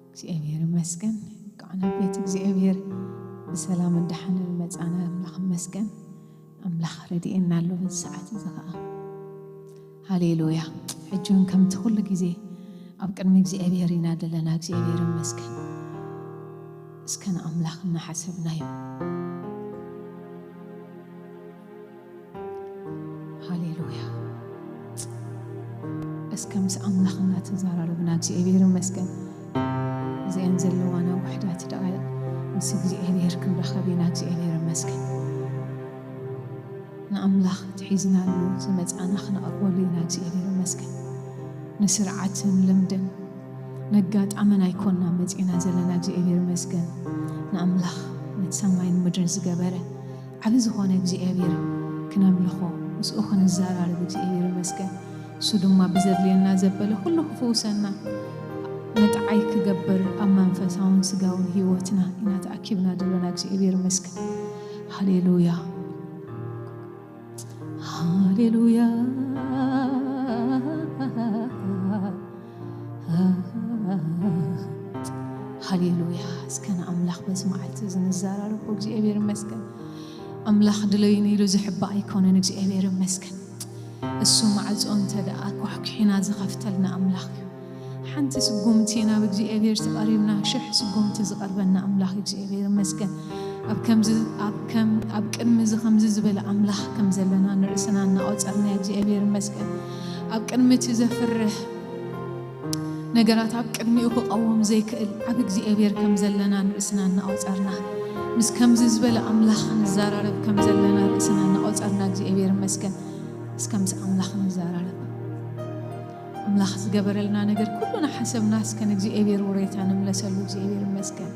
እግዚኣብሔር ይመስገን። እንኳዕ ናብ ቤት እግዚኣብሔር ብሰላም እንድሓን መጻና ኣምላኽ ይመስገን። ኣምላኽ ረድኤና ኣሎ በዚ ሰዓት እዚ ኸዓ። ሃሌሉያ። ሕጂ እውን ከምቲ ኩሉ ግዜ ኣብ ቅድሚ እግዚኣብሔር ኢና ዘለና። እግዚኣብሔር ይመስገን። እስከ ንኣምላኽ እናሓሰብናዮ። ሃሌሉያ። እስከ ምስ ኣምላኽ እናተዛራረብና እግዚኣብሔር ይመስገን። እዚአን ዘለዋና ውሕዳት ደቓይቕ ምስ እግዚኣብሔር ክንራኸብ ኢና። እግዚኣብሔር ይመስገን። ንኣምላኽ ትሒዝናሉ ዝመጻና ክነቕርበሉ ኢና። እግዚኣብሔር ይመስገን። ንስርዓትን ልምድን ነጋጣምን ኣይኮና መጺና ዘለና። እግዚኣብሔር ይመስገን። ንኣምላኽ ነቲ ሰማይን ምድርን ዝገበረ ዓቢ ዝኾነ እግዚኣብሔር ክነምልኾ፣ ምስኡ ክንዘራረብ እግዚኣብሔር ይመስገን። እሱ ድማ ብዘድልየና ዘበለ ኩሉ ክፍውሰና፣ መጥዓይ ክገብር ኣብ መንፈሳውን ስጋውን ህይወትና ኢና ተኣኪብና ዘለና። እግዚኣብሔር ይመስገን። ሃሌሉያ። ሃሌሉያ። ሃሌሉያ። እስከ ንኣምላኽ በዚ መዓልቲ እዚ ንዘራረቦ። እግዚኣብሔር ይመስገን። ኣምላኽ ድለዩኒ ኢሉ ዝሕባእ ኣይኮነን። እግዚኣብሔር ይመስገን። እሱ ማዕጾ እንተ ደኣ ኳሕኲሒና ዝኸፍተልና ኣምላኽ እዩ። ሓንቲ ስጉምቲ ናብ እግዚኣብሔር ተቐሪብና፣ ሽሕ ስጉምቲ ዝቐርበና ኣምላኽ እግዚኣብሔር ይመስገን። ኣብ ከምዚ፣ ኣብ ከም፣ ኣብ ቅድሚ እዚ ከምዚ ዝበለ ኣምላኽ ከም ዘለና ንርእስና እናቖጸርና እግዚኣብሔር ይመስገን። ኣብ ቅድሚ እቲ ዘፍርህ ነገራት ኣብ ቅድሚኡ ክቐውም ዘይክእል ዓቢ እግዚኣብሔር ከም ዘለና ንርእስና እናቖጸርና፣ ምስ ከምዚ ዝበለ ኣምላኽ ንዘራረብ ከም ዘለና ርእስና እናቖጸርና እግዚኣብሔር ይመስገን። እስከ ምስ ኣምላኽ ንዘራረብ። ኣምላኽ ዝገበረልና ነገር ኩሉ እናሓሰብና እስከ ንእግዚኣብሔር ውሬታ ንምለሰሉ። እግዚኣብሔር ይመስገን።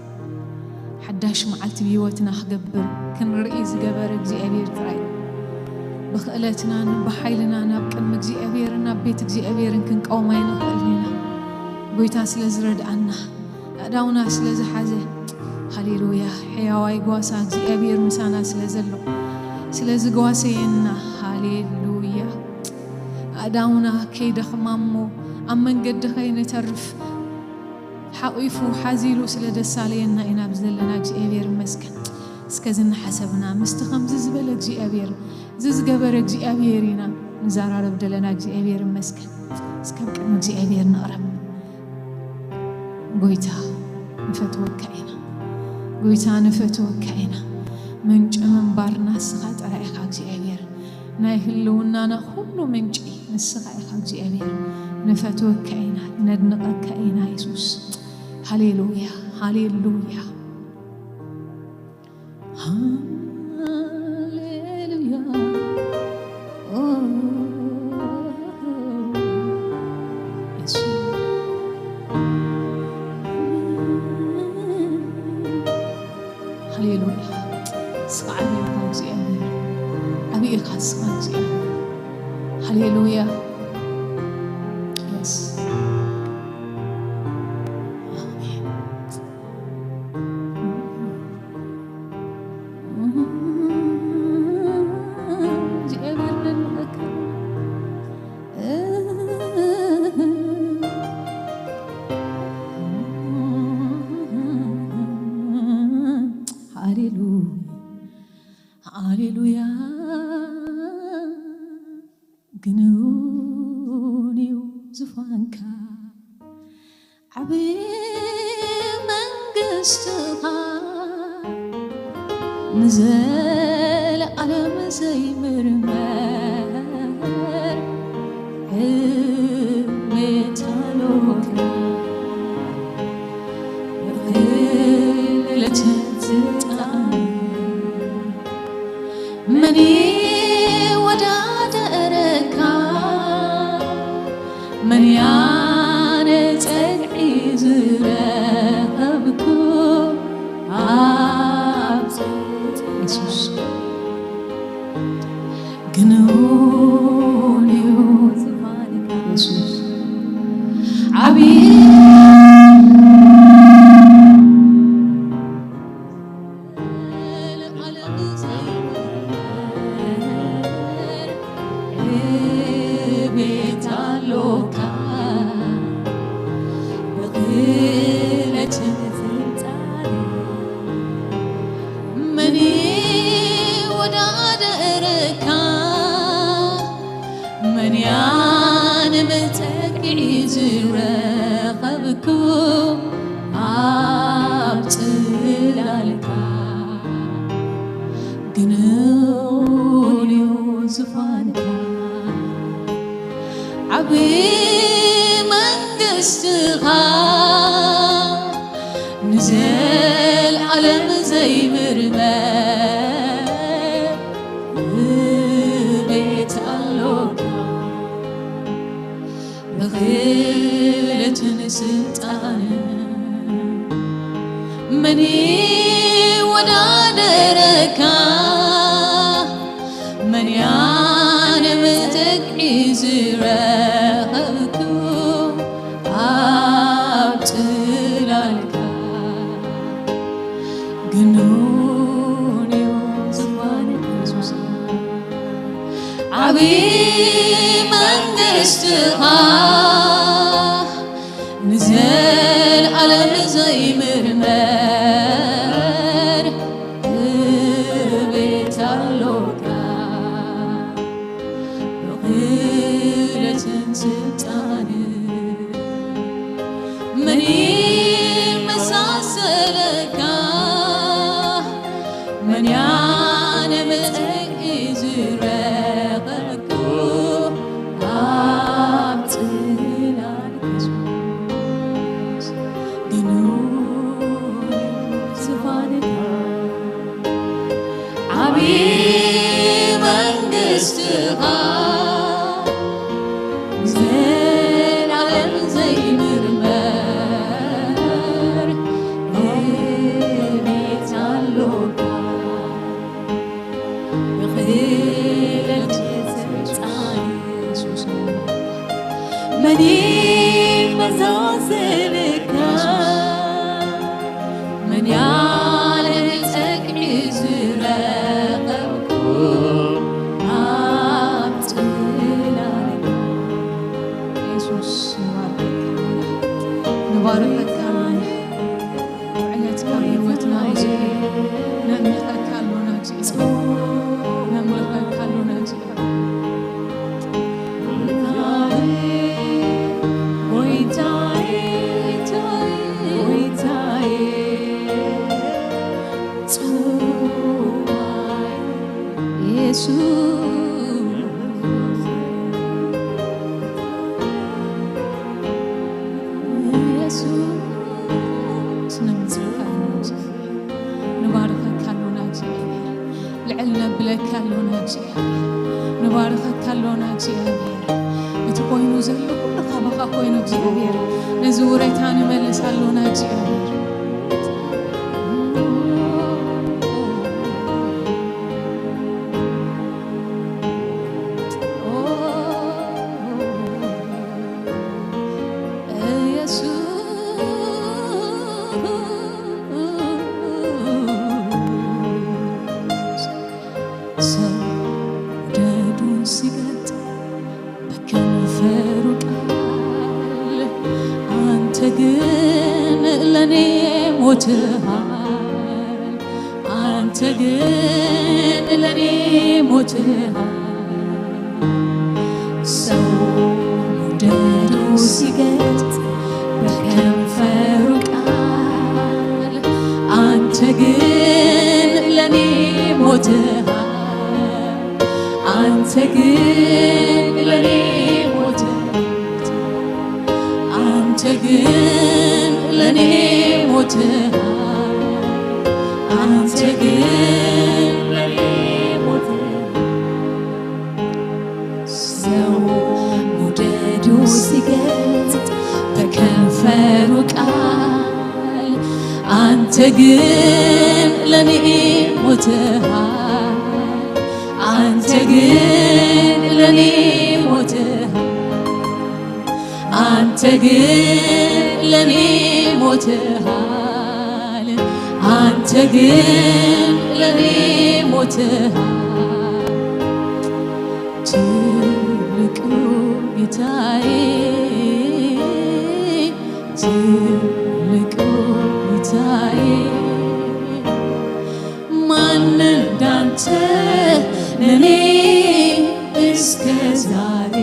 ሓዳሽ መዓልቲ ብህይወትና ክገብር ክንርኢ ዝገበረ እግዚኣብሔር ጥራይ እዩ። ብኽእለትናን ብሓይልናን ናብ ቅድሚ እግዚኣብሔርን ናብ ቤት እግዚኣብሔርን ክንቀውም ኣይንኽእልን ኢና። ጎይታ ስለ ዝረድኣና፣ ኣእዳውና ስለ ዝሓዘ፣ ሃሌሉያ፣ ሕያዋይ ጓሳ እግዚኣብሔር ምሳና ስለ ዘሎ፣ ስለ ዝጓሰየና፣ ሃሌሉያ። ኣእዳውና ከይደኽማ እሞ ኣብ መንገዲ ከይንተርፍ ሓቒፉ ሓዚሉ ስለ ደሳለየና ኢና ኣብዚ ዘለና። እግዚኣብሔር ይመስገን። እስከ ዝንሓሰብና ምስቲ ከምዚ ዝበለ እግዚኣብሔር፣ እዚ ዝገበረ እግዚኣብሔር ኢና ንዘራረብ ደለና። እግዚኣብሔር ይመስገን። እስከ ኣብ ቅድሚ እግዚኣብሔር ንቕረብ። ጎይታ ንፈትወካ ኢና፣ ጎይታ ንፈትወካ ኢና። ምንጪ ምንባርና ንስኻ ጥራይ ኢኻ እግዚኣብሔር። ናይ ህልውናና ኩሉ ምንጪ ንስኻ ኢኻ እግዚኣብሔር። ንፈትወካ ኢና፣ ነድንቐካ ኢና የሱስ። ሃሌሉያ፣ ሃሌሉያ፣ ሃሌሉያ። ኦ፣ የሱስ። ሃሌሉያ። እስኻ ዓቢ ኢኻ እግዚኣብሔር። ዓቢ ኢኻ እስኻ እግዚኣብሔር። ሃሌሉያ። የስ። ኣሜን። እግዚኣብሔር ነንበርከክ። ሃሌሉ-፣ ሃሌሉያ። ግኑን እዩ ዙፋንካ፣ ዓቢ መንግስትኻ፣ ንዘለዓለም ዘይምርመር ዕቤት ኣሎካ። ብኽእለትን ስልጣን መን ይወዳደረካ? መን ኣነ መጠግዒ ዝረኸብኩ ኣብ ጽላልካ፣ ግኑን እዩ ዝፋንካ። ዓቢ መንግስትኻ ንዘልኣለም ዘይምርመር ቤት ኣሎካ። ብኽእለትን ስልጣንን መን ይወዳደረካ? መን ያነ መጠቅዒ ዝረኸብኩ ኣብ ጽላልካ? ግኑን እዩ ዝፋንካ። ዓቢ መንግስትኻ ንዘልኣለም ዘይምርመር ቤት ኣሎካ። ብኽእለትን ስልጣንን መን ይመሳሰለካ? መን ያነ መጠቅዒ ዝረኸብኩ ኣብ ጽላል የሱስ? ግኑን ዝፋንካ። ዓቢ መንግስትኻ ንዘልኣለም ዘይምርመር ቤት ኣሎካ። ብኽእለት ስልጣን የሱስ መን ይመሳሰለካ? መን ያለ ጸግዒ ዝረኸብኩ ኣብ ጽላልካ? የሱስ ንባርከካ፣ ንባርከካ ኣሎና። ውዕለትካ ኣብ ህይወትና እዩ። ነምልኸካ ኣሎና እግዚኣብሔር። ነምልኸካ ኣሎና እግዚኣብሔር። ጎይታዬ፣ ጎይታዬ፣ ጎይታዬ፣ ጽዋይ የሱስ፣ የሱስ፣ ነምልኸካ ኣሎና። ንባርኸካ ኣሎና እግዚኣብሔር። ልዕል ነብለካ ኣሎና እግዚኣብሔር። ንባርኸካ ኣሎና እግዚኣብሔር። እቲ ኮይኑ ዘሎ ኩሉ ካባኻ ኮይኑ እግዚኣብሔር። ነዚ ውረታ ንመልስ ኣሎና እግዚኣብሔር። ኢየሱስ፣ ሰው ደዱን ሲገልጥ በከንፈሩ ቃል፣ አንተ ግን ለኔ ሞትሃል። አንተ ግን ለኔ ሞትሃል። ሰው መውደዱ ሲገልጥ በከንፈሩ ቃል፣ አንተ ግን ለኔ ሞትሃል። አንተ ግን ለኔ ሞትሃል። አንተ ግን ለኔ ሞትሃል። አንተ ግን ለኔ ሞትሃል። ሰው መውደዱ ሲገልጥ በከንፈሩ ቃል፣ አንተ ግን ለኔ ሞትሃል። አንተ ግን ለኔ ሞትሃል። አንተ ግን ለኔ ሞትሃል። አንተ ግን ለኔ ሞትሃል። ትልቁ ጌታዬ፣ ትልቁ ጌታዬ፣ ማን እንዳንተ ለኔ እስከ ዛሬ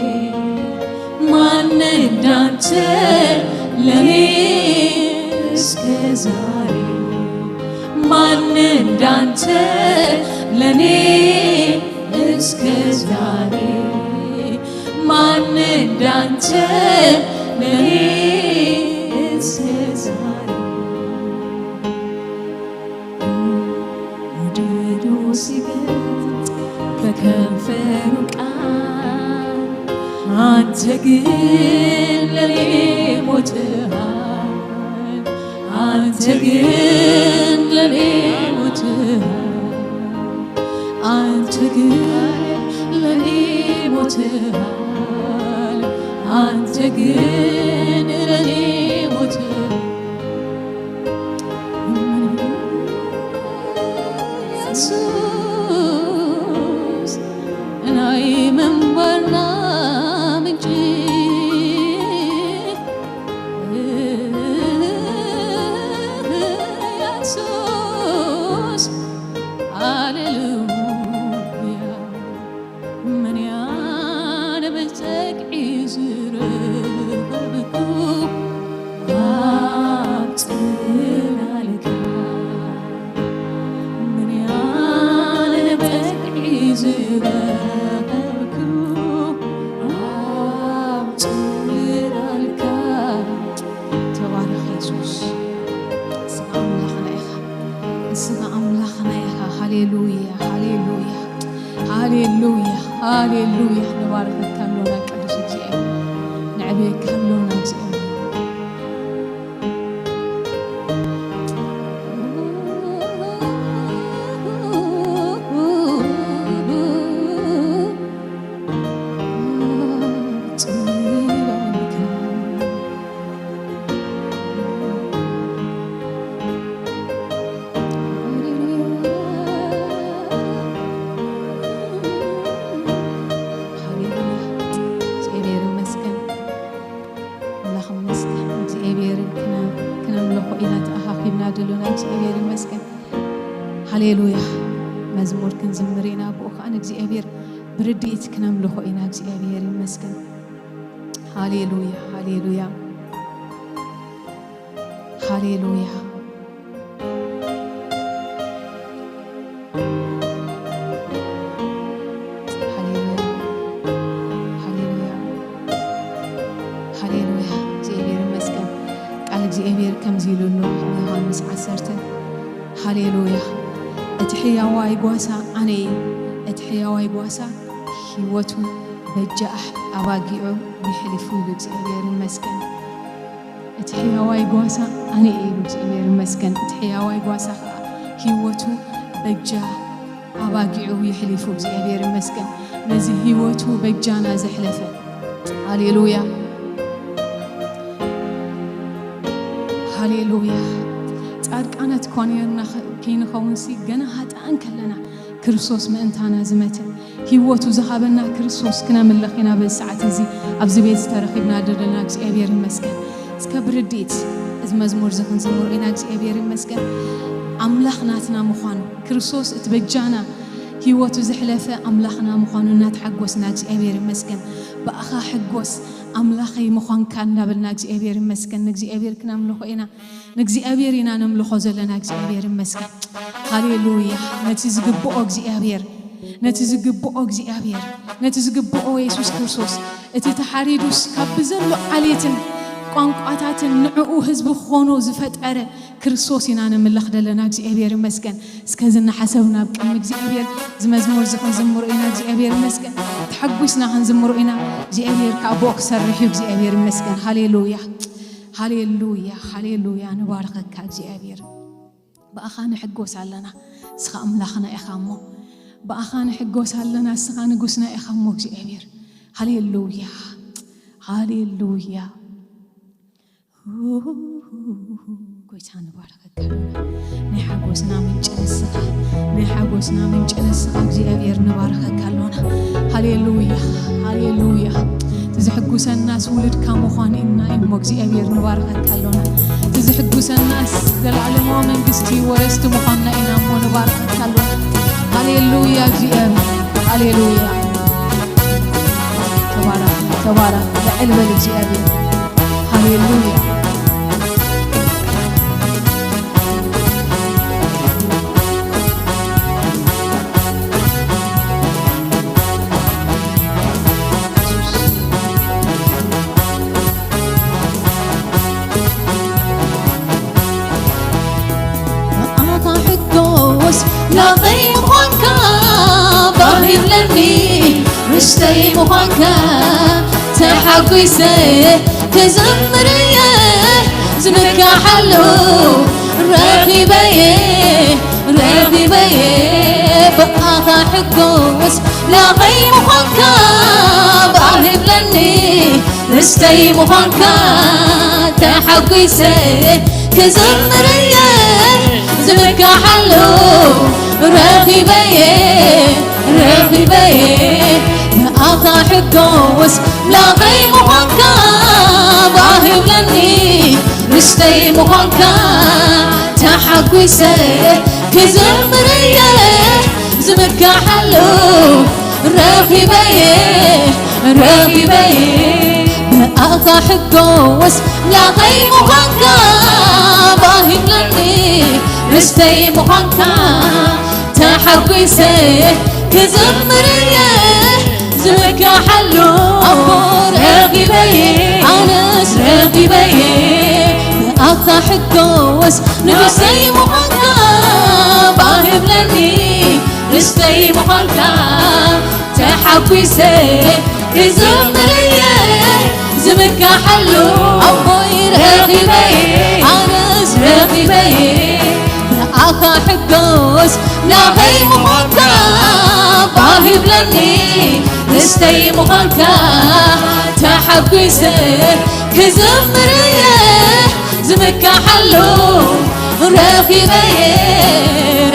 እንዳንተ ለኔ እስከ ዛሬ? ማን እንዳንተ ለኔ እስከ ዛሬ? ማን እንዳንተ ለኔ እስከ ዛሬ? ውደዱ ሲገልጽ በከንፈሩ ቃል፣ አንተ ግን ለኔ ሞትሃል። አንተ ግን ለኔ ሞትሃል። አንተ ግን ለኔ ሞትሃል። አንተ ግን ለኔ ሞትሃል። ኢየሱስ ናይ ምንባርና ምንጪ፣ ኢየሱስ፣ ሃሌሉያ። መን ያነብህ ጸግዒ ዝረኸብኩ ኣብ ጽላልካ? መን ያነብህ ጸግዒ ዝረኸብኩ ኣብ ጽላልካ? ተባረኽ የሱስ። ንስኻ ኣምላኽና ኢኻ። ንስኻ ኣምላኽና ኢኻ። ሃሌሉያ፣ ሃሌሉያ፣ ሃሌሉያ፣ ሃሌሉያ። ንባርኸካ ኣሎና ቅዱስ እግዚኣብሔር። ነዕብየካ ኣሎና እግዚኣብሔር። እግዚኣብሔር ይመስገን። ኣምላኽ ይመስገን። እግዚኣብሔር ክነ-፣ ክነምልኾ ኢና ተኣኻኺብና ደሎና። እግዚኣብሔር ይመስገን። ሃሌሉያ። መዝሙር ክንዝምር ኢና፣ ብኡ ኸኣ ንእግዚኣብሔር ብርድኢት ክነምልኾ ኢና። እግዚኣብሔር ይመስገን። ሃሌሉያ፣ ሃሌሉያ፣ ሃሌሉያ። ሃሌሉያ፣ ሃሌሉያ፣ ሃሌሉያ። እግዚኣብሔር ይመስገን። ቃል እግዚኣብሔር ከምዚ ኢሉ ኣሎ ኣብ ዮሃንስ ዓሰርተ፣ ሃሌሉያ። እቲ ሕያዋይ ጓሳ ኣነ እየ፣ እቲ ሕያዋይ ጓሳ ህይወቱ በጃ ኣባጊዑ የሕልፉ ኢሉ እግዚኣብሔር ይመስገን። እቲ ሕያዋይ ጓሳ ኣነ እየ ኢሉ እግዚኣብሔር ይመስገን። እቲ ሕያዋይ ጓሳ ኸኣ ህይወቱ በጃ ኣባጊዑ የሕሊፉ እግዚኣብሔር ይመስገን። ነዚ ህይወቱ በጃና ዘሕለፈ። ሃሌሉያ። ሃሌሉያ። ጻድቃናት እኳ ነርና ከ-፣ ከይንኸውንሲ ገና ሃጣን ከለና ክርስቶስ ምእንታና ዝመተ፣ ህይወቱ ዝሃበና ክርስቶስ ክነምልኽ ኢና በዚ ሰዓት እዚ ኣብዚ ቤት ዝተረኺብና ዘለና እግዚኣብሔር ይመስገን። እስከ ብርድኢት እዚ መዝሙር እዚ ክንዝምሮ ኢና እግዚኣብሔር ይመስገን። ኣምላኽ ናትና ምዃኑ ክርስቶስ እቲ በጃና ህይወቱ ዘሕለፈ ኣምላኽና ምዃኑ እናተሓጎስና እግዚኣብሔር ይመስገን። ብኣኻ ሕጎስ ኣምላኸይ ምዃንካ እናበልና እግዚኣብሔር ይመስገን። ንእግዚኣብሔር ክነምልኾ ኢና። ንእግዚኣብሔር ኢና ነምልኾ ዘለና። እግዚኣብሔር ይመስገን። ሃሌሉያ። ነቲ ዝግብኦ እግዚኣብሔር፣ ነቲ ዝግብኦ እግዚኣብሔር፣ ነቲ ዝግብኦ የሱስ ክርስቶስ፣ እቲ ተሓሪዱስ ካብ ብዘሎ ዓሌትን ቋንቋታትን ንዕኡ ህዝቢ ክኾኖ ዝፈጠረ ክርስቶስ ኢና ነምልኽ ዘለና። እግዚኣብሔር ይመስገን። እስከ እዚ እናሓሰብና ኣብ ቅድሚ እግዚኣብሔር እዚ መዝሙር እዚ ክንዝምሮ ኢና። እግዚኣብሔር ይመስገን። ተሓጒስና ክንዝምሮ ኢና። እግዚኣብሔር ከዓ ብኡ ክሰርሕ እዩ። እግዚኣብሔር ይመስገን። ሃሌሉያ፣ ሃሌሉያ፣ ሃሌሉያ። ንባርኸካ እግዚኣብሔር። ብኣኻ ንሕጎስ ኣለና። እስኻ ኣምላኽና ኢኻ እሞ። ብኣኻ ንሕጎስ ኣለና። እስኻ ንጉስና ኢኻ እሞ እግዚኣብሔር። ሃሌሉያ፣ ሃሌሉያ። ጎይታ ንባርኸካ ኣሎና። ናይ ሓጎስና ምንጪ ንስኻ፣ ናይ ሓጎስና ምንጪ ንስኻ እግዚኣብሔር ንባርኸካ ኣሎና። ሃሌሉያ፣ ሃሌሉያ። እቲ ዘሕጉሰናስ ውሉድካ ምዃን ኢና እሞ እግዚኣብሔር ንባርኸካ ኣሎና። እቲ ዘሕጉሰናስ ዘለኣለማዊ መንግስቲ ወረስቲ ምዃንና ኢና እሞ ንባርኸካ ኣሎና። ሃሌሉያ እግዚኣብሔር፣ ሃሌሉያ። ተባረኽ። ተባረኽ፣ ልዕል በል እግዚኣብሔር። ሃሌሉያ። ንዓኻ ሕጎስ ናተይ ምዃንካ ባህ ይብለኒ፣ ርስተይ ምዃንካ ተሓጒሰ ክዘምር እየ። ዝምካሓሉ ረኺበየ፣ ረኺበየ፣ ብኣኻ ሕጎስ ናተይ ምዃንካ ባህ ይብለኒ፣ ርስተይ ምዃንካ ተሓጒሰ ክዘምር እየ። ዝምካሓሉ ረኺበየ፣ ረኺበየ፣ ብኣኻ ሕጎስ ናተይ ምዃንካ ባህ ይብለኒ፣ ርስተይ ምዃንካ ተሓጒሰ ክዘምር እየ። ዝምካሓሉ ረኺበየ፣ ረኺበየ፣ ብኣኻ ሕጎስ ናተይ ምዃንካ ባህ ይብለኒ፣ ርስተይ ምዃንካ ተሓጒሰ ክዘምር እየ። ዝምካሓሉ ኣቦ ረኺበየ፣ ኣነስ ረኺበየ፣ ብኣኻ ሕጎስ ንጉሰይ ምዃንካ ባህ ይብለኒ፣ ርስተይ ምዃንካ ተሓጒሰ ክዘምር እየ። ዝምካሓሉ ኣቦይ ረኺበየ፣ ኣነስ ረኺበየ፣ ብኣኻ ሕጎስ ናተይ ምዃንካ ባህ ይብለኒ፣ ርስተይ ምዃንካ ተሓጒሰ ክዘምር እየ። ዝምካሓሉ ረኺበየ፣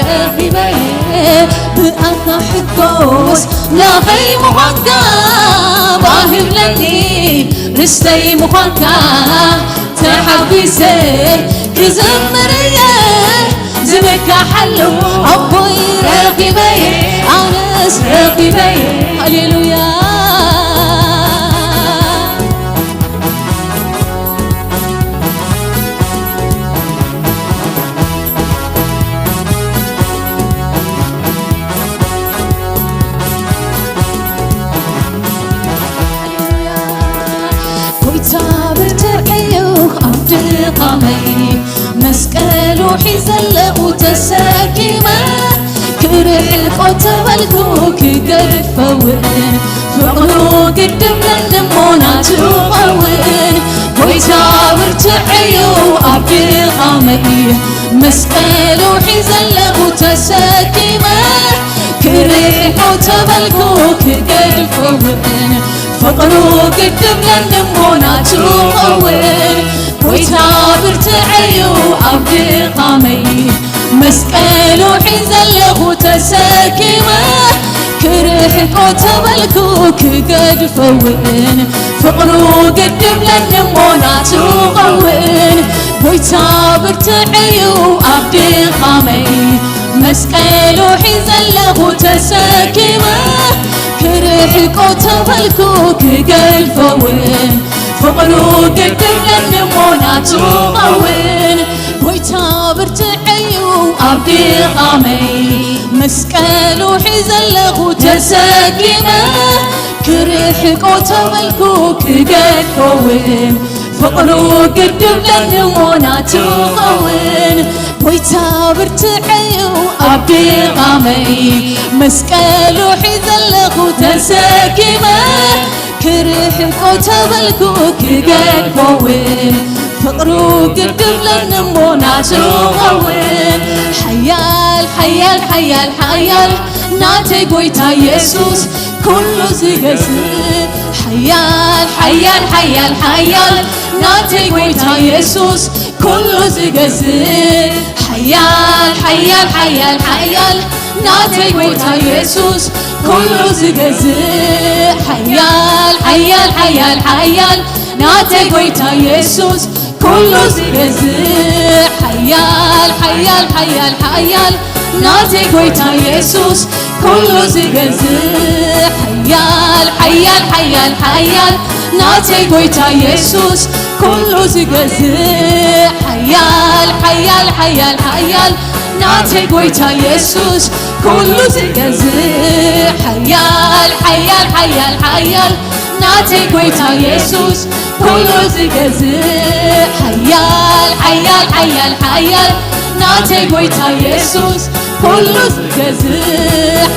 ረኺበየ፣ ብኣኻ ሕጎስ ናተይ ምዃንካ ባህ ይብለኒ፣ ርስተይ ምዃንካ ተሓጒሰ ክዘምር እየ። ዝምካሓሉ ኣቦይ ረኺበየ፣ ኣነስ ረኺበየ። ሃሌሉያ። ጎይታ ብርትዐዩ ኣብ ድኻመይ፣ መስቀሉ ሒዘ ኣለኹ ተሰኪመ፣ ክርሕቆ ተበልኩ ክገድፈውን፣ ፍቕሩ ግድም ለንሞና ትኸውን። ጎይታ ብርትዐዩ ኣብ ድኻመይ፣ መስቀሉ ሒዘ ኣለኹ ተሰኪመ፣ ክርሕቆ ተበልኩ ክገድፈውን፣ ፍቕሩ ግድም ለንሞና ትኸውን። ጎይታ ብርትዐዩ ኣብ ድኻመይ፣ መስቀሉ ሒዘ ኣለኹ ተሰኪመ፣ ክርሕቆ ተበልኩ ክገድፈውን፣ ፍቕሩ ግድም ለንሞና ትኸውን። ጎይታ ብርትዐዩ ኣብ ድኻመይ፣ መስቀሉ ሒዘ ኣለኹ ተሰኪመ፣ ክርሕቆ ተበልኩ ክገድፈውን፣ ፍቕሩ ግድም ለንሞና ትኸውን። ጎይታ ብርትዐዩ ኣብ ድኻመይ፣ መስቀሉ ሒዘ ኣለኹ ተሰኪመ፣ ክርሕቆ ተበልኩ ክገድፈውን፣ ፍቕሩ ግድም ለንሞና ትኸውን። ጎይታ ብርትዐዩ ኣብ ድኻመይ፣ መስቀሉ ሒዘ ኣለኹ ተሰኪመ፣ ክርሕቆ ተበልኩ ክገድፈውን፣ ፍቕሩ ግድም ለንሞና ትኸውን። ሓያል፣ ሓያል፣ ሓያል፣ ሓያል ናተይ ጎይታ የሱስ፣ ኩሉ ዝገዝእ። ሓያል፣ ሓያል፣ ሓያል፣ ሓያል ናተይ ጎይታ የሱስ፣ ኩሉ ዝገዝእ። ሓያል፣ ሓያል፣ ሓያል፣ ሓያል ናተይ ጎይታ የሱስ፣ ኩሉ ዝገዝእ። ሓያል፣ ሓያል፣ ሓያል፣ ሓያል ናተይ ጎይታ የሱስ፣ ኩሉ ዝገዝእ። ሓያል፣ ሓያል፣ ሓያል፣ ሓያል ናተይ ጎይታ የሱስ፣ ኩሉ ዝገዝእ። ሓያል፣ ሓያል፣ ሓያል፣ ሓያል ናተይ ጎይታ የሱስ ኩሉ ዝገዝእ ሓያል ሓያል ሓያል ሓያል ናተይ ጎይታ የሱስ ኩሉ ዝገዝእ ሓያል ሓያል ሓያል ሓያል ናተይ ጎይታ የሱስ ኩሉ ዝገዝእ ሓያል ሓያል ሓያል ሓያል ናተይ ጎይታ የሱስ ኩሉ ዝገዝእ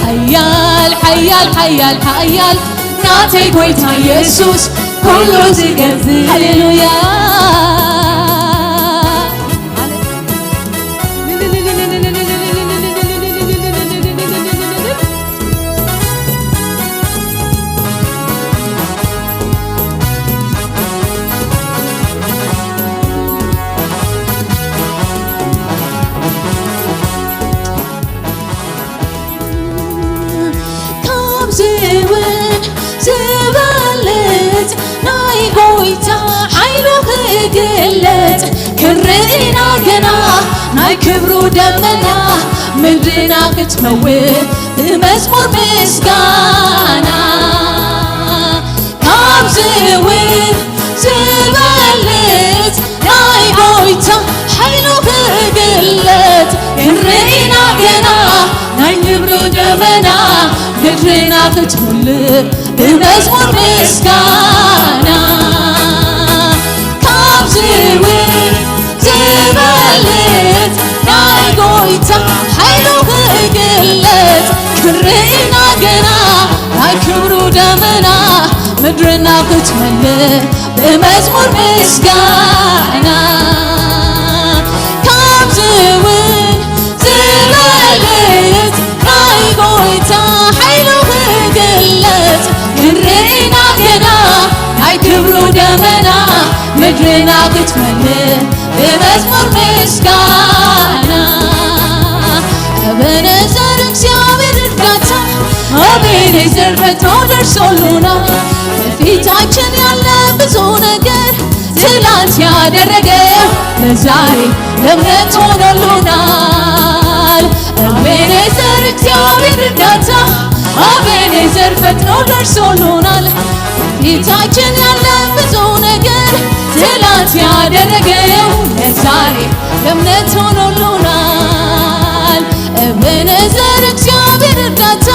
ሓያል ሓያል ሓያል ሓያል ናተይ ጎይታ የሱስ ኩሉ ዝገዝእ ሃሌሉያ። ካብዚ እውን ዝበልጽ ናይ ጎይታ ሓይሉ ክግለጽ ክንርኢ ኢና ገና ናይ ክብሩ ደመና ምድርና ክትመውት ብመዝሙር ምስጋና ካብዚ እውን ዝበልጽ ናይ ጎይታ ሓይሉ ክግለጽ ክንርኢ ኢና ገና ናይ ክብሩ ደመና ምድርና ክትምልእ ብመዝሙር ምስጋና ካብዚ እውን ዝበልጽ ናይ ጎይታ ሓይሉ ክግለጽ ክንርኢ ኢና ገና ናይ ክብሩ ደመና ምድርና ክትመልእ ብመዝሙር ምስጋና ካብዚ እውን ዝበልጽ ናይ ጎይታ ሓይሉ ክግለጽ ክንርኢ ኢና ገና ናይ ክብሩ ደመና ምድርና ክትመልእ ብመዝሙር ምስጋና እበነዘር እግዚኣብሔር እርዳታ እቤኔዘር ፈጥኖ ደርሶሉና በፊታችን ያለ ብዙ ነገር ትላንት ያደረገው ለዛሬ ለእምነት ሆኖሉናል። እቤኔዘር እግዚአብሔር እርዳታ እቤኔዘር ፈጥኖ ደርሶሉናል። ፊታችን ያለ ብዙ ነገር ትላንት ያደረገው ለዛሬ ለእምነት ሆኖሉናል። እቤኔዘር እግዚአብሔር እርዳታ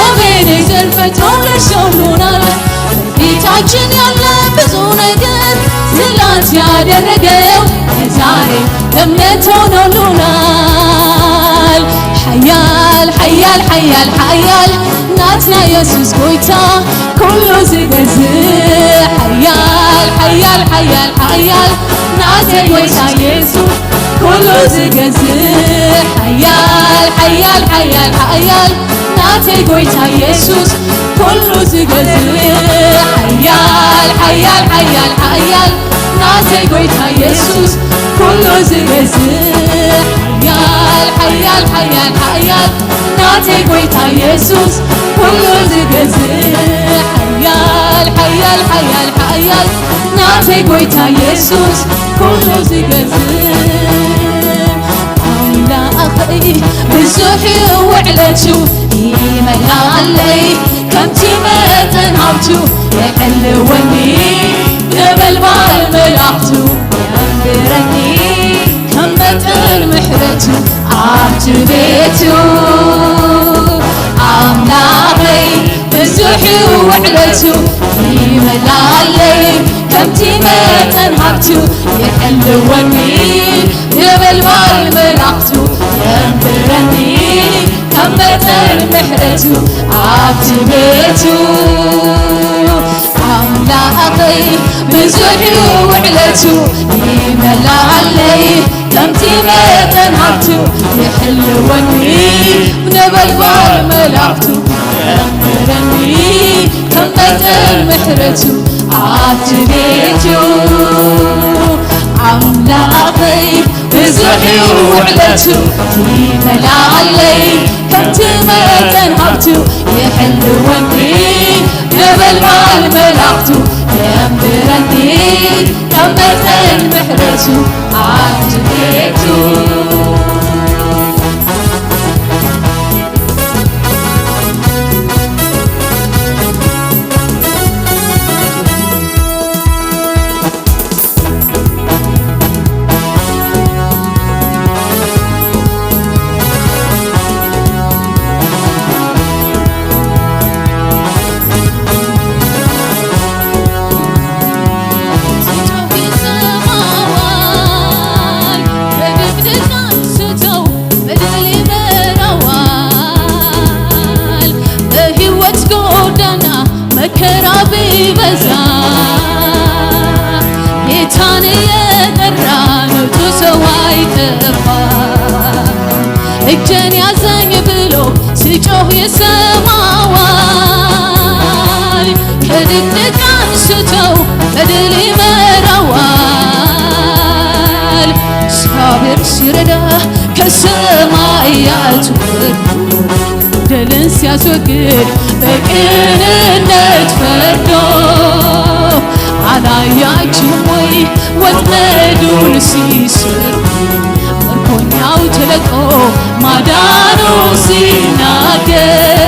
እቤኔዘር ፈጥኖ ደርሶሉናል። ፊታችን ያለ ብዙ ነገር ትላንት ያደረገው ለዛሬ እምነት ሆኖሉናል። ሓያል ሓያል ሓያል ሓያል ናትና የሱስ ጎይታ ኩሉ ዝገዝእ ሓያል ሓያል ሓያል ሓያል ናተይ ጎይታ የሱስ ኩሉ ዝገዝእ ሓያል ሓያል ሓያል ሓያል ናተይ ጎይታ የሱስ ኩሉ ዝገዝእ ሓያል ሓያል ሓያል ሓያል ናተይ ጎይታ የሱስ ኩሉ ዝገዝእ ሓያል ሓያል ሓያል ሓያል ናተይ ጎይታ የሱስ ኩሉ ዝገዝእ ሓያል ሓያል ሓያል ሓያል ናተይ ጎይታ የሱስ ኩሉ ዝገዝእ ኣምላኸይ ብዙሕ እዩ ውዕለቱ ይመላለይ ከምቲ መጠን ሃብቱ የዕልወኒ ነበልባል መላእኽቱ የንብረኒ ከም መጠን ምሕረቱ ኣብቲ ቤቱ ኣምላኸይ ብዙሕ እዩ ውዕለቱ ይመላለይ ከምቲ መጠን ሃብቱ የዕልወኒ ነበልባል መላእኽቱ የንብረኒ ካብ መጠን ምሕረቱ ኣብቲ ቤቱ ኣምላኸይ ብዙሕ እዩ ውዕለቱ ይመላለይ ከምቲ መጠን ሃብቱ ይሕልወኒ ብነበልባል መላእኽቱ የንብረኒ ከም መጠን ምሕረቱ ኣብቲ ቤቱ ኣምላኸይ ብዙሕ እዩ ውዕለቱ ይመላለይ ከምቲ መጠን ሃብቱ ይሕልወኒ ነበልባል መላእኽቱ የንብረኒ ካብ መጠን ምሕረቱ ኣብቲ ቤቱ ድል ይመራዋል። እግዚአብሔር ሲረዳ ከሰማያት ወርዶ በደልን ሲያስወግድ በቅንነት ፈርዶ አላያችሁም ወይ ወጥመዱን ሲስር ምርኮኛው ተለቆ ማዳኑ ሲናገር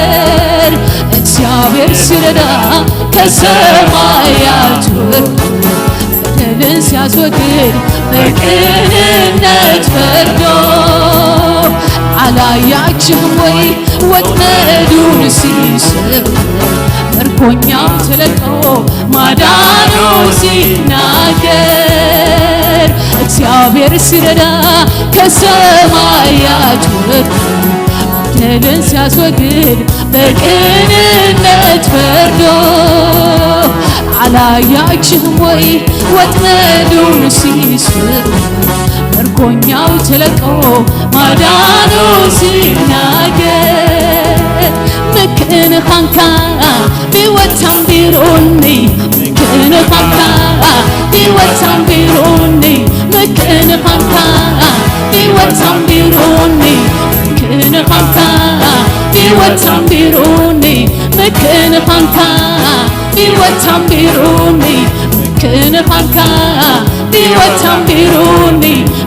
እግዚአብሔር ሲረዳ ከሰማያት ወርዶ በደልን ሲያስወግድ በቅንነት ፈርዶ አላያችሁም ወይ ወጥመዱን ሲስብ ምርኮኛው ተለቆ ማዳኑ ሲናገር እግዚአብሔር ሲረዳ ከሰማያት ወርዶ በደልን ሲያስወግድ በቅንነት ፈርዶ አላያችሁም ወይ ወጥመዱን ሲስብ ምርኮኛው ተለቆ ማዳኑ ሲናገር ምክንኻንካ ብወታም ቢሮኒ ምክንኻንካ ብወታም ቢሮኒ ምክንኻንካ ብወታም ቢሮኒ ምክንኻንካ ብወታም ቢሮኒ ምክንኻንካ ብወታም ቢሮኒ ምክንኻንካ ብወታም ቢሮኒ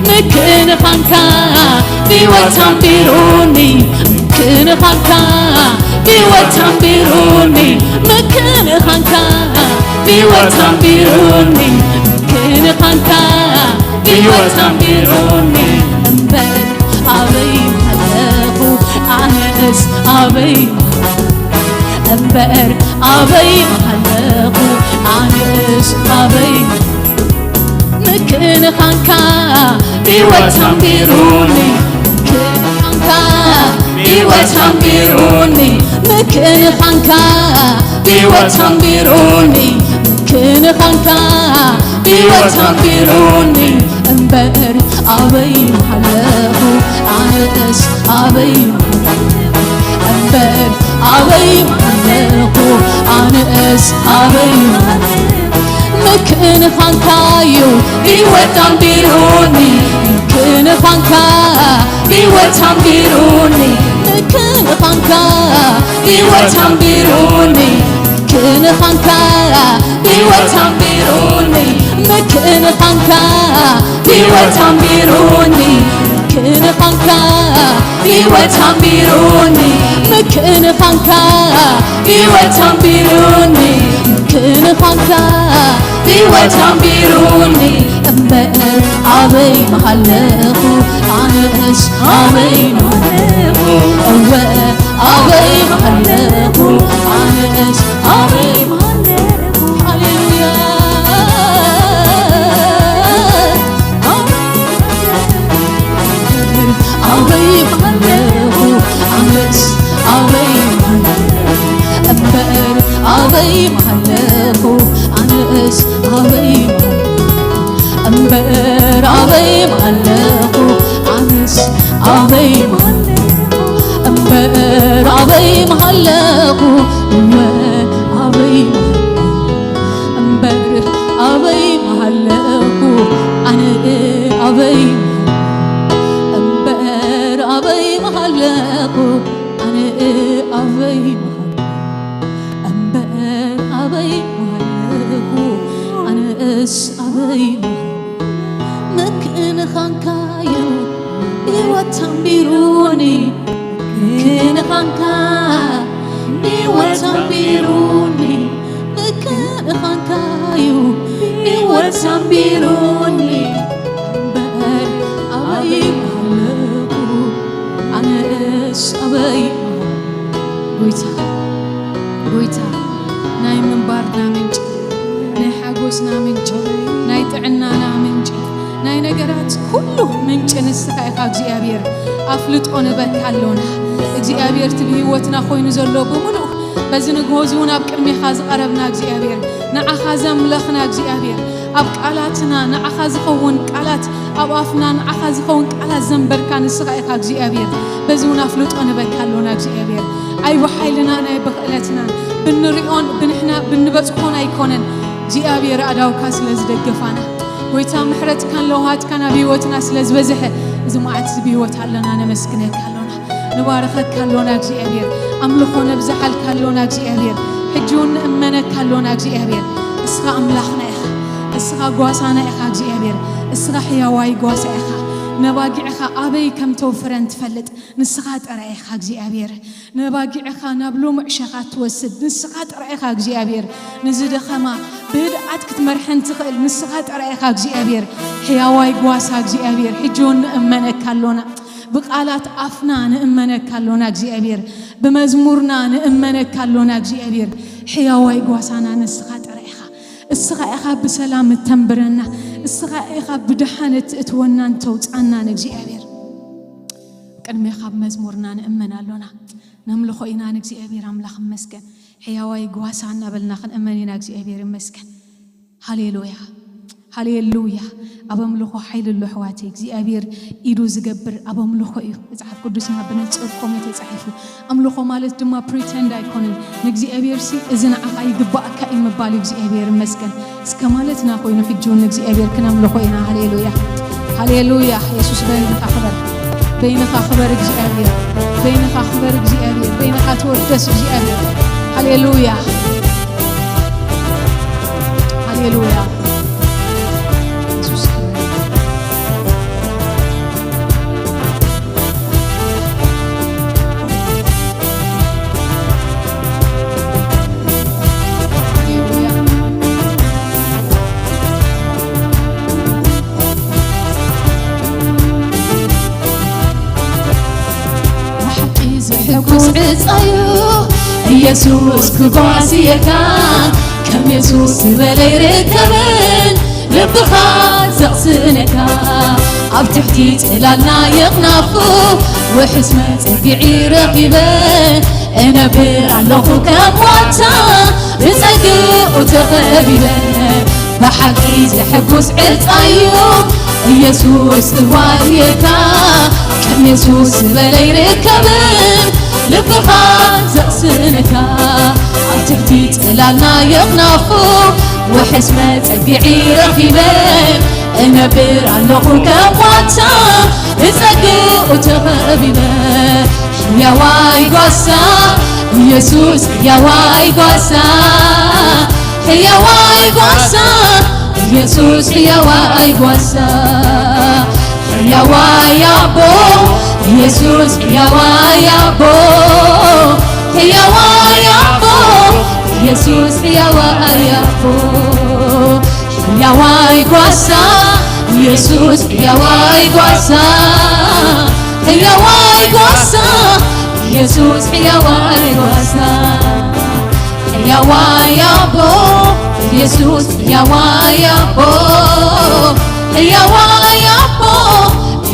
ምክንኻንካ ብወታም ቢሮኒ ምክንኻንካ ብወታም ቢሮኒ ምክንኻንካ ብወታም ቢሮኒ ምክንኻንካ ብወታም ቢሮኒ እምበር ኣበይ ኣለኹ ኣነስ ኣበይ እምበር ኣበይ ኣለኹ ኣነስ ኣበይ ምክንኻንካ ብወታም ቢሮኒ ምክንኻንካ ብወታም ቢሮኒ ምክንኻንካ ብወታም ቢሮኒ ምክንኻንካ ብወታም ቢሮኒ እምበር ኣበይ ኣለኹ ኣነስ ኣበይ እምበር ኣበይ ኣለኹ ኣነስ ኣበይ ምክንኻንካዩ ብወታም ቢሮኒ ምክንኻንካ ብወታም ቢሮኒ ምክንኻንካ ብወታም ቢሮኒ ምክንኻንካ ብወታም ቢሮኒ ምክንኻንካ ብወታም ቢሮኒ ምክንኻንካ ብወታም ቢሮኒ ምክንኻንካ ብወታም ቢሮኒ ምክንኻንካ ብወታም ቢሮኒ እምበር ኣበይ ምሃለኹ ኣነስ ኣበይ ምሃለኹ እወ ኣበይ ምሃለኹ ኣነስ ኣበይ ምሃለኹ ሃሌሉያ ኣበይ ምሃለኹ ኣነስ ኣበይ ምሃለኹ እምበር ኣበይ ምሃለኹ ኣነስ ኣበይ ምሃለኹ እምበር ኣበይ ምሃለኹ ኣነስ ኣበይ ምሃለኹ እምበር ኣበይ ምሃለኹ እወ ኣበይ ምሃለኹ እምበር ኣበይ ምሃለኹ ኣነ ኣበይ እምበር ኣበይ ምሃለኹ ኣነ ኣበይ ምሃለኹ እምበር ኣበይ ምሃለኹ ኣነስ ኣበይ ምሃለኹ ምክንኻንካዩ ህይወት ኣንቢሩኒ ምክንኻንካ ህይወት ኣንቢሩኒ ምክንኻንካዩ ህይወት ኣንቢሩኒ እምበር ኣበይ ኣለኹ ኣነስ ኣበይ ጎይታ ጎይታ ናይ ምንባርና ምንጭ ናይ ሓጎስና ምንጭ ናይ ጥዕናና ምንጭ ናይ ነገራት ኩሉ ምንጭ ንስኻ ኢኻ እግዚኣብሔር ኣፍልጦ ንበካ ኣሎና እግዚኣብሔር እቲ ብህይወትና ኮይኑ ዘሎ ብምሉእ በዚ ንግሆ እዚ እውን ኣብ ቅድሜኻ ዝቐረብና እግዚኣብሔር ንዓኻ ዘምለኽና እግዚኣብሔር ኣብ ቃላትና ንዓኻ ዝኸውን ቃላት ኣብ ኣፍና ንዓኻ ዝኸውን ቃላት ዘንበርካ ንስኻ ኢኻ እግዚኣብሔር በዚ እውን ኣፍልጦ ንበካ ኣሎና እግዚኣብሔር ኣይ ብሓይልና ናይ ብኽእለትና ብንሪኦን ብንሕና ብንበፅሖን ኣይኮነን እግዚኣብሔር ኣእዳውካ ስለ ዝደገፋና፣ ጎይታ ምሕረትካን ለውሃትካን ኣብ ህይወትና ስለ ዝበዝሐ፣ እዚ መዓልቲ እዚ ብህይወት ኣለና፣ ነመስግነካ ኣሎና፣ ንባርኸካ ኣሎና። እግዚኣብሔር ኣምልኾ ነብዝሓልካ ኣሎና። እግዚኣብሔር ሕጂ እውን ንእመነካ ኣሎና። እግዚኣብሔር እስኻ ኣምላኽና ኢኻ፣ እስኻ ጓሳና ኢኻ። እግዚኣብሔር እስኻ ሕያዋይ ጓሳ ኢኻ። ነባጊዕኻ ኣበይ ከም ተውፍረን ትፈልጥ ንስኻ ጥራይ ኢኻ እግዚኣብሔር። ነባጊዕኻ ናብ ልሙዕ ሸኻ ትወስድ ንስኻ ጥራይ ኢኻ እግዚኣብሔር። ንዝደኸማ ብህድኣት ክትመርሐን ትኽእል ንስኻ ጥራይ ኢኻ እግዚኣብሔር። ሕያዋይ ጓሳ እግዚኣብሔር፣ ሕጂ እውን ንእመነካ ኣሎና። ብቓላት ኣፍና ንእመነካ ኣሎና እግዚኣብሔር። ብመዝሙርና ንእመነካ ኣሎና እግዚኣብሔር። ሕያዋይ ጓሳና ንስኻ ጥራይ ኢኻ። እስኻ ኢኻ ብሰላም እተንብረና። እስኻ ኢኻ ብደሓን እትእትወናን ተውጻናን እግዚኣብሔር። ቅድሜኻ ብመዝሙርና ንእመን ኣሎና። ነምልኾ ኢና ንእግዚኣብሔር ኣምላኽ ይመስገን። ሕያዋይ ጓሳ እናበልና ክንእመን ኢና። እግዚኣብሔር ይመስገን። ሃሌሉያ፣ ሃሌሉያ። ኣብ ኣምልኾ ሓይሊ ኣሎ ኣሕዋተይ። እግዚኣብሔር ኢዱ ዝገብር ኣብ ኣምልኾ እዩ። መጽሓፍ ቅዱስና ብንጹር ከምኡ ተጻሒፉ። ኣምልኾ ማለት ድማ ፕሪተንድ ኣይኮነን። ንእግዚኣብሔር ሲ እዚ ንዓኻ ይግባኣካ እዩ ምባል እዩ። እግዚኣብሔር ይመስገን። እስከ ማለትና ኮይኑ ሕጂ እውን ንእግዚኣብሔር ክነምልኾ ኢና። ሃሌሉያ፣ ሃሌሉያ። የሱስ በይንኻ ክበር፣ በይንኻ ክበር እግዚኣብሔር፣ በይንኻ ክበር እግዚኣብሔር፣ በይንኻ ተወደስ እግዚኣብሔር። ሃሌሉያ፣ ሃሌሉያ። የሱስ ክበር። ብሓቂ ዘሕጉስ ዕጻዩ ኢየሱስ ክጓስየካ፣ ከም የሱስ ዝበለ ኣይርከብን። ልብኻ ዘቕስነካ ኣብ ትሕቲ ጽላልና የቕናፉ፣ ውሕስ መጸግዒ ረኺበ እነብር ኣለኹ ከም ዋልታ፣ ብጸግኡ ተኸቢበ። ብሓቂ ዘሐጉስ ዕጻዩ ኢየሱስ ክዋስየካ፣ ከም የሱስ ዝበለ ኣይርከብን። ልብኻ ዘቕስነካ ኣብ ትሕቲ ጽላልና የቕናፉ፣ ውሕስ መጸግዒ ረኺበ እነብር ኣለኹ ከም ዋልታ፣ ብጸግኡ ተኸቢበ። ሕያዋይ ጓሳ ኢየሱስ፣ ሕያዋይ ጓሳ፣ ሕያዋይ ጓሳ ኢየሱስ፣ ሕያዋይ ጓሳ፣ ሕያዋይ ኣቦ ኢየሱስ፣ ሕያዋይ ኣቦ፣ ሕያዋይ ኣቦ ኢየሱስ፣ ሕያዋይ ኣቦ። ሕያዋይ ጓሳ ኢየሱስ፣ ሕያዋይ ጓሳ፣ ሕያዋይ ጓሳ ኢየሱስ፣ ሕያዋይ ጓሳ። ሕያዋይ ኣቦ ኢየሱስ፣ ሕያዋይ ኣቦ፣ ሕያዋይ ኣቦ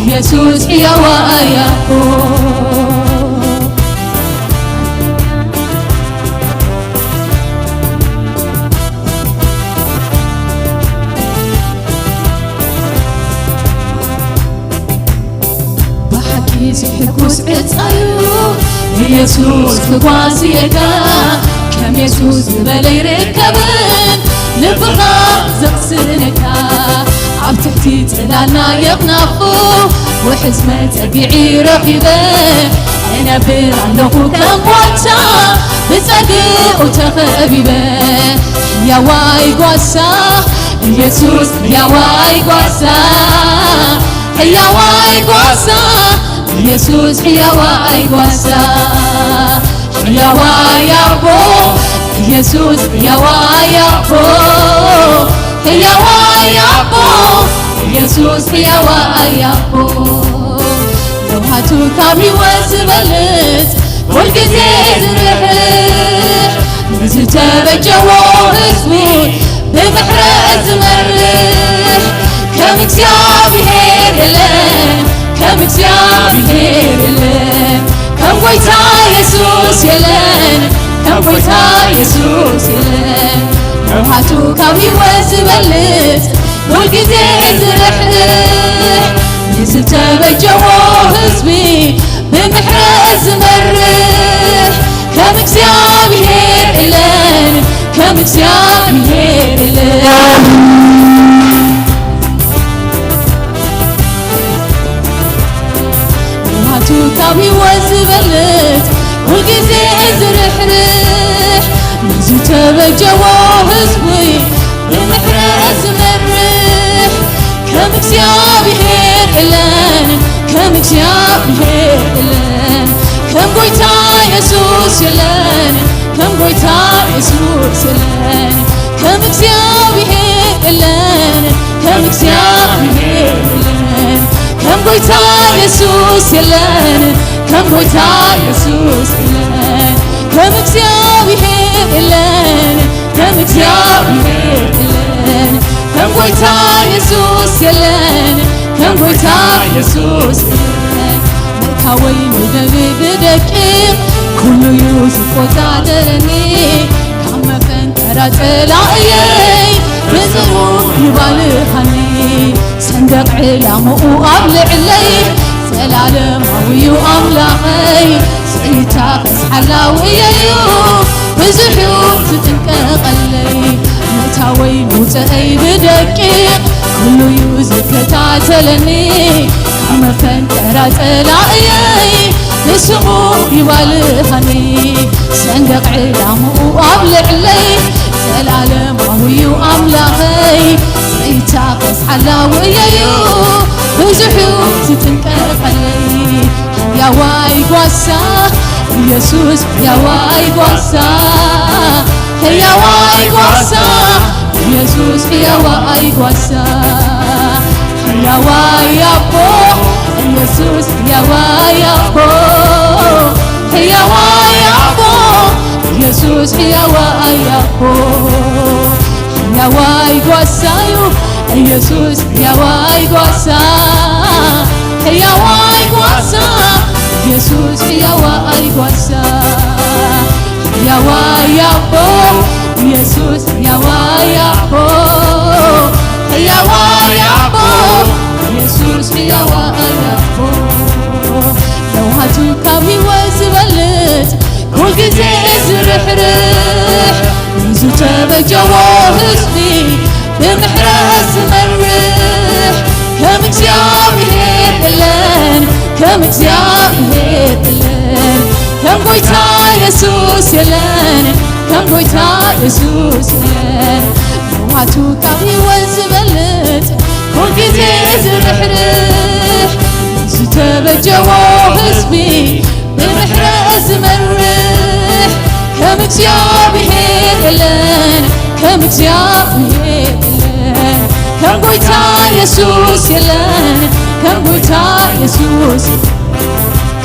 ኢየሱስ፣ ሕያዋይ ኣቦ። ብሓቂ ዝሕጉስ ዕጻዩ ኢየሱስ ክጓስየካ፣ ከም የሱስ ዝበለ ኣይርከብን። ልብኻ ዘቕስነካ ኣብ ትሕቲ ጽላልና የቕናፉ፣ ውሕስ መጸግዒ ረኺበ እነብር ኣለኹ ከም ዋልታ፣ ብጸግኡ ተኸቢበ። ሕያዋይ ጓሳ ኢየሱስ፣ ሕያዋይ ጓሳ፣ ሕያዋይ ጓሳ ኢየሱስ፣ ሕያዋይ ጓሳ፣ ሕያዋይ ኣቦ ኢየሱስ፣ ሕያዋይ ኣቦ፣ ሕያዋይ ኣቦ ኢየሱስ፣ ሕያዋይ ኣቦ። ለውሃቱ ካብ ህይወት ዝበልጽ፣ ኩልግዜ ዝርሕርሕ፣ ንዝተበጀዎ ህዝቢ ብምሕረት ዝመርሕ፣ ከም እግዚኣብሔር የለን፣ ከም እግዚኣብሔር የለን፣ ከም ጎይታ የሱስ የለን፣ ከም ጎይታ የሱስ የለን። ለውሃቱ ካብ ህይወት ዝበልጽ፣ ኩልግዜ ዝርሕርሕ፣ ንዝተበጀዎ ህዝቢ ብምሕረት ዝመርሕ፣ ከም እግዚኣብሔር የለን፣ ከም እግዚኣብሔር ናቱ ካብ ህይወት ዝበልጽ ኩልግዜ ዝርሕርሕ ንዝተበጀዎ ህዝቢ ብምሕረት ዝመርሕ ከም እግዚኣብሔር የለን፣ ከም እግዚኣብሔር የለን፣ ከም ጎይታ የሱስ የለን፣ ከም ጎይታ የሱስ የለን፣ ከም እግዚኣብሔር የለን፣ ከም እግዚኣብሔር የለን፣ ከም ጎይታ የሱስ የለን፣ ከም ጎይታ የሱስ የለን፣ ከም እግዚኣብሔር የለን፣ ከም እግዚኣብሔር የለን፣ ከም ጎይታ የሱስ የለን፣ ከም ጎይታ የሱስ የለን። ምእታወይ መደብ ብደቂ ኩሉ እዩ ዝቆጻጸረኒ፣ ካብ መፈንጠራ ጸላእየይ ብጽኑ ይባልኻኒ። ሰንደቕ ዕላምኡ ኣብ ልዕለይ ዘላለማዊ እዩ ኣምላኸይ። ዘይታኸስ ሓላውየይ እዩ ብዙሕ እዩ ዝጥንቀቐለይ። ምእታወይ መውፅአይ ብደቂቕ ኩሉ እዩ ዝከታተለኒ። ካብ መፈንጠራ ጸላእየይ ብስሙ ይባልኻኒ። ሰንደቕ ዕላምኡ ኣብ ልዕለይ ዘላለማዊ እዩ ኣምላኸይ። ዘይታኸስ ሓላውየይ እዩ ብዙሕ እዩ ዝጥንቀቐለይ። ሕያዋይ ጓሳ ኢየሱስ፣ ሕያዋይ ጓሳ፣ ሕያዋይ ጓሳ ኢየሱስ፣ ሕያዋይ ጓሳ፣ ሕያዋይ ኣቦ ኢየሱስ፣ ሕያዋይ ኣቦ፣ ሕያዋይ ኣቦ ኢየሱስ፣ ሕያዋይ ኣቦ፣ ሕያዋይ ጓሳ እዩ ኢየሱስ፣ ሕያዋይ ጓሳ፣ ሕያዋይ ጓሳ ኢየሱስ፣ ሕያዋይ ጓሳ፣ ሕያዋይ ኣቦ ኢየሱስ፣ ሕያዋይ ኣቦ፣ ሕያዋይ ኣቦ ኢየሱስ፣ ሕያዋይ ኣቦ። ለውሃቱ ካብ ህይወት ዝበልጽ ኩልግዜ ዝርሕርሕ ንዝተበጀዎ ህዝቢ ብምሕረት ዝመርሕ ከም እግዚኣብሔር የለን፣ ከም እግዚኣብሔር የለን፣ ከም ጎይታ የሱስ የለን፣ ከም ጎይታ የሱስ የለን። ለውሃቱ ካብ ህይወት ዝበልጽ ኩልግዜ ዝርሕርሕ ዝተበጀዎ ህዝቢ ብምሕረት ዝመርሕ ከም እግዚኣብሔር የለን፣ ከም እግዚኣብሔር የለን፣ ከም ጎይታ የሱስ የለን፣ ከም ጎይታ የሱስ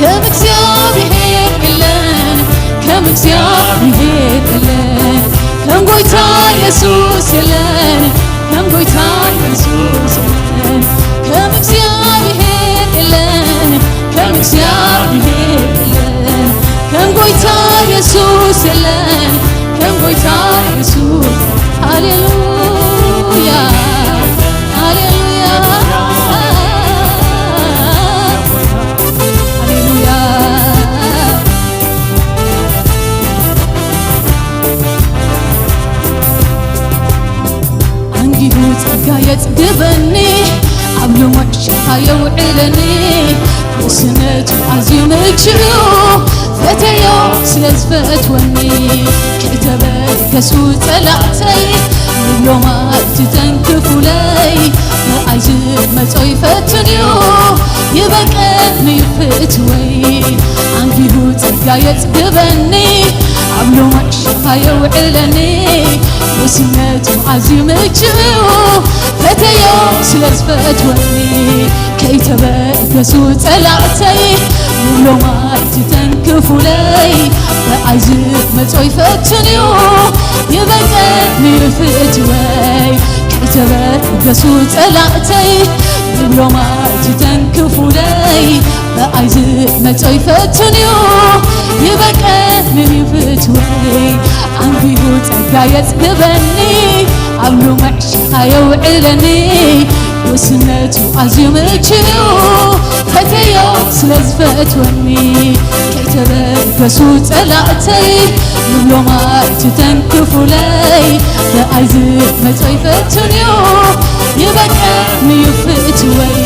ከም እግዚኣብሔር የለን፣ ከም እግዚኣብሔር የለን፣ ከም ጎይታ የሱስ የለን፣ ከም ጎይታ የሱስ የለን፣ ከም እግዚኣብሔር የለን፣ ከም እግዚኣብሔር የለን፣ ከም ጎይታ የሱስ የለን፣ ከም ጎይታ የሱስ። ሃሌሉያ፣ ሃሌሉያ፣ ሃሌሉያ። ኣንጊሁ ጸጋ የጽግበኒ፣ ኣብ ልሙዕ ሸኻ የውዕለኒ። ውስነቱ ኣዝዩ ምቹእ እዩ፣ ፈተዮ ስለ ዝፈትወኒ። ከይተበገሱ ጸላእተይ፣ ንብሎማ እቲ ተንክፉለይ። ንኣይ ዝመጾ ይፈትን እዩ፣ ይበቀኒ እዩ ፍትወይ። ኣንጊሁ ጸጋ የጽግበኒ፣ ኣብ ልሙዕ ሸኻ የውዕለኒ። ውስነቱ ኣዝዩ ምቹእ እዩ፣ ፈተዮ ስለ ዝፈትወኒ። ከይተበገሱ ጸላእተይ፣ ንብሎማ እቲ ተንክፉለይ። ንኣይ ዝመጾ ይፈትን እዩ፣ ይበቀኒ እዩ ፍትወይ። ከይተበገሱ ጸላእተይ፣ ንብሎማ እቲ ተንክፉለይ። ንኣይ ዝመጾ ይፈትን እዩ፣ ይበቀኒ እዩ ፍትወይ። ኣንጊሁ ጸጋ የጽግበኒ፣ ኣብ ልሙዕ ሸኻ የውዕለኒ። ውስነቱ ኣዝዩ ምቹእ'ዩ፣ ፈተዮ ስለ ዝፈትወኒ። ከይተበገሱ ጸላእተይ፣ ይብሎም ኣይትተንክፉለይ። ብኣይ ዝመጾ ይፈትን'ዩ፣ ይበቀን'ዩ ፍትወይ።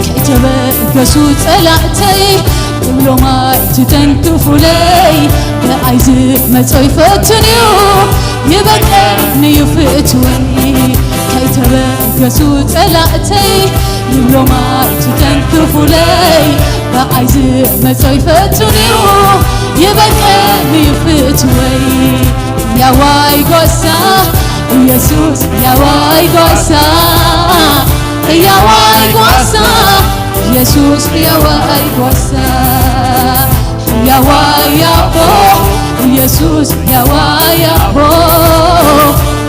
ከይተበገሱ ጸላእተይ፣ ይብሎም ኣይትተንክፉለይ። ብኣይ ዝመጾ ይፈትን'ዩ፣ ይበቀን'ዩ ፍትወይ። ከይተበገሱ ጸላእተይ፣ ይብሎም ኣይትተንክፉለይ። ብኣይ ዝመጾ ይፈትን'ዩ፣ ይበቀን'ዩ ፍትወይ። ያዋይ ጓሳ ኢየሱስ፣ ያዋይ ጓሳ፣ ያዋይ ጓሳ ኢየሱስ፣ ያዋይ ጓሳ። ሕያዋይ ኣቦ ኢየሱስ፣ ሕያዋይ ኣቦ፣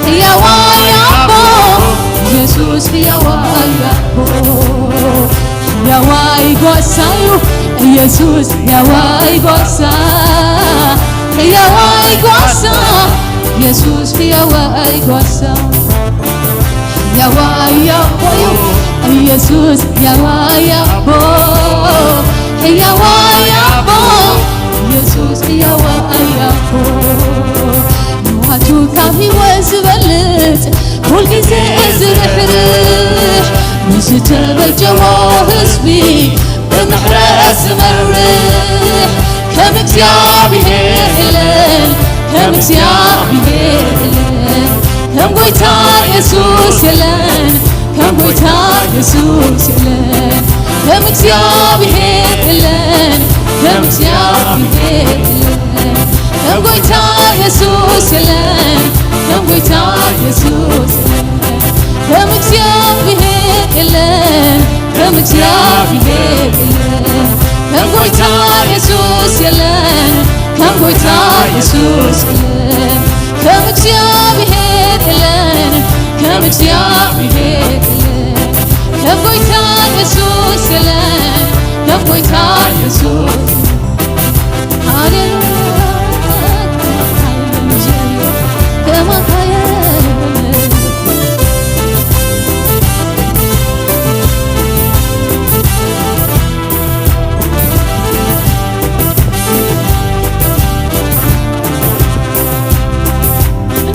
ሕያዋይ ኣቦ ኢየሱስ፣ ሕያዋይ ኣቦ። ሕያዋይ ጓሳዩ ኢየሱስ፣ ሕያዋይ ጓሳ፣ ሕያዋይ ጓሳ ኢየሱስ፣ ሕያዋይ ጓሳ። ሕያዋይ ኣቦዩ ኢየሱስ፣ ሕያዋይ ኣቦ፣ ሕያዋይ ኣቦ ኢየሱስ፣ ሕያዋይ ኣቦ። ንውሃቱ ካብ ህይወት ዝበልጽ፣ ኩልግዜ ዝርሕርሕ፣ ንዝተበጀዎ ህዝቢ ብምሕረት ዝመርሕ። ከም እግዚኣብሔር የለን፣ ከም እግዚኣብሔር የለን፣ ከም ጎይታ የሱስ የለን፣ ከም ጎይታ የሱስ የለን፣ ከም እግዚኣብሔር የለን፣ ከም እግዚኣብሔር የለን፣ ከም ጎይታ የሱስ የለን፣ ከም ጎይታ የሱስ የለን፣ ከም እግዚኣብሔር የለን፣ ከም እግዚኣብሔር የለን፣ ከም ጎይታ የሱስ የለን፣ ከም ጎይታ የሱስ የለን፣ ከም እግዚኣብሔር የለን፣ ከም እግዚኣብሔር የለን፣ ከም ጎይታ የሱስ የለን፣ ከም ጎይታ የሱስ። ሃሌሉያ። ከማኻ የለን።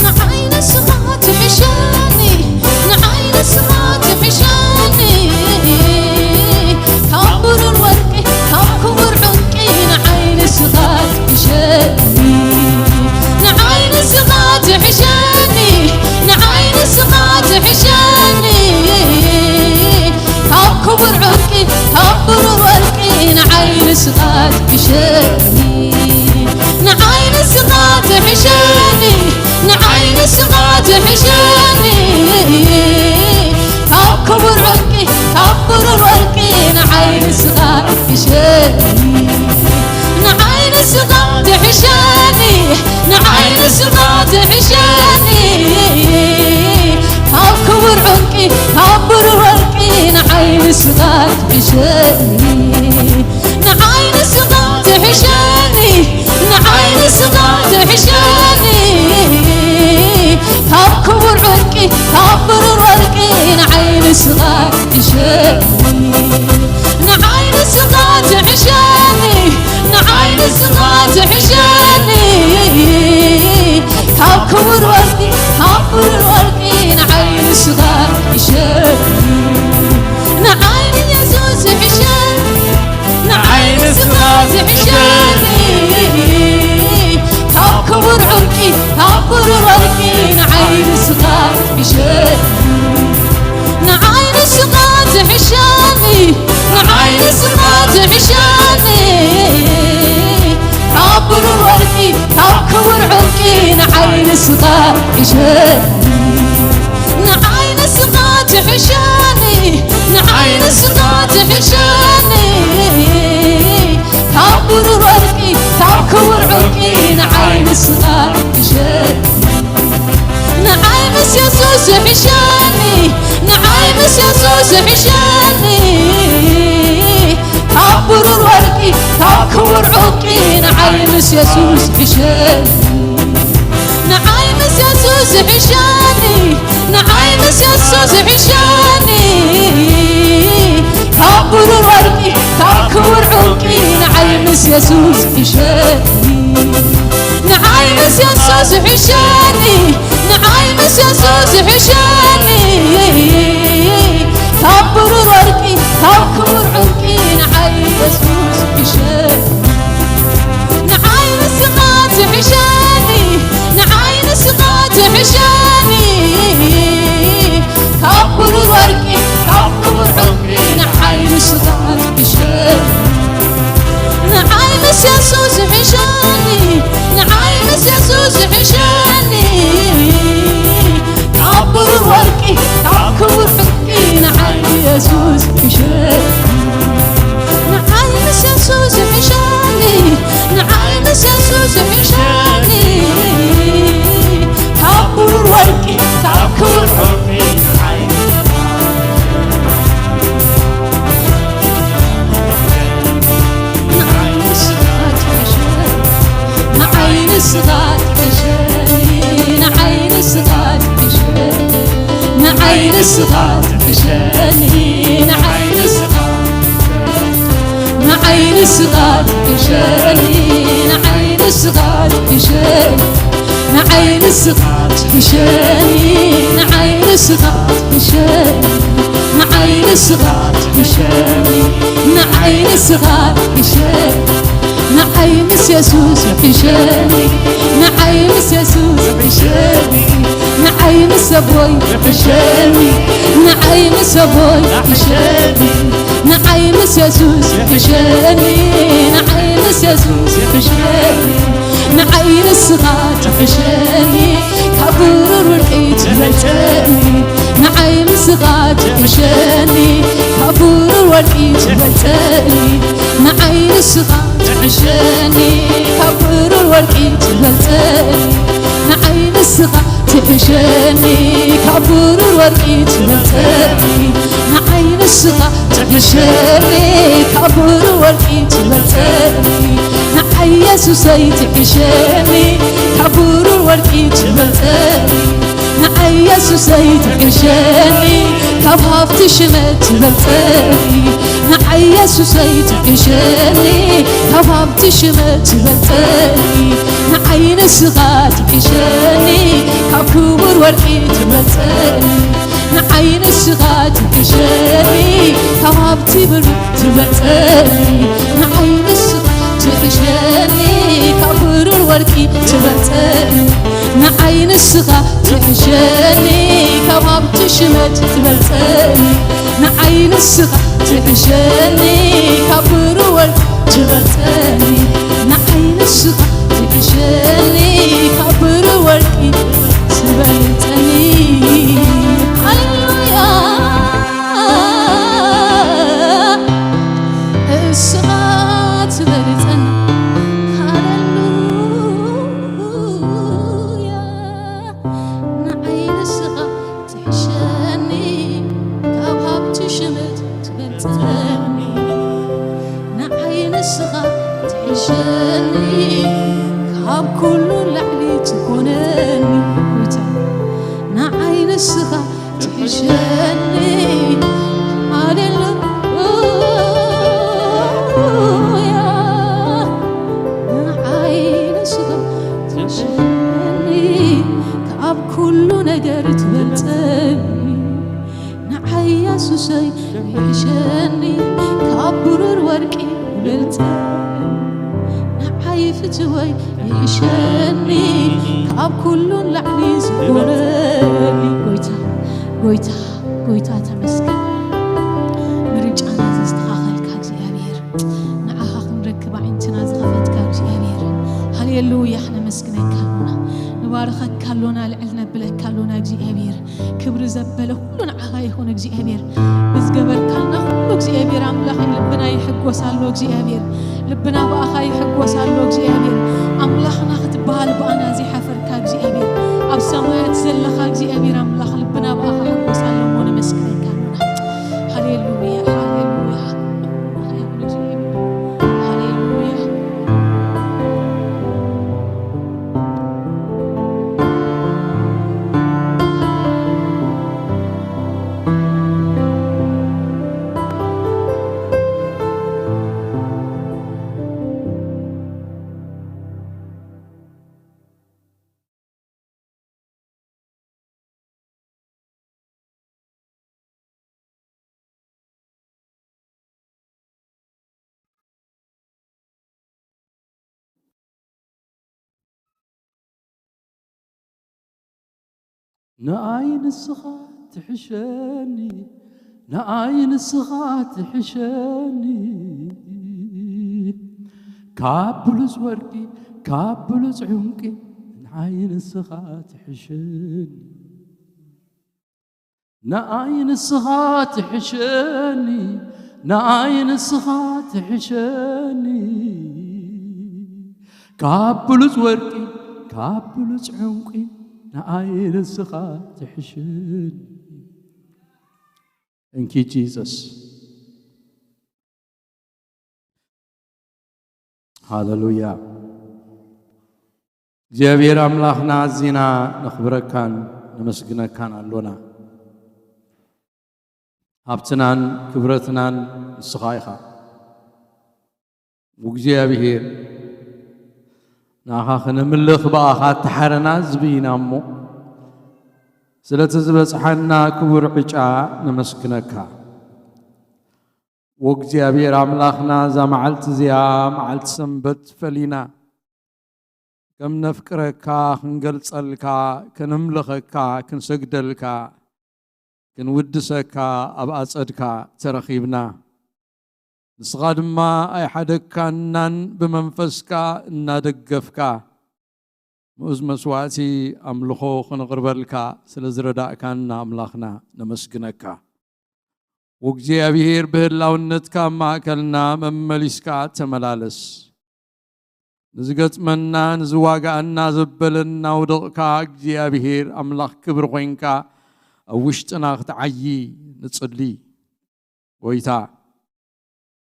ንዓይ ንስኻ ትሕሸኒ፣ ንዓይ ንስኻ ትሕሸኒ። ካብ ብሩር ወርቂ፣ ካብ ክቡር ዕንቂ፣ ንዓይ ንስኻ ትሕሸኒ። ንዓይ ንስኻ ትሕሸኒ፣ ንዓይ ንስኻ ትሕሸኒ። ካብ ክቡር ዕንቂ፣ ካብ ብሩር ወርቂ፣ ንዓይ ንስኻ ትሕሸኒ። ንዓይ ንስኻ ትሕሸኒ፣ ንዓይ ንስኻ ትሕሸኒ። ካብ ክቡር ዕንቂ፣ ካብ ብሩር ወርቂ፣ ንዓይ ንስኻ ትሕሸኒ። ንዓይ ንስኻ ትሕሸኒ፣ ንዓይ ንስኻ ትሕሸኒ። ካብ ክቡር ዕንቂ፣ ካብ ብሩር ወርቂ፣ ንዓይ ንስኻ ትሕሸኒ። ንዓይ ንስኻ ትሕሸኒ፣ ንዓይ ንስኻ ትሕሸኒ። ካብ ክቡር ዕንቂ፣ ካብ ብሩር ወርቂ፣ ንዓይ ንስኻ ትሕሸኒ። ንዓይ ንስኻ ትሕሸኒ፣ ንዓይ ንስኻ ትሕሸኒ። ካብ ክቡር ወርቂ፣ ካብ ብሩር ወርቂ፣ ንዓይ ንስኻ ትሕሸኒ። ንዓይ ንየሱስ ትሕሸኒ። ንዓይ ንስኻ ትሕሸኒ። ካብ ክቡር ዕንቂ፣ ካብ ብሩር ወርቂ፣ ንዓይ ንስኻ ትሕሸኒ። ንዓይ ንስኻ ትሕሸኒ፣ ንዓይ ንስኻ ትሕሸኒ። ካብ ብሩር ወርቂ፣ ካብ ክቡር ዕንቂ፣ ንዓይ ንስኻ ትሕሸኒ። ንዓይ ንስኻ ትሕሸኒ፣ ንዓይ ንስኻ ትሕሸኒ። ካብ ብሩር ወርቂ፣ ካብ ክቡር ዕንቂ፣ ንዓይ ንስኻ ትሕሸኒ። ንዓይ ምስ የሱስ ይሕሸኒ፣ ንዓይ ምስ የሱስ ይሕሸኒ። ካብ ብሩር ወርቂ፣ ካብ ክቡር ዕንቂ፣ ንዓይ ምስ የሱስ ይሕሸኒ። ንዓይ ምስ የሱስ ይሕሸኒ፣ ንዓይ ምስ የሱስ ይሕሸኒ። የሱስ ይሕሸኒ፣ ንዓይ ምስ የሱስ ይሕሸኒ፣ ንዓይ ምስ የሱስ ይሕሸኒ። ካብ ብሩር ወርቂ፣ ካብ ክቡር ዕንቂ ንዓይ የሱስ ይሕሸኒ፣ ንዓይ ንስኻ ትሕሸኒ፣ ንዓይ ንስኻ ትሕሸኒ። ካብ ብሩር ወርቂ፣ ካብ ክቡር ዕንቂ ንዓይ ንስኻ ትሕሸኒ። ንዓይ ምስ የሱስ ይሕሸኒ፣ ንዓይ ምስ የሱስ ይሕሸኒ። ካብ ብሩር ወርቂ፣ ካብ ክቡር ዕንቂ ንዓይ የሱስ ይሕሸኒ። ንዓይ ምስ የሱስ ይሕሸኒ፣ ንዓይ ምስ የሱስ ይሕሸኒ። ካብ ብሩር ወርቂ፣ ካብ ክቡር ዕንቂ ንዓይ ንዓይ ንስኻ ትሕሸኒ፣ ንዓይ ንስኻ ትሕሸኒ፣ ንዓይ ንስኻ ትሕሸኒ፣ ንዓይ ንስኻ ንዓይ ንስኻ ትሕሸኒ፣ ንዓይ ንስኻ ትሕሸኒ፣ ንዓይ ንስኻ ትሕሸኒ፣ ንዓይ ንስኻ ትሕሸኒ፣ ንዓይ ንስኻ ትሕሸኒ፣ ንዓይ ንስኻ ትሕሸኒ፣ ንዓይ ምስ የሱስ ይሕሸኒ፣ ንዓይ ምስ የሱስ ይሕሸኒ፣ ንዓይ ምስ ኣቦይ ይሕሸኒ፣ ንዓይ ምስ ኣቦይ ይሕሸኒ፣ ንዓይ ምስ የሱስ ይሕሸኒ፣ ንዓይ ምስ የሱስ ይሕሸኒ፣ ንዓይ ንስኻ ትሕሸኒ፣ ካብ ብሩር ወርቂ ትበልጸኒ፣ ንዓይ ንስኻ ትሕሸኒ፣ ካብ ብሩር ወርቂ ትበልጸኒ፣ ንዓይ ንስኻ ትሕሸኒ፣ ካብ ብሩር ወርቂ ትበልጸኒ፣ ንዓይ ንስኻ ትሕሸኒ፣ ካብ ብሩር ወርቂ ትበልጸኒ፣ ንዓይ ንስኻ ትሕሸኒ፣ ካብ ብሩር ወርቂ ትበልጸኒ፣ ንዓይ የሱሰይ ትሕሸኒ፣ ካብ ብሩር ወርቂ ትበልጸኒ፣ ንዓይ የሱሰይ ትሕሸኒ፣ ካብ ሃብቲ ሽመት ትበልጸኒ፣ ንዓይ የሱሰይ ትሕሸኒ፣ ካብ ሃብቲ ሽመት ትበልጸኒ፣ ንዓይ ንስኻ ትሕሸኒ፣ ካብ ክቡር ወርቂ ትበልጸኒ፣ ንዓይ ንስኻ ትሕሸኒ፣ ካብ ሃብቲ ብሩር ትበልጸኒ፣ ንዓይ ንስኻ ትሕሸኒ፣ ካብ ብሩር ወርቂ ትበልጸኒ፣ ንዓይ ንስኻ ትሕሸኒ፣ ካብ ሃብቲ ሽመት ትበልጸኒ፣ ንዓይ ንስኻ ትሕሸኒ፣ ካብ ብሩር ወርቂ ትበልጸኒ፣ ንዓይ ንስኻ ትሕሸኒ፣ ካብ ብሩር ወርቂ ትበልጸኒ። ሃሌሉያ። እስኻ ትበልጸኒ። ሃሌሉያ። ንዓይ ንስኻ ትሕሸኒ፣ ካብ ሃብቲ ሽመት ትበልጸኒ፣ ንዓይ ንስኻ ትሕሸኒ፣ ካብ ኩሉ ላዕሊ ትኾነኒ። ጎይታ፣ ንዓይ ንስኻ ትሕሸኒ። ሃሌሉያ። ንዓይ ንስኻ ትሕሸኒ፣ ካብ ኩሉ ነገር ትበልጸኒ። ንዓይ የሱሰይ ይሕሸኒ፣ ካብ ብሩር ወርቂ ይበልጸኒ። ንዓይ ፍትወይ ይሕሸኒ፣ ካብ ኩሉን ላዕሊ ዝኾነኒ። ጎይታ፣ ጎይታ፣ ጎይታ ተመስገን። ምርጫና ዘስተኻኸልካ እግዚኣብሔር፣ ንዓኻ ክንረክብ ኣዒንትና ዝኸፈትካ እግዚኣብሔር፣ ሃሌሉያ፣ ነመስግነካ ኣሎና፣ ንባርኸካ ኣሎና፣ ልዕል ነብለካ ኣሎና እግዚኣብሔር። ክብሪ ዘበለ ኩሉ ንዓኻ ይኹን እግዚኣብሔር። ብዝገበርካልና ኩሉ እግዚኣብሔር ኣምላኽ ልብና ይሕጎስ ኣሎ እግዚኣብሔር። ልብና ብኣኻ ይሕጎስ ኣሎ እግዚኣብሔር። ኣምላኽና ክትበሃል ብኣና ዘይሓፈርካ እግዚኣብሔር። ኣብ ሰማያት ዘለኻ እግዚኣብሔር ኣምላኽ ልብና ብኣኻ ይሕጎስ ኣሎ እሞ ነመስግነካ ኣሎና። ሃሌሉያ፣ ሃሌሉያ። ሃሌሉያ። ንኣይ ንስኻ ትሕሸኒ፣ ንኣይ ንስኻ ትሕሸኒ፣ ካብ ብሉጽ ወርቂ፣ ካብ ብሉጽ ዕንቂ፣ ንኣይ ንስኻ ትሕሸኒ። ንኣይ ንስኻ ትሕሸኒ፣ ንኣይ ንስኻ ትሕሸኒ፣ ካብ ብሉጽ ወርቂ፣ ካብ ብሉጽ ዕንቂ፣ ንኣይ ንስኻ ትሕሸኒ። Thank you, Jesus. ሃሌሉያ። እግዚኣብሔር ኣምላኽና ኣዚና ነኽብረካን ነመስግነካን ኣሎና። ሃብትናን ክብረትናን ንስኻ ኢኻ። እግዚኣብሔር ንኣኻ ክነምልኽ ብኣኻ እተሓረና ህዝቢ ኢና እሞ፣ ስለቲ ዝበጽሓና ክቡር ዕጫ ነመስግነካ። ወእግዚኣብሔር ኣምላኽና፣ እዛ መዓልቲ እዚኣ፣ መዓልቲ ሰንበት ፈሊና፣ ከም ነፍቅረካ ክንገልጸልካ፣ ከነምልኸካ፣ ክንሰግደልካ፣ ክንውድሰካ ኣብ ኣጸድካ ተረኺብና። ንስኻ ድማ ኣይሓደግካናን፣ ብመንፈስካ እናደገፍካ፣ ምኡዝ መስዋእቲ ኣምልኾ ክንቕርበልካ ስለ ዝረዳእካና ኣምላኽና ነመስግነካ። ወእግዚኣብሔር ብህላውነትካ ኣብ ማእከልና መመሊስካ ተመላለስ። ንዝገጥመና ንዝዋጋኣና ዘበለና ውደቕካ እግዚኣብሔር ኣምላኽ ክብሪ ኮይንካ ኣብ ውሽጥና ክትዓዪ ንጽሊ። ጎይታ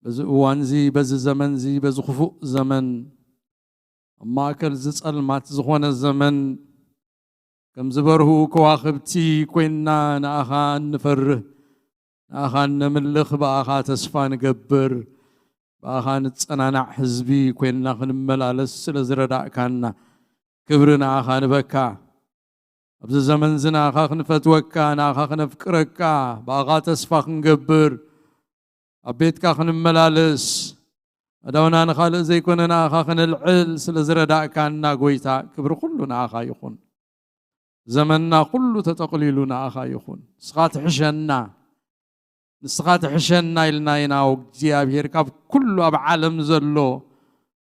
በዚ እዋንዚ በዚ ዘመንዚ በዚ ክፉእ ዘመን ኣብ ማእከል እዚ ጸልማት ዝኾነ ዘመን ከም ዝበርሁ ከዋኽብቲ ኮይንና ንኣኻ እንፈርህ፣ ንኣኻ እነምልኽ፣ ብኣኻ ተስፋ ንገብር፣ ብኣኻ ንጸናናዕ ህዝቢ ኮይንና ክንመላለስ ስለ ዝረዳእካና ክብሪ ንኣኻ ንበካ። ኣብዚ ዘመን እዚ ንኣኻ ክንፈትወካ፣ ንኣኻ ክነፍቅረካ፣ ብኣኻ ተስፋ ክንገብር፣ ኣብ ቤትካ ክንመላለስ፣ ኣእዳውና ንኻልእ ዘይኮነ ንኣኻ ክነልዕል ስለ ዝረዳእካና ጎይታ፣ ክብሪ ኩሉ ንኣኻ ይኹን። ዘመንና ኩሉ ተጠቕሊሉ ንኣኻ ይኹን። ንስኻ ትሕሸና፣ ንስኻ ትሕሸና ኢልና ኢና እግዚኣብሔር። ካብ ኩሉ ኣብ ዓለም ዘሎ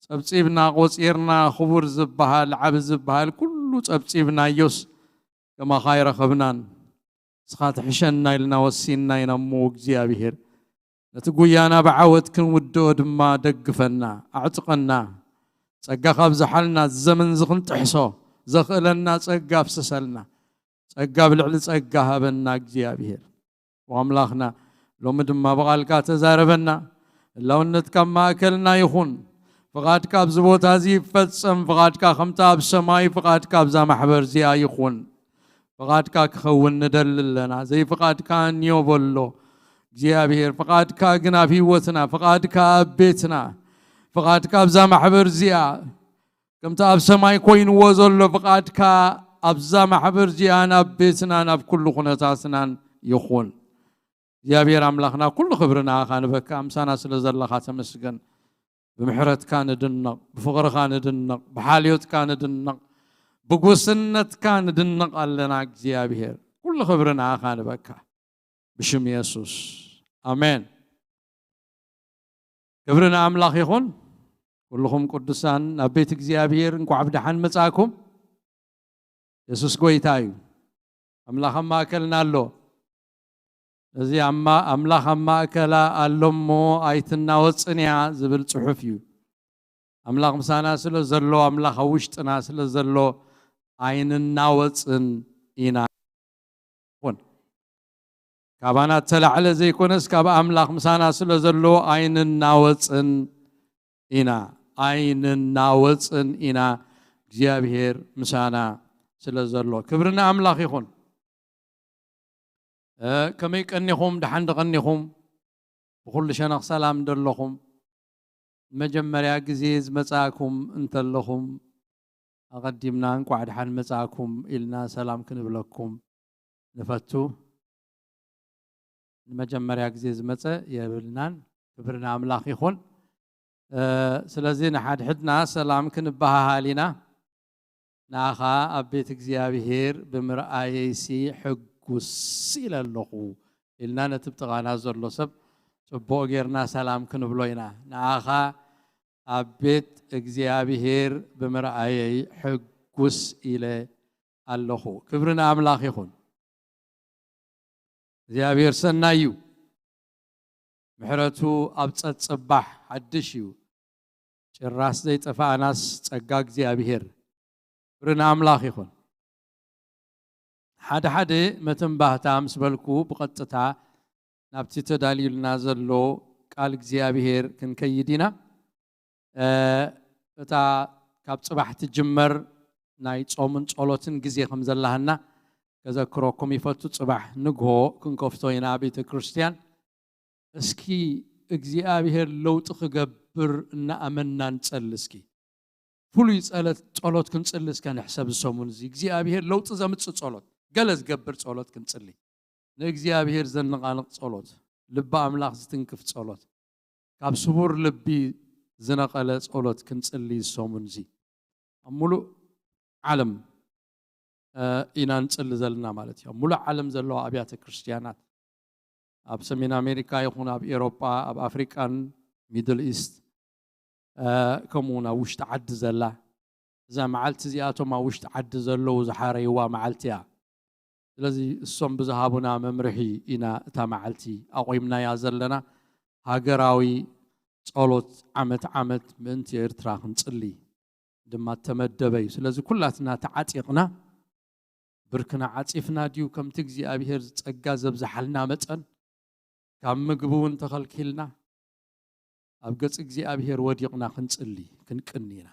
ጸብጺብና ቆጺርና፣ ክቡር ዝበሃል ዓቢ ዝበሃል ኩሉ ጸብጺብናዮስ ከማኻ ኣይረኸብናን። ንስኻ ትሕሸና ኢልና ወሲንና ኢና እሞ እግዚኣብሔር። ነቲ ጉያና ብዓወት ክንውድኦ ድማ ደግፈና፣ ኣዕጥቐና። ጸጋኻ ኣብዝሓልና፣ እዚ ዘመን እዚ ክንጥሕሶ ዘኽእለና ጸጋ ኣፍስሰልና። ጸጋ ኣብ ልዕሊ ጸጋ ሃበና እግዚኣብሔር። ኣምላኽና፣ ሎሚ ድማ ብቓልካ ተዛረበና። ህላውነትካ ኣብ ማእከልና ይኹን። ፍቓድካ ኣብዚ ቦታ እዚ ይፈጸም። ፍቓድካ ከምቲ ኣብ ሰማይ፣ ፍቓድካ ኣብዛ ማሕበር እዚኣ ይኹን። ፍቓድካ ክኸውን ንደሊ ኣለና። ዘይፍቓድካ እንዮ በሎ እግዚኣብሔር። ፍቓድካ ግን ኣብ ህይወትና፣ ፍቓድካ ኣብ ቤትና፣ ፍቓድካ ኣብዛ ማሕበር እዚኣ፣ ከምቲ ኣብ ሰማይ ኮይንዎ ዘሎ ፍቓድካ ኣብዛ ማሕበር እዚኣን ኣብ ቤትናን ኣብ ኩሉ ኩነታትናን ይኹን። እግዚኣብሔር ኣምላኽና፣ ኩሉ ክብሪ ንኣኻ ንበካ። ምሳና ስለ ዘለኻ ተመስገን። ብምሕረትካ ንድነቕ፣ ብፍቕርኻ ንድነቕ፣ ብሓልዮትካ ንድነቕ፣ ብጉስነትካ ንድነቕ ኣለና እግዚኣብሔር። ኩሉ ክብሪ ንኣኻ ንበካ። ብሽም የሱስ፣ ኣሜን። ክብሪ ንኣምላኽ ይኹን። ኩልኹም ቅዱሳን ናብ ቤት እግዚኣብሔር እንቋዕ ብደሓን መጻእኩም። የሱስ ጎይታ እዩ። ኣምላኽ ኣብ ማእከልና ኣሎ። እዚ ኣማ-፣ ኣምላኽ ኣብ ማእከላ ኣሎ እሞ ኣይትናወጽን እያ ዝብል ጽሑፍ እዩ። ኣምላኽ ምሳና ስለ ዘሎ፣ ኣምላኽ ኣብ ውሽጥና ስለ ዘሎ ኣይንናወጽን ኢና። ይኹን። ካባና እተላዕለ ዘይኮነስ፣ ካብ ኣምላኽ ምሳና ስለ ዘሎ ኣይንናወጽን ኢና። ኣይንናወጽን ኢና፣ እግዚኣብሔር ምሳና ስለ ዘሎ። ክብሪ ንኣምላኽ ይኹን። እ፣ ከመይ ቀኒኹም? ደሓን ዶ ቀኒኹም? ብኹሉ ሸነኽ ሰላም ዶ ኣለኹም? ንመጀመርያ ግዜ ዝመጻእኩም እንተለኹም፣ ኣቐዲምና እንቋዕ ደሓን መጻእኩም ኢልና ሰላም ክንብለኩም ንፈቱ። ንመጀመርያ ግዜ ዝመጸ የብልናን። ክብሪ ንኣምላኽ ይኹን። እ፣ ስለዚ ንሓድሕድና ሰላም ክንበሃሃል ኢና። ንኣኻ ኣብ ቤት እግዚኣብሔር ብምርኣየይሲ ሕጉስ ኢለ ኣለኹ ኢልና ነቲ ብጥቓና ዘሎ ሰብ ጽቡቕ ጌርና ሰላም ክንብሎ ኢና። ንኣኻ ኣብ ቤት እግዚኣብሔር ብምርኣየይ ሕጉስ ኢለ ኣለኹ። ክብሪ ንኣምላኽ ይኹን። እግዚኣብሔር ሰናይ እዩ። ምሕረቱ ኣብ ጸጽባሕ ሓድሽ እዩ። ጭራስ ዘይጠፋእናስ ጸጋ እግዚኣብሔር። ክብሪ ንኣምላኽ ይኹን። ሓደ ሓደ መተንባህታ ምስ በልኩ ብቐጥታ ናብቲ ተዳልዩልና ዘሎ ቃል እግዚኣብሔር ክንከይድ ኢና። እ፣ እታ ካብ ጽባሕ ትጅመር ናይ ጾምን ጸሎትን ግዜ ከም ዘላህና ከዘክረኩም ይፈቱ። ጽባሕ ንግሆ ክንከፍቶ ኢና ቤተ ክርስቲያን። እስኪ እግዚኣብሔር ለውጢ ክገብር እናኣመንና ንጸሊ እስኪ። ፍሉይ ጸሎት፣ ጸሎት ክንጽሊ እስከ ንሕሰብ። ዝሰሙን እዚ እግዚኣብሔር ለውጢ ዘምጽእ ጸሎት፣ ገለ ዝገብር ጸሎት ክንጽሊ። ንእግዚኣብሔር ዘነቓንቕ ጸሎት፣ ልቢ ኣምላኽ ዝትንክፍ ጸሎት፣ ካብ ስቡር ልቢ ዝነቐለ ጸሎት ክንጽሊ ዝሰሙን እዚ። ኣብ ሙሉእ ዓለም፣ እ፣ ኢና ንጽሊ ዘለና ማለት እዩ። ኣብ ሙሉእ ዓለም ዘለዋ ኣብያተ ክርስቲያናት፣ ኣብ ሰሜን ኣሜሪካ ይኹን ኣብ ኤሮጳ፣ ኣብ ኣፍሪቃን ሚድል ኢስት፣ እ፣ ከምኡ እውን ኣብ ውሽጢ ዓዲ ዘላ፣ እዛ መዓልቲ እዚኣቶም ኣብ ውሽጢ ዓዲ ዘለዉ ዝሓረይዋ መዓልቲ እያ። ስለዚ እሶም ብዝሃቡና መምርሒ ኢና እታ መዓልቲ ኣቑምናያ ዘለና። ሃገራዊ ጸሎት ዓመት ዓመት ምእንቲ ኤርትራ ክንጽሊ ድማ እተመደበ እዩ። ስለዚ ኩላትና ተዓጢቕና፣ ብርክና ዓጺፍና ድዩ? ከምቲ እግዚኣብሔር ጸጋ ዘብዝሓልና መጠን፣ ካብ ምግቢ እውን ተኸልኪልና፣ ኣብ ገጽ እግዚኣብሔር ወዲቕና ክንጽሊ ክንቅኒ ኢና።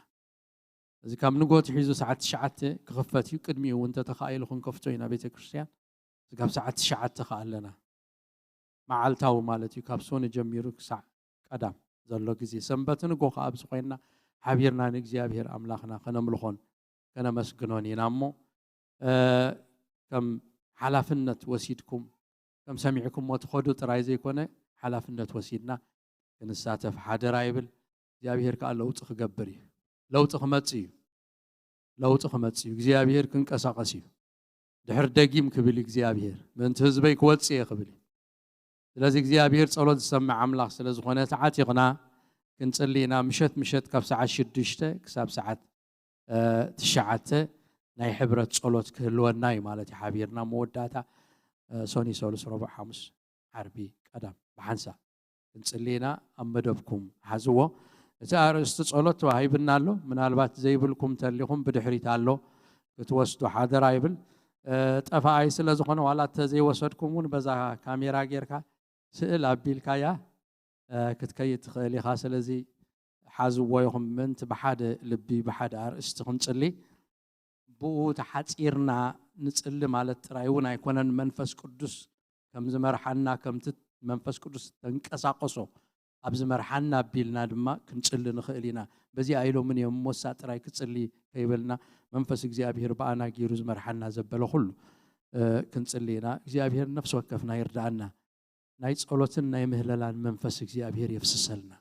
እዚ ካብ ንግሆ ትሒዙ ሰዓት ትሽዓተ ክኽፈት እዩ። ቅድሚኡ እውን እንተተኻኢሉ ክንከፍቶ ኢና ቤተ ክርስቲያን። እዚ ካብ ሰዓት ትሽዓተ ከኣ ኣለና። መዓልታዊ ማለት እዩ። ካብ ሶኒ ጀሚሩ ክሳዕ ቀዳም ዘሎ ግዜ፣ ሰንበት ንግሆ ከኣ ኣብዚ ኮይንና ሓቢርና ንእግዚኣብሔር ኣምላኽና ከነምልኾን ከነመስግኖን ኢና እሞ፣ እ፣ ከም ሓላፍነት ወሲድኩም፣ ከም ሰሚዕኩሞ ትኸዱ ጥራይ ዘይኮነ፣ ሓላፍነት ወሲድና ክንሳተፍ ሓደራ ይብል። እግዚኣብሔር ከኣ ለውጢ ክገብር እዩ። ለውጢ ክመጽእ እዩ። ለውጢ ክመጽእ እዩ። እግዚኣብሔር ክንቀሳቐስ እዩ። ድሕር ደጊም ክብል እዩ እግዚኣብሔር። ምእንቲ ህዝበይ ክወጽእ እየ ክብል እዩ። ስለዚ እግዚኣብሔር ጸሎት ዝሰምዕ ኣምላኽ ስለ ዝኾነ፣ ተዓጢቕና ክንጽሊ ኢና። ምሸት ምሸት ካብ ሰዓት ሽዱሽተ ክሳብ ሰዓት፣ እ፣ ትሽዓተ ናይ ሕብረት ጸሎት ክህልወና እዩ ማለት እዩ። ሓቢርና መወዳእታ፣ እ፣ ሶኒ፣ ሰሉስ፣ ረቡዕ፣ ሓሙስ፣ ዓርቢ፣ ቀዳም ብሓንሳብ ክንጽሊ ኢና። ኣብ መደብኩም ሓዝዎ። እቲ ኣርእስቲ ጸሎት ተዋሂብና ኣሎ። ምናልባት ዘይብልኩም ተሊኹም ብድሕሪት ኣሎ ክትወስዱ ሓደራ ይብል። እ፣ ጠፋኣይ ስለ ዝኾነ ዋላ እተዘይወሰድኩም እውን በዛ ካሜራ ጌርካ ስእል ኣቢልካያ፣ እ፣ ክትከይድ ትኽእል ኢኻ። ስለዚ ሓዝዎ ኢኹም ምእንቲ ብሓደ ልቢ ብሓደ ኣርእስቲ ክንጽሊ። ብኡ ተሓጺርና ንጽሊ ማለት ጥራይ እውን ኣይኮነን። መንፈስ ቅዱስ ከም ዝመርሓና፣ ከምቲ መንፈስ ቅዱስ ተንቀሳቐሶ ኣብ ዝመርሓና ኣቢልና ድማ ክንጽሊ ንኽእል ኢና። በዚኣ ኢሎምን እዮም፣ ሞሳ ጥራይ ክጽሊ ከይበልና፣ መንፈስ እግዚኣብሔር ብኣና ገይሩ ዝመርሓና ዘበለ ኩሉ፣ እ፣ ክንጽሊ ኢና። እግዚኣብሔር ነፍሲ ወከፍና ይርድኣና። ናይ ጸሎትን ናይ ምህለላን መንፈስ እግዚኣብሔር የፍስሰልና።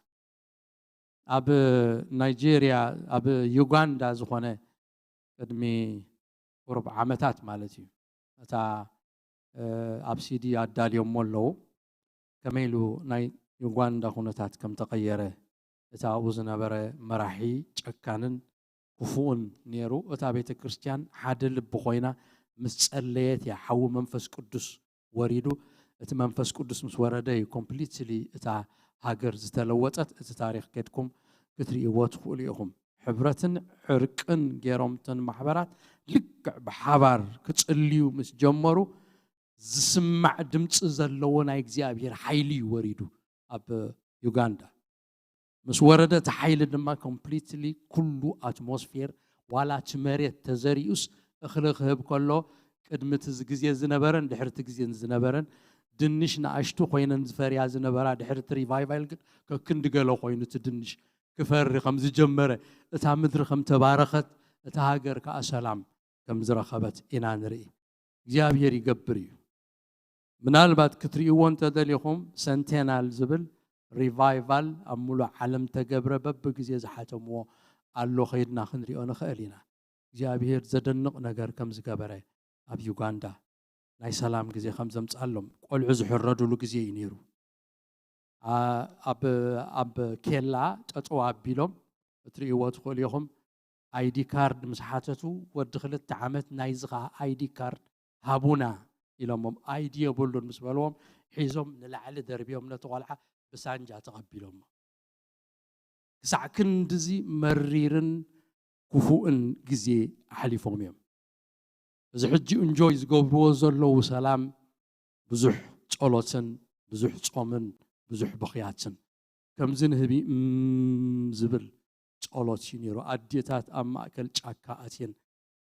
ኣብ ናይጄርያ፣ ኣብ ዩጋንዳ ዝኾነ ቅድሚ ቁሩብ ዓመታት ማለት እዩ። እታ፣ እ፣ ኣብ ሲዲ ኣዳልዮሞ ኣለዉ። ከመይ ኢሉ ናይ ዩጋንዳ ኩነታት ከም ተቐየረ፣ እቲ ኣብኡ ዝነበረ መራሒ ጨካንን ክፉእን ነይሩ። እታ ቤተ ክርስቲያን ሓደ ልቢ ኮይና ምስ ጸለየት እያ፣ ሓዊ መንፈስ ቅዱስ ወሪዱ። እቲ መንፈስ ቅዱስ ምስ ወረደ እዩ ኮምፕሊትሊ እታ ሃገር ዝተለወጠት። እቲ ታሪኽ ከድኩም ክትርእይዎ ትኽእሉ ኢኹም። ሕብረትን ዕርቅን ገይሮም እተን ማሕበራት ልክዕ ብሓባር ክጽልዩ ምስ ጀመሩ፣ ዝስማዕ ድምፂ ዘለዎ ናይ እግዚኣብሔር ሓይሊ እዩ ወሪዱ ኣብ ዩጋንዳ። ምስ ወረደ እቲ ሓይሊ ድማ ኮምፕሊትሊ ኩሉ ኣትሞስፌር፣ ዋላ እቲ መሬት ተዘሪኡስ እኽሊ ክህብ ከሎ፣ ቅድሚ እቲ ግዜ ዝነበረን ድሕሪ እቲ ግዜ ዝነበረን፣ ድንሽ ንኣሽቱ ኮይነን ዝፈርያ ዝነበራ፣ ድሕሪ እቲ ሪቫይቫል ግን ከክንዲ ገለ ኮይኑ እቲ ድንሽ ክፈሪ ከም ዝጀመረ፣ እታ ምድሪ ከም ተባረኸት፣ እታ ሃገር ከኣ ሰላም ከም ዝረኸበት ኢና ንርኢ። እግዚኣብሔር ይገብር እዩ። ምናልባት ክትርእይዎ እንተደሊኹም፣ ሰንቴናል ዝብል ሪቫይቫል ኣብ ሙሉእ ዓለም ተገብረ፣ በብግዜ ዝሓተምዎ ኣሎ፣ ከይድና ክንሪኦ ንኽእል ኢና። እግዚኣብሔር ዘደንቕ ነገር ከም ዝገበረ፣ ኣብ ዩጋንዳ ናይ ሰላም ግዜ ከም ዘምጻሎም፣ ቆልዑ ዝሕረዱሉ ግዜ እዩ ነይሩ። ኣ-፣ ኣብ፣ ኣብ ኬላ ጠጠው ኣቢሎም፣ እትርእይዎ ትኽእሉ ኢኹም። ኣይዲ ካርድ ምስ ሓተቱ፣ ወዲ ክልተ ዓመት፣ "ናይዚ ኸኣ ኣይዲ ካርድ ሃቡና" ኢሎሞም። "ኣይዲ የብሉን" ምስ በልዎም፣ ሒዞም ንላዕሊ ደርብዮም ነቲ ቆልዓ ብሳንጃ ተቐቢሎሞ። ክሳዕ ክንድዚ መሪርን ክፉእን ግዜ ኣሕሊፎም እዮም። እዚ ሕጂ እንጆይ ዝገብርዎ ዘለዉ ሰላም ብዙሕ ጸሎትን ብዙሕ ጾምን ብዙሕ ብኽያትን፣ ከምዚ ንህቢ እም ዝብል ጸሎት እዩ ነይሩ። ኣዴታት ኣብ ማእከል ጫካ ኣትየን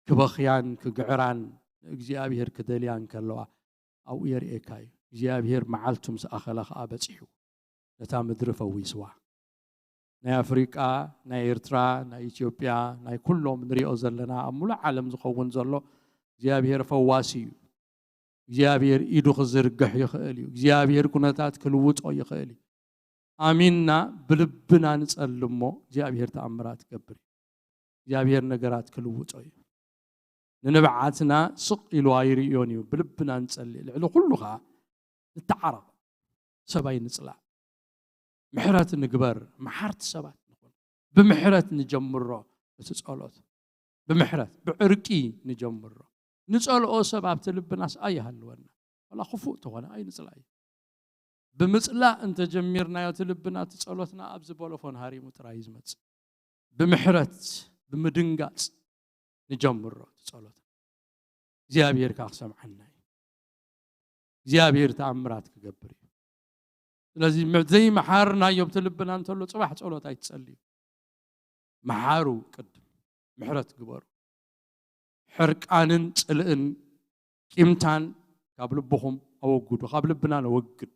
ክበኽያን ክግዕራን ንእግዚኣብሔር ክደልያ እንከለዋ፣ ኣብኡ የርእየካ እዩ። እግዚኣብሔር መዓልቱ ምስ ኣኸለ ኸኣ በጺሑ፣ ነታ ምድሪ ፈዊስዋ። ናይ ኣፍሪቃ፣ ናይ ኤርትራ፣ ናይ ኢትዮጵያ፣ ናይ ኩሎም ንሪኦ ዘለና፣ ኣብ ሙሉእ ዓለም ዝኸውን ዘሎ እግዚኣብሔር ፈዋሲ እዩ። እግዚኣብሔር ኢዱ ክዝርግሕ ይኽእል እዩ። እግዚኣብሔር ኩነታት ክልውጦ ይኽእል እዩ። ኣሚንና ብልብና ንጸሊ እሞ እግዚኣብሔር ተኣምራት ይገብር እዩ። እግዚኣብሔር ነገራት ክልውጦ እዩ። ንንብዓትና ስቕ ኢሉ ኣይርእዮን እዩ። ብልብና ንጸሊ። ልዕሊ ኩሉ ኸኣ ንተዓረቕ። ሰብ ኣይንጽላእ። ምሕረት ንግበር። መሓርቲ ሰባት ንኹን። ብምሕረት ንጀምሮ እቲ ጸሎት። ብምሕረት፣ ብዕርቂ ንጀምሮ። ንጸልኦ ሰብ ኣብቲ ልብናስ ኣይሃልወና። ዋላ ክፉእ ተኾነ ኣይንጽላእ እዩ። ብምጽላእ እንተጀሚርናዮ እቲ ልብና፣ እቲ ጸሎትና ኣብዚ ቦሎፎን ሃሪሙ ጥራይ እዩ ዝመጽእ። ብምሕረት፣ ብምድንጋጽ ንጀምሮ እቲ ጸሎት። እግዚኣብሔር ከኣ ክሰምዓና እዩ። እግዚኣብሔር ተኣምራት ክገብር እዩ። ስለዚ ም-፣ ዘይመሓርናዮ ኣብቲ ልብና እንተሎ ጽባሕ ጸሎት ኣይትጸልዩ። መሓሩ ቅድም፣ ምሕረት ግበሩ። ሕርቃንን ጽልእን ቂምታን ካብ ልብኹም ኣወግዱ፣ ካብ ልብና ነወግድ።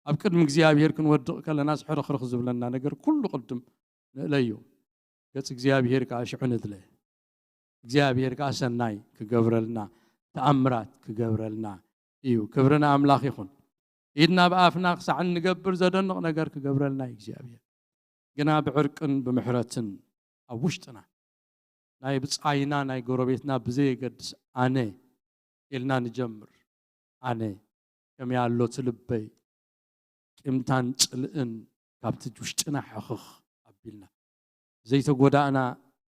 ኣብ ቅድሚ እግዚኣብሔር ክንወድቕ ከለናስ ሕርኽርኽ ዝብለና ነገር ኩሉ ቅድም ንእለዮ። ገጽ እግዚኣብሔር ከኣ ሽዑ ንድለ። እግዚኣብሔር ከኣ ሰናይ ክገብረልና፣ ተኣምራት ክገብረልና እዩ። ክብሪ ንኣምላኽ ይኹን። ኢድና ብኣፍና ክሳዕ እንገብር ዘደንቕ ነገር ክገብረልና እዩ እግዚኣብሔር። ግና ብዕርቅን ብምሕረትን ኣብ ውሽጥና፣ ናይ ብጻይና ናይ ጎረቤትና ብዘየገድስ ኣነ ኢልና ንጀምር። ኣነ ከመይ ኣሎ እቲ ልበይ? ቂምታን ጽልእን ካብቲ ውሽጥና ሕኽኽ ኣቢልና። ዘይተጎዳእና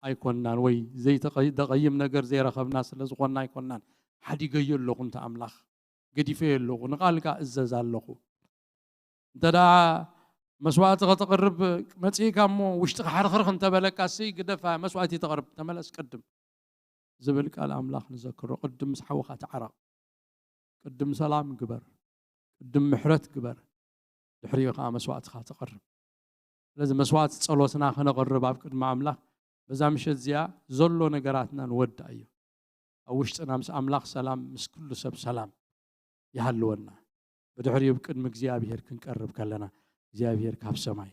ኣይኮንናን፣ ወይ ዘይተቐ-፣ ደቐይም ነገር ዘይረኸብና ስለ ዝኾንና ኣይኮንናን። ሓዲገዮ ኣለኹ እንተ ኣምላኽ፣ ገዲፈዮ ኣለኹ፣ ንቓልካ እዘዝ ኣለኹ። እንተ ደኣ መስዋእቲ ከተቕርብ መጺእካ እሞ ውሽጥኻ ሕርኽርኽ እንተበለካ፣ እሰይ ግደፋ፣ መስዋእቲ ተቕርብ፣ ተመለስ ቅድም ዝብል ቃል ኣምላኽ ንዘክሮ። ቅድም ምስ ሓውኻ ተዓረቕ፣ ቅድም ሰላም ግበር፣ ቅድም ምሕረት ግበር፣ ድሕሪኡ ኸኣ መስዋእትኻ ተቕርብ። ስለዚ መስዋእቲ ጸሎትና ከነቕርብ ኣብ ቅድሚ ኣምላኽ በዛ ምሸት እዚኣ ዘሎ ነገራትና ንወድኣዮ። ኣብ ውሽጥና ምስ ኣምላኽ ሰላም፣ ምስ ኩሉ ሰብ ሰላም ይሃልወና። ብድሕሪኡ ኣብ ቅድሚ እግዚኣብሔር ክንቀርብ ከለና እግዚኣብሔር ካብ ሰማይ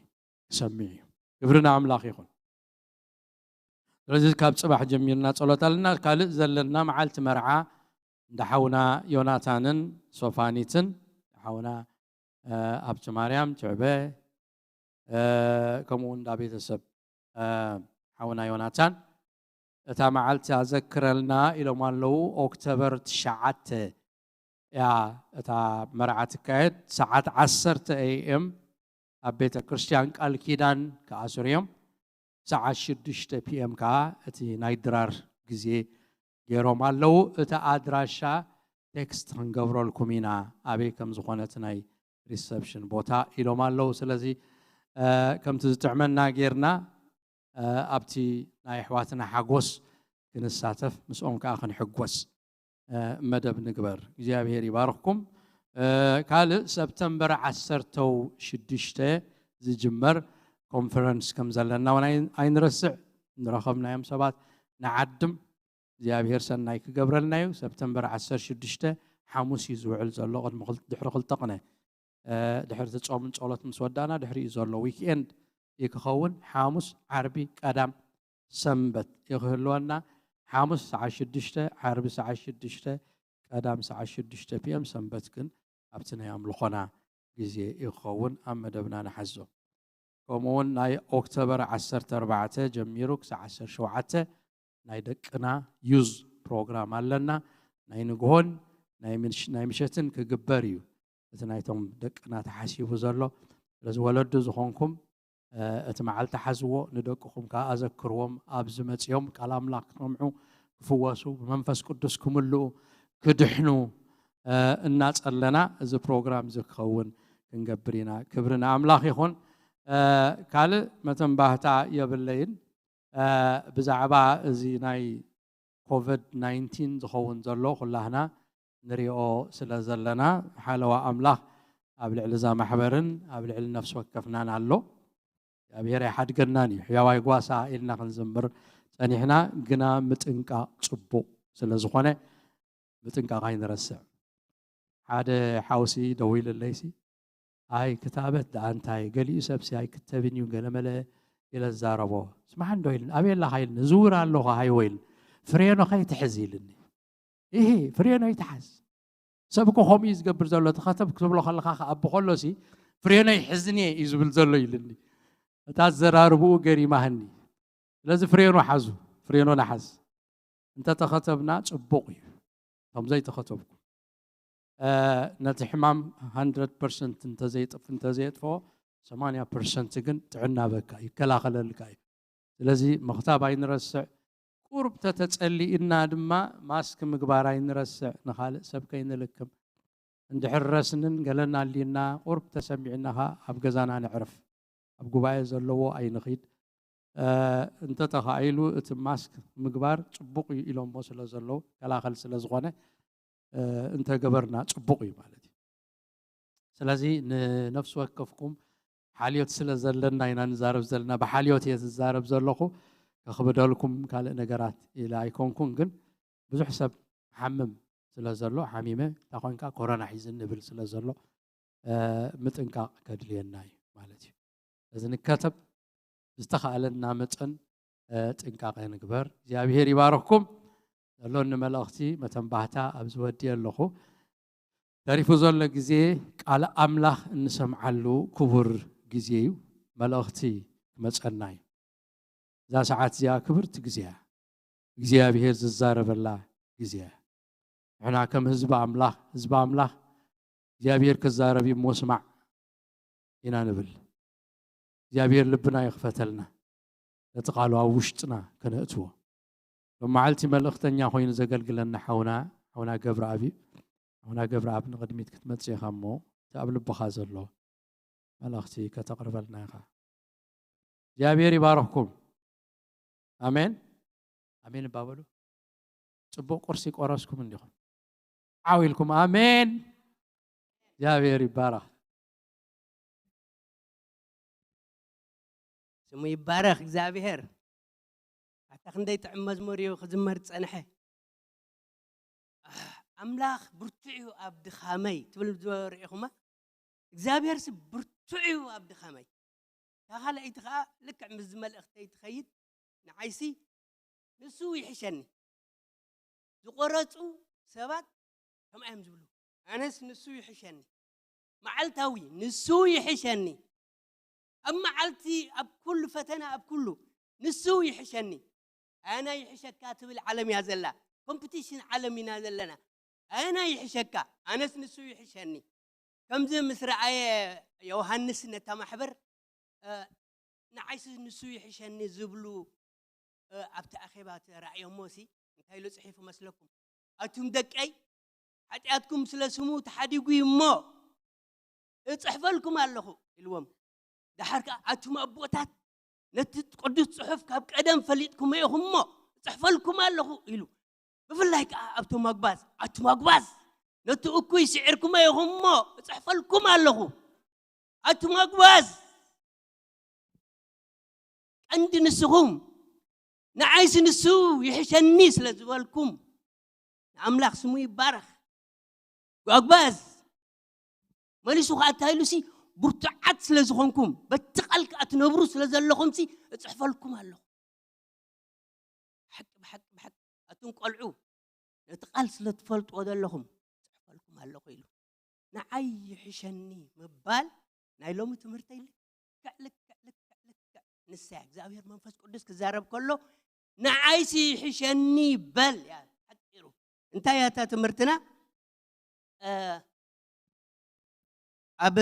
ክሰምዕ እዩ። ክብሪ ንኣምላኽ ይኹን። ስለዚ ካብ ጽባሕ ጀሚርና ጸሎት ኣለና። ካልእ ዘለና መዓልቲ መርዓ እንዳ ሓውና ዮናታንን ሶፋኒትን፣ ሓውና፣ እ፣ ሃብተ ማርያም ትዕበ፣ እ፣ ከምኡ እውን እንዳ ቤተሰብ፣ እ፣ ሓውና ዮናታን እታ መዓልቲ ኣዘክረልና ኢሎም ኣለዉ። ኦክቶበር ትሽዓተ እያ እታ መርዓ ትካየድ። ሰዓት ዓሰርተ ኤ ኤም ኣብ ቤተ ክርስቲያን ቃል ኪዳን ክኣስሩ እዮም። ሰዓት ሽዱሽተ ፒ ኤም ከኣ እቲ ናይ ድራር ግዜ ገይሮም ኣለዉ። እቲ ኣድራሻ ቴክስት ክንገብረልኩም ኢና፣ ኣበይ ከም ዝኾነ እቲ ናይ ሪሰፕሽን ቦታ ኢሎም ኣለዉ። ስለዚ፣ እ፣ ከምቲ ዝጥዕመና ጌርና፣ እ፣ ኣብቲ ናይ ኣሕዋትና ሓጎስ ክንሳተፍ፣ ምስኦም ከኣ ክንሕጎስ፣ እ፣ መደብ ንግበር። እግዚኣብሔር ይባርኽኩም። እ፣ ካልእ ሰፕተምበር ዓሰርተ ሽዱሽተ ዝጅመር ኮንፈረንስ ከም ዘለና እውን ኣይ-፣ ኣይንረስዕ። ንረኸብናዮም ሰባት ንዓድም። እግዚኣብሔር ሰናይ ክገብረልና እዩ። ሰፕተምበር ዓሰርተ ሽዱሽተ ሓሙስ እዩ ዝውዕል ዘሎ፣ ቅድሚ ክል-፣ ድሕሪ ክልተ ቅነ፣ እ፣ ድሕሪ እቲ ጾምን ጸሎት ምስ ወዳእና ድሕሪኡ ዘሎ ዊክኤንድ እዩ ክኸውን። ሓሙስ፣ ዓርቢ፣ ቀዳም፣ ሰንበት እዩ ክህልወና። ሓሙስ ሰዓት ሽዱሽተ፣ ዓርቢ ሰዓት ሽዱሽተ፣ ቀዳም ሰዓት ሽዱሽተ ፒ ኤም፣ ሰንበት ግን ኣብቲ ናይ ኣምልኾና ግዜ እዩ ክኸውን። ኣብ መደብና ንሓዞ። ከምኡውን ናይ ኦክቶበር ዓሰርተ ኣርባዕተ ጀሚሩ ክሳዕ ዓሰርተ ሸውዓተ ናይ ደቅና ዩዝ ፕሮግራም ኣለና። ናይ ንግሆን ናይ ምሽ-፣ ናይ ምሸትን ክግበር እዩ። እቲ ናይቶም ደቅና ተሓሲቡ ዘሎ። ስለዚ ወለዱ ዝኾንኩም፣ እ፣ እቲ መዓልቲ ሓዝዎ፣ ንደቅኹም ከኣ ኣዘክርዎም። ኣብዚ መጺኦም ቃል ኣምላኽ ክሰምዑ፣ ክፍወሱ፣ ብመንፈስ ቅዱስ ክምልኡ፣ ክድሕኑ፣ እ፣ እናጸለና እዚ ፕሮግራም እዚ ክኸውን ክንገብር ኢና። ክብሪ ንኣምላኽ ይኹን። እ፣ ካልእ መተንባህታ የብለይን። እ፣ ብዛዕባ እዚ ናይ ኮቪድ ናይንቲን ዝኸውን ዘሎ ኩላህና ንሪኦ ስለ ዘለና፣ ሓለዋ ኣምላኽ ኣብ ልዕሊ እዛ ማሕበርን ኣብ ልዕሊ ነፍሲ ወከፍናን ኣሎ። እግዚኣብሔር ኣይሓድገናን እዩ። ሕያዋይ ጓሳ ኢልና ክንዝምር ጸኒሕና፣ ግና ምጥንቃቕ ጽቡቕ ስለ ዝኾነ ምጥንቃቕ ኣይንረስዕ። ሓደ ሓውሲ ደዊሉለይሲ፣ "ኣይ ክታበት ደኣ እንታይ፣ ገሊኡ ሰብሲ ኣይክተብን እዩ ገለመለ" ኢለ ዝዛረቦ። "ስማዕ እንዶ" ኢልኒ፣ "ኣበይ ኣለኻ?" ኢልኒ፣ "ዝውር ኣለኹ ሃይወ" ኢልኒ። "ፍሬኖ ከይትሕዝ" ኢልኒ። "ኢሂ፣ ፍሬኖ ይትሓዝ። ሰብ እኮ ከምኡ እዩ ዝገብር ዘሎ፣ ተኸተብ ክትብሎ ከለኻ ከኣ ኣቦ ከሎሲ ፍሬኖ ይሕዝኒ እዩ ዝብል ዘሎ" ኢልኒ። እታ ኣዘራርብኡ ገሪማህኒ። ስለዚ ፍሬኖ ሓዙ፣ ፍሬኖ ንሓዝ። እንተተኸተብና ጽቡቕ እዩ። ከም ዘይተኸተብኩም፣ እ፣ ነቲ ሕማም ሃንድረድ ፐርሰንት እንተዘይጥፍ-፣ እንተዘየጥፍኦ፣ ሰማንያ ፐርሰንት ግን ጥዕና በካ ይከላኸለልካ እዩ። ስለዚ ምኽታብ ኣይንረስዕ። ቁሩብ ተተጸሊእና ድማ ማስክ ምግባር ኣይንረስዕ፣ ንኻልእ ሰብ ከይንልክም። እንድሕር ረስንን ገለን ኣልዩና፣ ቁሩብ ተሰሚዕና ኸኣ ኣብ ገዛና ንዕረፍ። ኣብ ጉባኤ ዘለዎ ኣይንኺድ። እ፣ እንተተኻኢሉ እቲ ማስክ ምግባር ጽቡቕ እዩ ኢሎሞ ስለ ዘለዉ፣ ይከላኸል ስለ ዝኾነ፣ እ፣ እንተገበርና ጽቡቕ እዩ ማለት እዩ። ስለዚ ንነፍሲ ወከፍኩም ሓልዮት ስለ ዘለና ኢና ንዛረብ ዘለና። ብሓልዮት እየ ዝዛረብ ዘለኹ። ከኽብደልኩም ካልእ ነገራት ኢለ ኣይኮንኩን፣ ግን ብዙሕ ሰብ ሓምም ስለ ዘሎ፣ ሓሚመ እንታ ኮንካ ኮሮና ሒዝኒ ዝብል ስለ ዘሎ፣ እ፣ ምጥንቃቕ ከድልየና እዩ ማለት እዩ። እዚ ንከተብ፣ ዝተኻእለና መጠን፣ እ፣ ጥንቃቐ ንግበር። እግዚኣብሔር ይባርኽኩም። ዘሎኒ መልእኽቲ መተንባህታ ኣብዚ ወዲየ ኣለኹ። ተሪፉ ዘሎ ግዜ ቃል ኣምላኽ እንሰምዓሉ ክቡር ግዜ እዩ። መልእኽቲ ክመጸና እዩ። እዛ ሰዓት እዚኣ ክብርቲ ግዜ እያ። እግዚኣብሔር ዝዛረበላ ግዜ እያ። ንሕና ከም ህዝቢ ኣምላኽ፣ ህዝቢ ኣምላኽ እግዚኣብሔር ክዛረብ እዩ እሞ ስማዕ ኢና ንብል። እግዚኣብሔር ልብና ይኽፈተልና፣ ነቲ ቃሉ ኣብ ውሽጥና ከነእትዎ። ሎም መዓልቲ መልእኽተኛ ኮይኑ ዘገልግለና ሓውና፣ ሓውና ገብረኣብ እዩ። ሓውና ገብረኣብ ንቕድሚት ክትመጽእ ኢኻ እሞ፣ እቲ ኣብ ልብኻ ዘሎ መልእኽቲ ከተቕርበልና ኢኻ። እግዚኣብሔር ይባርኽኩም። ኣሜን። ኣሜን እባ በሉ። ጽቡቕ ቁርሲ ቆረስኩም እንዲኹም። ዓው ኢልኩም ኣሜን። እግዚኣብሔር ይባረኽ። ስሙ ይባረኽ እግዚኣብሔር። ኣታ ክንደይ ጥዑም መዝሙር እዩ ክዝመር ዝጸንሐ። ኣምላኽ ብርቱዕ እዩ ኣብ ድኻመይ ትብል ዶ ርኢኹማ? እግዚኣብሔርሲ ብርቱዕ እዩ ኣብ ድኻመይ። እታ ካልኣይቲ ኸኣ ልክዕ ምስዚ መልእኽተይ ትኸይድ። ንዓይሲ ንሱ ይሕሸኒ። ዝቖረጹ ሰባት ከምኣ እዮም ዝብሉ። ኣነስ ንሱ ይሕሸኒ። መዓልታዊ ንሱ ይሕሸኒ። ኣብ መዓልቲ፣ ኣብ ኩሉ ፈተና፣ ኣብ ኩሉ ንሱ ይሕሸኒ። ኣየናይ ይሕሸካ ትብል ዓለም እያ ዘላ። ኮምፒቲሽን ዓለም ኢና ዘለና። ኣየናይ ይሕሸካ? ኣነስ ንሱ ይሕሸኒ። ከምዚ ምስ ረኣየ ዮሃንስ ነታ ማሕበር፣ እ፣ ንዓይሲ ንሱ ይሕሸኒ ዝብሉ፣ እ፣ ኣብቲ ኣኼባ ተራእዮሞ ሲ እንታይ ኢሉ ጽሒፉ መስለኩም? ኣቱም ደቀይ፣ ሓጢኣትኩም ስለ ስሙ ተሓዲጉ እዩ እሞ፣ እጽሕፈልኩም ኣለኹ ኢልዎም። ደሓር ከኣ ኣቱም ኣቦታት፣ ነቲ ቅዱስ ጽሑፍ ካብ ቀደም ፈሊጥኩሞ ኢኹም እሞ፣ እጽሕፈልኩም ኣለኹ ኢሉ። ብፍላይ ከኣ ኣብቶም ኣጉባዝ፣ ኣቱም ኣጉባዝ፣ ነቲ እኩይ ስዒርኩሞ ኢኹም እሞ፣ እጽሕፈልኩም ኣለኹ። ኣቱም ኣጉባዝ፣ ቀንዲ ንስኹም፣ ንዓይሲ ንሱ ይሕሸኒ ስለ ዝበልኩም፣ ንኣምላኽ ስሙ ይባረኽ። ኣጉባዝ፣ መሊሱ ኸኣ እንታይ ኢሉሲ፣ ብርቱዓት ስለ ዝኾንኩም፣ በቲ ቃል ከኣ ትነብሩ ስለ ዘለኹምሲ፣ እጽሕፈልኩም ኣለኹ። ብሓቂ፣ ብሓቂ፣ ብሓቂ፣ ኣቱም ቆልዑ፣ ነቲ ቃል ስለ ትፈልጥዎ ዘለኹም፣ እጽሕፈልኩም ኣለኹ ኢሉ። ንዓይ ይሕሸኒ ምባል ናይ ሎሚ ትምህርተይ ልክዕ፣ ልክዕ፣ ልክዕ፣ ልክዕ ንሳ እያ። እግዚኣብሔር መንፈስ ቅዱስ ክዛረብ ከሎ፣ ንዓይሲ ይሕሸኒ በል እያ ሓፂሩ። እንታይ እያ እታ ትምህርትና? ኣብ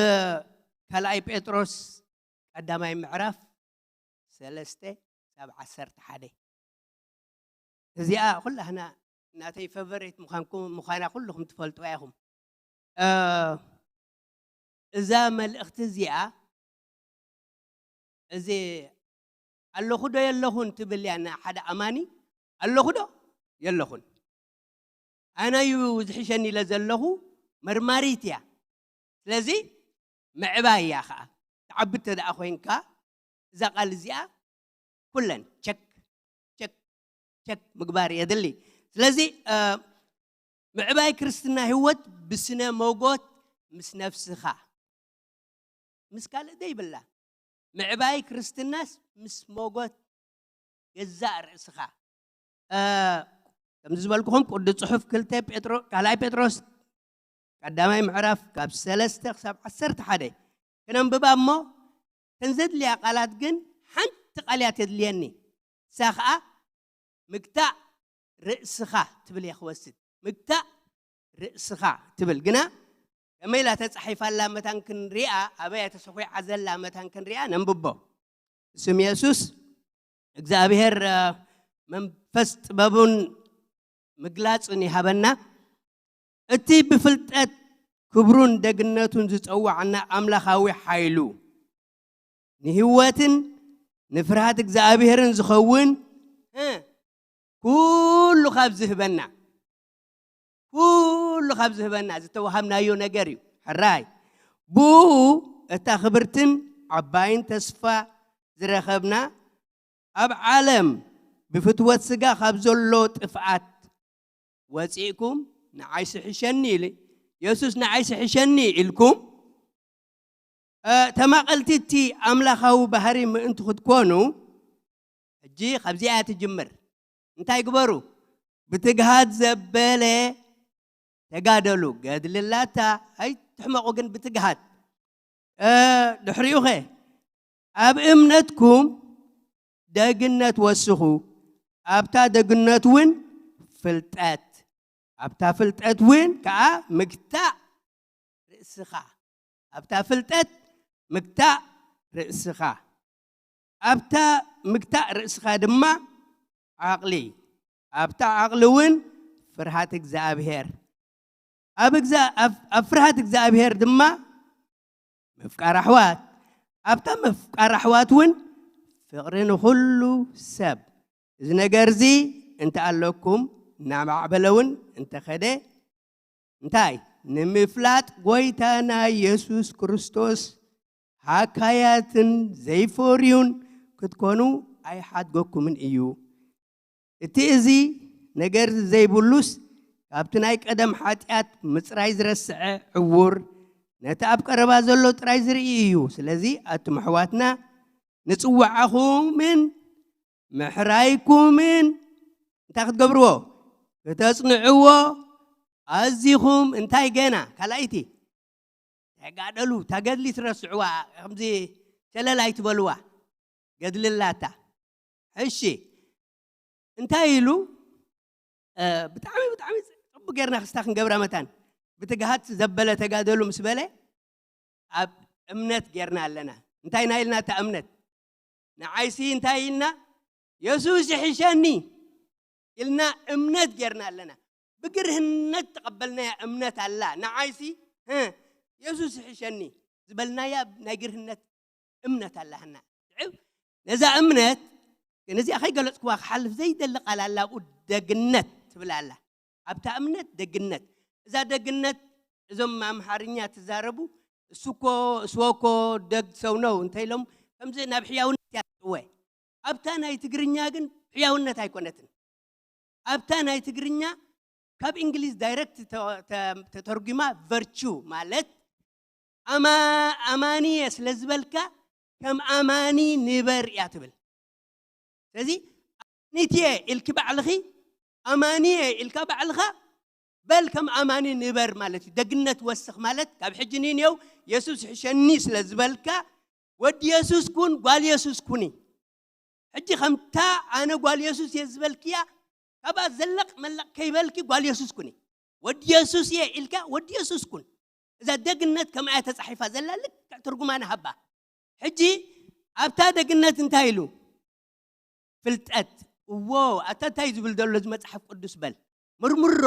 ካልኣይ ጴጥሮስ ቀዳማይ ምዕራፍ ሰለስተ ካብ ዓሰርተ ሓደ። እዚኣ ኩላህና ናተይ ፈቨሬት ምዃንኩም ምዃና ኩልኹም ትፈልጥዋ ኢኹም። እዛ መልእኽቲ እዚኣ እዚ ኣለኹ ዶ የለኹን ትብል እያ። ንሓደ ኣማኒ ኣለኹ ዶ የለኹን፣ ኣነዩ ዝሕሸኒ ኢለ ዘለኹ መርማሪት እያ። ስለዚ ምዕባይ እያ ከዓ። ትዓቢ እንተ ደኣ ኮይንካ እዛ ቃል እዚኣ ኩለን ቸክ ቸክ ቸክ ምግባር የድሊ። ስለዚ ምዕባይ ክርስትና ህይወት ብስነ ሞጎት ምስ ነፍስኻ፣ ምስ ካልእ ዘይብላ። ምዕባይ ክርስትናስ ምስ ሞጎት ገዛእ ርእስኻ። ከምዚ ዝበልኩኹም ቅዱስ ጽሑፍ ክልተ ጴጥሮ ካልኣይ ጴጥሮስ ቀዳማይ ምዕራፍ ካብ ሰለስተ ክሳብ ዓሰርተ ሓደ ክነንብባ እሞ፣ ተን ዘድልያ ቃላት ግን ሓንቲ ቃል እያ ተድልየኒ። እሳ ኸኣ ምግታእ ርእስኻ ትብል እየ ክወስድ። ምግታእ ርእስኻ ትብል ግና ከመይ ኢላ ተጻሒፋላ መታን ክንሪኣ፣ ኣበይ ተሰኺዓ ዘላ መታን ክንሪኣ ነንብቦ። ስም የሱስ እግዚኣብሔር መንፈስ ጥበቡን ምግላጽን ይሃበና። እቲ ብፍልጠት ክብሩን ደግነቱን ዝጸዋዕና ኣምላኻዊ ሓይሉ ንህይወትን ንፍርሃት እግዚኣብሔርን ዝኸውን ኩሉ ካብ ዝህበና ኩሉ ካብ ዝህበና ዝተዋሃብናዮ ነገር እዩ። ሕራይ ብኡ እታ ክብርትን ዓባይን ተስፋ ዝረኸብና ኣብ ዓለም ብፍትወት ስጋ ካብ ዘሎ ጥፍኣት ወፂእኩም ንዓይ ስሕሸኒ ኢል የሱስ ንዓይ ስሕሸኒ ኢልኩም ተማቐልቲ እቲ ኣምላኻዊ ባህሪ ምእንቲ ክትኮኑ ሕጂ ካብዚኣ እያ ትጅምር። እንታይ ግበሩ? ብትግሃት ዘበለ ተጋደሉ። ገድልላታ ኣይትሕመቑ ግን ብትግሃት ድሕሪኡ ኸ ኣብ እምነትኩም ደግነት ወስኹ፣ ኣብታ ደግነት እውን ፍልጠት፣ ኣብታ ፍልጠት እውን ከዓ ምግታእ ርእስኻ፣ ኣብታ ፍልጠት ምግታእ ርእስኻ፣ ኣብታ ምግታእ ርእስኻ ድማ ዓቕሊ፣ ኣብታ ዓቕሊ እውን ፍርሃት እግዚኣብሔር፣ ኣብ ፍርሃት እግዚኣብሔር ድማ ምፍቃር ኣሕዋት፣ ኣብታ ምፍቃር ኣሕዋት እውን ፍቕሪ ንኹሉ ሰብ። እዚ ነገር እዚ እንተ ኣለኩም እናማዕበለ እውን እንተኸደ እንታይ ንምፍላጥ ጎይታና የሱስ ክርስቶስ ሃካያትን ዘይፈርዩን ክትኮኑ ኣይሓድገኩምን እዩ። እቲ እዚ ነገር ዘይብሉስ ካብቲ ናይ ቀደም ሓጢኣት ምጽራይ ዝረስዐ ዕውር ነቲ ኣብ ቀረባ ዘሎ ጥራይ ዝርኢ እዩ። ስለዚ ኣቱም ኣሕዋትና ንጽዋዓኹምን ምሕራይኩምን እንታይ ክትገብርዎ? ክተጽንዕዎ ኣዚኹም እንታይ ገና ካልኣይቲ ተጋደሉ። ታገድሊ ትረስዕዋ ከምዚ ሸለል ኣይትበልዋ። ገድልላታ ሕሺ እንታይ ኢሉ ብጣዕሚ ብጣዕሚ ፅቡቅ ጌርና ክስታ ክንገብራ መታን ብትግሃት ዘበለ ተጋደሉ ምስ በለ ኣብ እምነት ጌርና ኣለና። እንታይ ናይ ኢልና እታ እምነት ንዓይሲ እንታይ ኢልና የሱስ ይሕሸኒ ኢልና እምነት ጌርና ኣለና። ብግርህነት ተቐበልናያ እምነት ኣላ። ንዓይሲ የሱስ ይሕሸኒ ዝበልናያ ናይ ግርህነት እምነት ኣላህና። ነዛ እምነት ግን እዚኣ ከይገለፅኩዋ ክሓልፍ ዘይደሊ ቃል ኣላ። ኣብኡ ደግነት ትብል ኣላ። ኣብታ እምነት ደግነት፣ እዛ ደግነት እዞም ኣምሓርኛ ትዛረቡ እሱኮ እስወኮ ደግ ሰው ነው እንተ ኢሎም ከምዚ ናብ ሕያውነት ያጥወ። ኣብታ ናይ ትግርኛ ግን ሕያውነት ኣይኮነትን። ኣብታ ናይ ትግርኛ ካብ እንግሊዝ ዳይረክት ተተርጉማ ቨርቹ ማለት ኣማኒ እየ ስለ ዝበልካ ከም ኣማኒ ንበር እያ ትብል። ስለዚ ኣማኒት እየ ኢልኪ ባዕልኺ ኣማኒ እየ ኢልካ ባዕልኻ በል ከም ኣማኒ ንበር ማለት እዩ። ደግነት ወስኽ ማለት ካብ ሕጂ ንንየው የሱስ ሕሸኒ ስለ ዝበልካ ወዲ የሱስ ኩን ጓል የሱስ ኩኒ። ሕጂ ከምታ ኣነ ጓል የሱስ እየ ዝበልክያ፣ ካብኣ ዘለቕ መለቕ ከይበልኪ ጓል የሱስ ኩኒ። ወዲ የሱስ እየ ኢልካ ወዲ የሱስ ኩን። እዛ ደግነት ከምኣ እያ ተጻሒፋ ዘላ፣ ልክዕ ትርጉማ ንሃባ። ሕጂ ኣብታ ደግነት እንታይ ኢሉ? ፍልጠት። እዎ፣ ኣታ እንታይ ዝብል ዘሎ እዚ መጽሓፍ ቅዱስ በል። ምርምሮ፣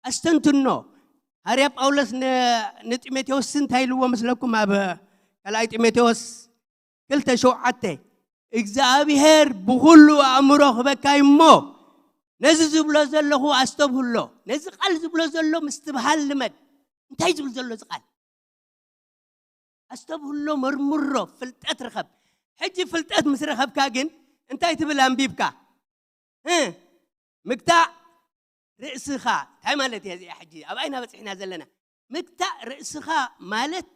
ኣስተንትኖ። ሃርያ ጳውሎስ ን-፣ ንጢሞቴዎስ እንታይ ኢልዎ መስለኩም? ኣብ ካልኣይ ጢሞቴዎስ ክልተ ሸውዓተ፣ እግዚኣብሔር ብኹሉ ኣእምሮ ክበካ እዩ እሞ፣ ነዚ ዝብሎ ዘለኹ ኣስተብህሎ። ነዚ ቃል ዝብሎ ዘሎ ምስትብሃል ልመድ። እንታይ ዝብል ዘሎ እዚ ቃል? ኣስተብህሎ፣ መርምሮ፣ ፍልጠት ርኸብ። ሕጂ ፍልጠት ምስ ረኸብካ ግን እንታይ ትብል ኣንቢብካ? እ፣ ምግታእ ርእስኻ። እንታይ ማለት እያ እዚኣ? ሕጂ ኣብ ኣይና በፂሕና ዘለና? ምግታእ ርእስኻ ማለት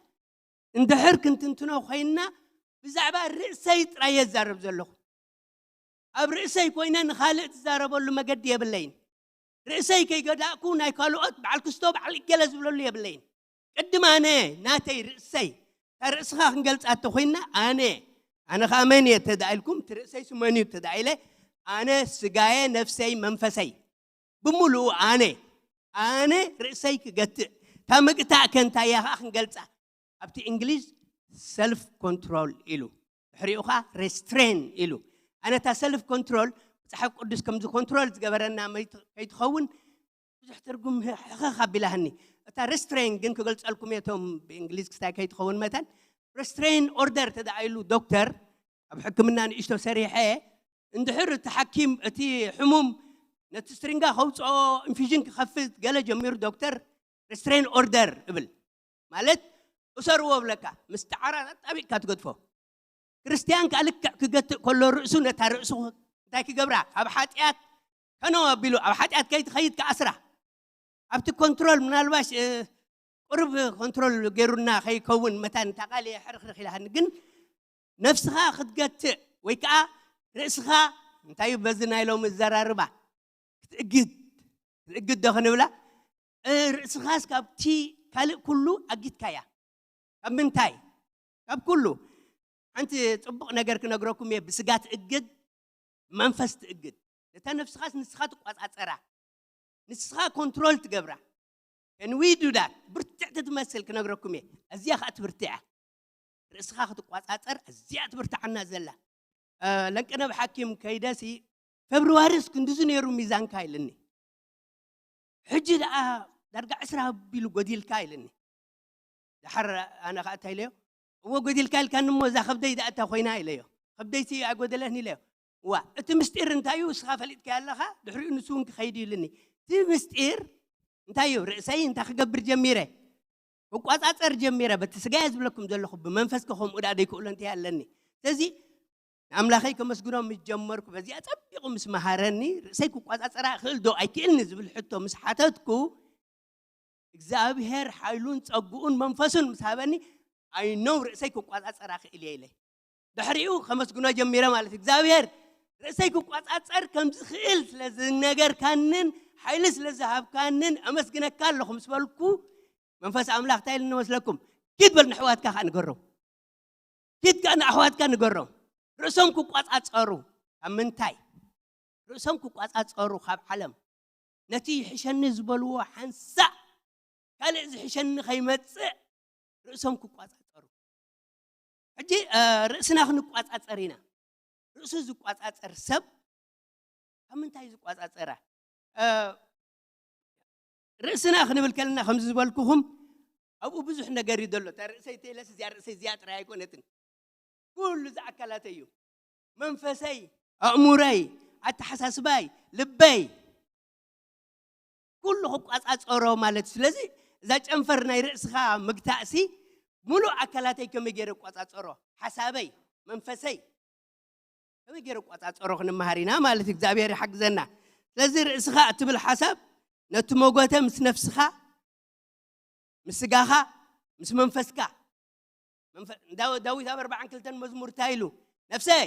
እንድሕር ክንትንትኖ ኮይንና ብዛዕባ ርእሰይ ጥራይ እየ ዝዛረብ ዘለኹ። ኣብ ርእሰይ ኮይነ ንኻልእ ዝዛረበሉ መገዲ የብለይን። ርእሰይ ከይገዳእኩ ናይ ካልኦት በዓል ክስቶ በዓል እገለ ዝብለሉ የብለይን። ቅድም ኣነ ናተይ ርእሰይ፣ እታ ርእስኻ ክንገልጻ እንተኾይንና ኣነ፣ ኣነ ኸኣ መን እየ እንተ ደኣ ኢልኩም፣ እቲ ርእሰይ ስመን እዩ እንተ ደኣ ኢለ፣ ኣነ ስጋየ፣ ነፍሰይ፣ መንፈሰይ፣ ብምሉኡ ኣነ፣ ኣነ ርእሰይ ክገትእ። እታ ምግታእ ከ እንታይ እያ ኸኣ ክንገልጻ? ኣብቲ እንግሊዝ ሰልፍ ኮንትሮል ኢሉ፣ ድሕሪኡ ኸኣ ሬስትሬን ኢሉ። ኣነ እታ ሰልፍ ኮንትሮል መጽሓፍ ቅዱስ ከምዚ ኮንትሮል ዝገበረና መይት-፣ ከይትኸውን ብዙሕ ትርጉም ህ-፣ ሕኽኽ ኣቢላህኒ። እታ ሬስትሬን ግን ክገልጸልኩም እየ፣ እቶም ብእንግሊዝ ክስታይ ከይትኸውን መታን። ሬስትሬን ኦርደር ተደኣ ኢሉ ዶክተር፣ ኣብ ሕክምና ንእሽቶ ሰሪሐ፣ እንድሕር እቲ ሓኪም፣ እቲ ሕሙም ነቲ ስትሪንጋ ከውፅኦ፣ ኢንፊዥን ክኸፍት ገለ ጀሚሩ ዶክተር፣ ሬስትሬን ኦርደር እብል። ማለት እሰርዎ እብለካ፣ ምስ ጣዕራ ኣጣቢቕካ ትገድፎ። ክርስትያን ከኣ ልክዕ ክገትእ ከሎ ርእሱ ነታ ርእሱ እንታይ ክገብራ? ካብ ሓጢኣት ከነው ኣቢሉ ኣብ ሓጢኣት ከይትኸይድ ክኣስራ። ኣብቲ ኮንትሮል ምናልባሽ፣ እ፣ ቁሩብ ኮንትሮል ገይሩና ከይከውን መታን እታ ቃል እየ ሕርኽርኽ ኢላሃኒ። ግን ነፍስኻ ክትገትእ ወይ ከኣ ርእስኻ እንታይ እዩ በዚ ናይ ሎሚ ዘራርባ ክትእግድ፣ ክትእግድ ዶ ክንብላ? እ፣ ርእስኻስ ካብቲ ካልእ ኩሉ ኣጊድካያ። ካብ ምንታይ? ካብ ኩሉ። ሓንቲ ጽቡቕ ነገር ክነግረኩም እየ፣ ብስጋ ትእግድ፣ መንፈስ ትእግድ። ነታ ነፍስኻስ ንስኻ ትቆጻጸራ። ንስኻ ኮንትሮል ትገብራ። Can we do that? ብርትዕቲ ትመስል ክነግረኩም እየ። ኣዝያ ኸኣ ትብርትዕ እያ። ርእስኻ ክትቆጻጸር ኣዝያ ትብርትዓና ዘላ። እ፣ ለንቅነብ ሓኪም ከይደሲ፣ "ፌብርዋሪስ ክንድዚ ነይሩ ሚዛንካ?" ኢልኒ። "ሕጂ ደኣ ዳርጋ ዕስራ ኣቢሉ ጎዲልካ?" ኢልኒ። ደሓር ኣነ ኸኣ እንታይ ኢለዮ? "እዎ ጎዲልካ ኢልካኒ እሞ እዛ ከብደይ ደኣ እታ ኮይና?" ኢለዮ። "ከብደይሲ ኣይጎደለትን?" ኢለዮ። "እዋ፣ እቲ ምስጢር እንታይ እዩ? እስኻ ፈሊጥካዮ ኣለኻ፣ ድሕሪኡ ንሱ እውን ክኸይድ እዩ" ኢልኒ። እቲ ምስጢር እንታይ እዩ? ርእሰይ እንታይ ክገብር ጀሚረ? ክቋጻጸር ጀሚረ። በቲ ስጋየ ዝብለኩም ዘለኹ፣ ብመንፈስከ ከምኡ ደኣ ደይክእሎ እንታይ ኣለኒ? ስለዚ ንኣምላኸይ ከመስግኖ ምስ ጀመርኩ፣ በዚኣ ጸቢቑ ምስ መሃረኒ፣ ርእሰይ ክቋጻጸራ እኽእል ዶ ኣይክእልኒ ዝብል ሕቶ ምስ ሓተትኩ፣ እግዚኣብሔር ሓይሉን ጸግኡን መንፈሱን ምስ ሃበኒ፣ ኣይ ኖው ርእሰይ ክቋጻጸራ ክእል እየ ኢለ። ድሕሪኡ ከመስግኖ ጀሚረ ማለት እዩ። እግዚኣብሔር ርእሰይ ክቋጻጸር ከም ዝኽእል ስለ ዝነገርካንን ሓይሊ ስለ ዝሃብካንን ኣመስግነካ ኣለኹ ምስ በልኩ፣ መንፈስ ኣምላኽ እንታይ ኢልኒ መስለኩም? "ኪድ በል ንኣሕዋትካ ከኣ ንገሮም። ኪድ ከኣ ንኣሕዋትካ ንገሮም። ርእሶም ክቋጻጸሩ." ካብ ምንታይ? ርእሶም ክቋጻጸሩ ካብ ዓለም። ነቲ ይሕሸኒ ዝበልዎ ሓንሳእ ካልእ ዝሕሸኒ ከይመጽእ ርእሶም ክቋጻጸሩ። ሕጂ፣ እ፣ ርእስና ክንቋጻጸር ኢና። ርእሱ ዝቋጻጸር ሰብ ካብ ምንታይ ዝቋጻጸራ? እ፣ ርእስና ክንብል ከለና ከምዚ ዝበልኩኹም ኣብኡ ብዙሕ ነገር እዩ ዘሎ። እታ ርእሰይ ተይለስ እዚኣ ርእሰይ እዚኣ ጥራይ ኣይኮነትን። ኩሉ እዚ ኣካላተይ እዩ። መንፈሰይ፣ ኣእሙረይ፣ ኣተሓሳስባይ፣ ልበይ፣ ኩሉ ክቋጻጸሮ ማለት እዩ። ስለዚ እዛ ጨንፈር ናይ ርእስኻ ምግታእሲ ሙሉእ ኣካላተይ ከመይ ገይረ እቋጻጸሮ? ሓሳበይ፣ መንፈሰይ ከመይ ገይረ እቋጻጸሮ ክንመሃር ኢና ማለት እዩ። እግዚኣብሔር ይሓግዘና። ስለዚ ርእስኻ እትብል ሓሳብ ነቲ መጎተ ምስ ነፍስኻ፣ ምስ ስጋኻ፣ ምስ መንፈስካ። መንፈ-፣ ዳው-፣ ዳዊት ኣብ ኣርባዓን ክልተን መዝሙር እንታይ ኢሉ? "ነፍሰይ፣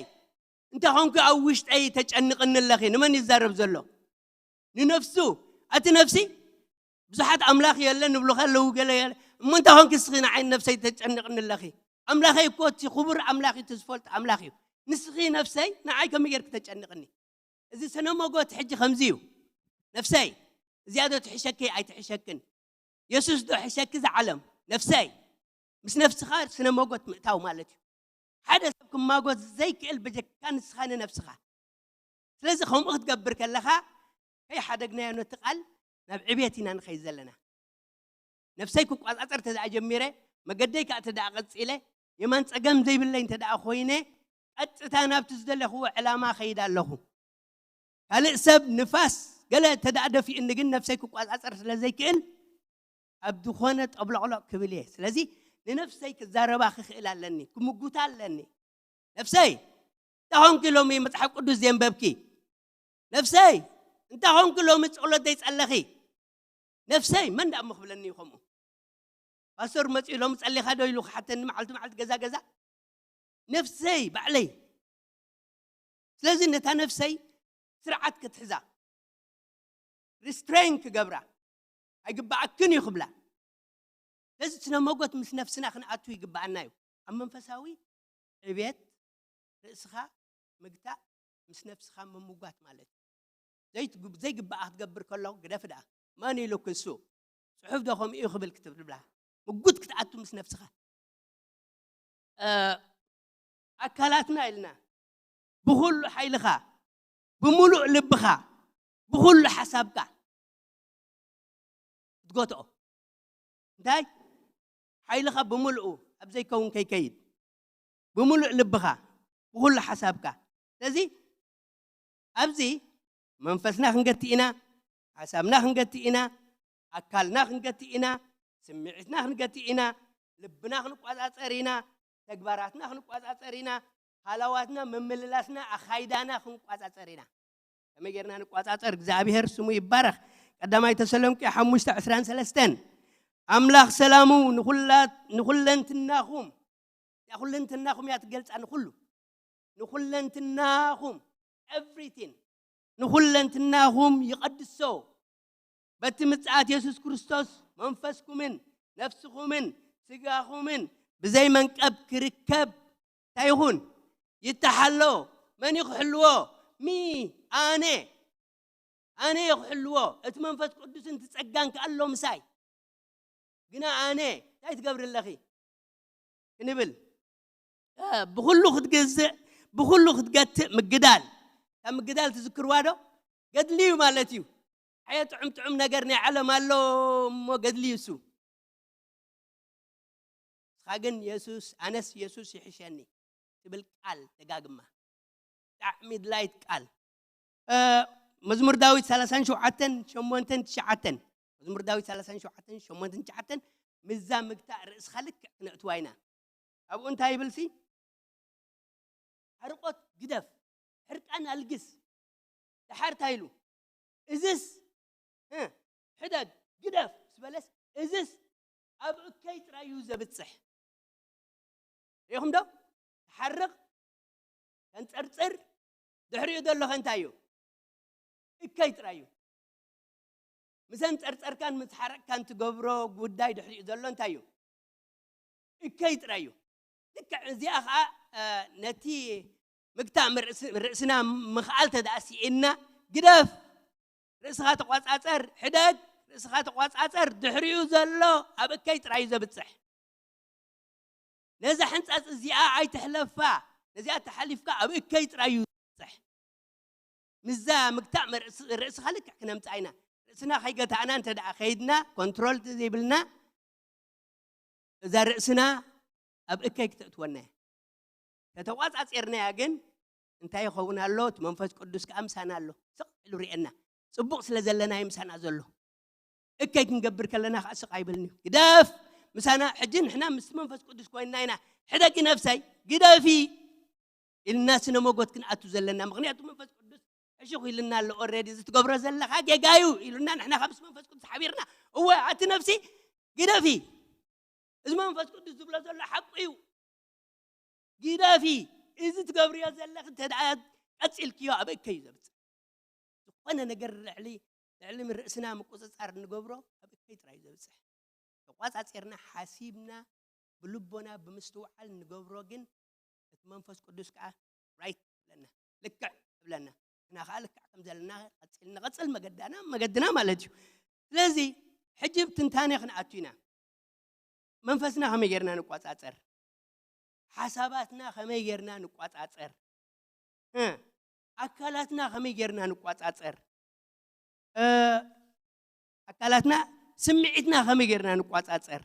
እንታይ ኾንኩ ኣብ ውሽጠይ ተጨንቕኒ ኣለኺ?" ንመን ይዛረብ ዘሎ? ንነፍሱ። "ኣቲ ነፍሲ፣ ብዙሓት ኣምላኽ የለን ይብሉኻ ኣለዉ፣ ገለ የለ። እሞ እንታይ ኾንኪ እስኺ ንዓይ ነፍሰይ ተጨንቕኒ ኣለኺ? ኣምላኸይ እኮ እቲ ክቡር ኣምላኽ እዩ፣ እቲ ዝፈልጥ ኣምላኽ እዩ። ንስኺ ነፍሰይ ንዓይ ከመይ ጌርክ ተጨንቕኒ? እዚ ስነ መጎት ሕጂ ከምዚ እዩ። ነፍሰይ እዚኣ ዶ ትሕሸኪ ኣይትሕሸክን? የሱስ ዶ ሕሸኪ ዝዓለም? ነፍሰይ ምስ ነፍስኻ ስነ መጎት ምእታው ማለት እዩ። ሓደ ሰብ ክማጎት ዘይክእል በጀካ ንስኻ ንነፍስኻ። ስለዚ ከምኡ ክትገብር ከለኻ ከይሓደግናዮ ነቲ ቃል ናብ ዕቤት ኢና ንኸይድ ዘለና። ነፍሰይ ክቋጻጸር ተደኣ ጀሚረ፣ መገደይ ከኣ ተደኣ ቀጺለ፣ የማን ጸገም ዘይብለይ እንተ ደኣ ኮይነ፣ ቀጥታ ናብቲ ዝደለኽዎ ዕላማ ኸይድ ኣለኹ። ካልእ ሰብ ንፋስ ገለ ተደኣ ደፊኡኒ ግን ነፍሰይ ክቋጻጸር ስለ ዘይክእል ኣብ ዝኾነ ጠብሎቕሎቕ ክብል እየ። ስለዚ ንነፍሰይ ክዛረባ ክኽእል ኣለኒ፣ ክምጉታ ኣለኒ። ነፍሰይ እንታይ ኾንኪ ሎሚ መጽሓፍ ቅዱስ ዘንበብኪ? ነፍሰይ እንታይ ኾንኪ ሎሚ ጸሎት ዘይጸለኺ? ነፍሰይ መን ደኣ እሞ ክብለኒ እዩ ከምኡ? ፓስተር መጺኡ ሎሚ ጸሊኻ ዶ ኢሉ ክሓተኒ መዓልቲ መዓልቲ ገዛ ገዛ? ነፍሰይ ባዕለይ። ስለዚ ነታ ነፍሰይ ስርዓት ክትሕዛ፣ ሪስትሬን ክገብራ፣ ኣይግባኣክን እዩ ክብላ። ስለዚ ስነ መጎት ምስ ነፍስና ክንኣቱ ይግባኣና እዩ። ኣብ መንፈሳዊ ዕብየት ርእስኻ ምግታእ ምስ ነፍስኻ ምምጓት ማለት እዩ። ዘይትግ- ዘይግባኣ ክትገብር ከሎ ግደፍ ደኣ። መን ኢሉክ እሱ? ጽሑፍ ዶ ከምኡ እዩ ክብል ክትብላ ምጉት ክትኣቱ ምስ ነፍስኻ። እ፣ ኣካላትና ኢልና ብኹሉ ሓይልኻ፣ ብምሉእ ልብኻ፣ ብኹሉ ሓሳብካ ክትጎትኦ። እንታይ? ሓይልኻ ብምልኡ ኣብ ዘይከውን ከይከይድ፣ ብምሉእ ልብኻ፣ ብኹሉ ሓሳብካ። ስለዚ ኣብዚ መንፈስና ክንገቲ ኢና፣ ሓሳብና ክንገቲ ኢና፣ ኣካልና ክንገቲ ኢና፣ ስምዒትና ክንገቲ ኢና፣ ልብና ክንቋጻጸር ኢና፣ ተግባራትና ክንቋጻጸር ኢና፣ ሃላዋትና፣ ምምልላስና፣ ኣኻይዳና ክንቋጻጸር ኢና። ከመይ ጌርና ንቋጻጸር? እግዚኣብሔር ስሙ ይባረኽ። ቀዳማይ ተሰሎንቄ ሓሙሽተ ዕስራን ሰለስተን፣ ኣምላኽ ሰላሙ ንኹላ- ንኹለንትናኹም፣ እዚኣ ኩለንትናኹም እያ ትገልጻ፣ ንኹሉ፣ ንኹለንትናኹም፣ ኤቭሪቲን፣ ንኹለንትናኹም ይቐድሶ። በቲ ምጽኣት የሱስ ክርስቶስ መንፈስኩምን ነፍስኹምን ስጋኹምን ብዘይ መንቀብ ክርከብ እንታይ ይኹን? ይተሓሎ። መን እዩ ክሕልዎ? ሚ፣ ኣነ። ኣነ እየ ክሕልዎ። እቲ መንፈስ ቅዱስን እቲ ጸጋን ከኣ ኣሎ ምሳይ። ግና ኣነ እንታይ ትገብሪ ኣለኺ? ክንብል፣ እ፣ ብኹሉ ክትገዝእ፣ ብኹሉ ክትገትእ ምግዳል። እታ ምግዳል ትዝክርዋ ዶ? ገድሊ እዩ ማለት እዩ። ሓየ ጥዑም ጥዑም ነገር ናይ ዓለም ኣሎ እሞ ገድሊ እዩ እሱ። ንስኻ ግን የሱስ፣ ኣነስ የሱስ ይሕሸኒ ትብል ቃል ደጋግማ። ብጣዕሚ ድላይት ቃል። እ፣ መዝሙር ዳዊት ሰላሳን ሸውዓተን ሸሞንተን ትሽዓተን። መዝሙር ዳዊት ሰላሳን ሸውዓተን ሸሞንተን ትሽዓተን፣ ምዛ ምግታእ ርእስኻ ልክዕ ክነእትዋ ኢና። ኣብኡ እንታይ ይብልሲ? ሓርቆት ግደፍ፣ ሕርቃን ኣልግስ። ደሓር እንታይ ኢሉ? እዝስ፣ እ፣ ሕደግ፣ ግደፍ ዝበለስ፣ እዝስ ኣብ እከይ ጥራይ እዩ ዘብጽሕ። ሪኢኹም ዶ? ትሓርቕ፣ ተንጸርጽር፣ ድሕሪኡ ዘሎ ኸ እንታይ እዩ? እከይ ጥራይ እዩ። ምስ ኣንጸርጸርካን ምስ ሓረቕካን ትገብሮ ጉዳይ ድሕሪኡ ዘሎ እንታይ እዩ? እከይ ጥራይ እዩ። ልክዕ እዚኣ ኸዓ፣ እ፣ ነቲ ምግታእ ርእስ-፣ ርእስና ምኽኣል ተደኣ ስኢንና፣ ግደፍ፣ ርእስኻ ተቋጻጸር፣ ሕደግ፣ ርእስኻ ተቋጻጸር፣ ድሕሪኡ ዘሎ ኣብ እከይ ጥራይ እዩ ዘብጽሕ። ነዛ ሕንጻጽ እዚኣ ኣይትሕለፋ። ነዚኣ ተሓሊፍካ ኣብ እከይ ጥራይ እዩ ዝበጽሕ። ምስዛ ምግታእ መርእስ-፣ ርእስኻ ልክዕ ክነምጽኣ ኢና። ርእስና ከይገታእና እንተ ደኣ ከይድና፣ ኮንትሮል ዘይብልና፣ እዛ ርእስና ኣብ እከይ ክተእትወና እያ። ተተቋጻጺርናያ ግን እንታይ ይኸውን ኣሎ? እቲ መንፈስ ቅዱስ ከኣ ምሳና ኣሎ። ስቕ ኢሉ ርእየና። ጽቡቕ ስለ ዘለና እዩ ምሳና ዘሎ። እከይ ክንገብር ከለና ከኣ ስቕ ኣይብልን እዩ። ግደፍ! ምሳና፣ ሕጂ ንሕና ምስ መንፈስ ቅዱስ ኮይንና ኢና። ሕደጊ ነፍሰይ፣ ግደፊ! ኢልና ስነ መጎት ክንኣቱ ዘለና። ምኽንያቱ መንፈስ ቅዱስ ሕሹኽ ኢልና ኣሎ። ኦልሬዲ እዚ ትገብሮ ዘለኻ ጌጋ እዩ ኢሉና፣ ንሕና ካብ ምስ መንፈስ ቅዱስ ሓቢርና፣ እወ፣ ኣቲ ነፍሲ፣ ግደፊ! እዚ መንፈስ ቅዱስ ዝብሎ ዘሎ ሓቁ እዩ። ግደፊ! እዚ ትገብርዮ ዘለኺ እንተ ደኣ ቀጺልክዮ ኣብ እከይ እዩ ዘብጽሕ። ዝኾነ ነገር ልዕሊ፣ ልዕሊ ርእስና ምቁጽጻር እንገብሮ ኣብ እከይ ጥራይ እዩ ዘብጽሕ። ተቋጻጺርና ሓሲብና ብልቦና ብምስትውዓል እንገብሮ ግን እቲ መንፈስ ቅዱስ ከኣ right ይብለና፣ ልክዕ ይብለና። ንሕና ከዓ ልክዕ ከም ዘለና ቀፂል ንቐፅል መገዳና መገድና ማለት እዩ። ስለዚ ሕጂ ኣብ ትንታነ ክንኣቱ ኢና። መንፈስና ከመይ ጌርና ንቆፃፀር? ሓሳባትና ከመይ ጌርና ንቆፃፀር? እ፣ ኣካላትና ከመይ ጌርና ንቆፃፀር? እ፣ ኣካላትና፣ ስምዒትና ከመይ ጌርና ንቆፃፀር?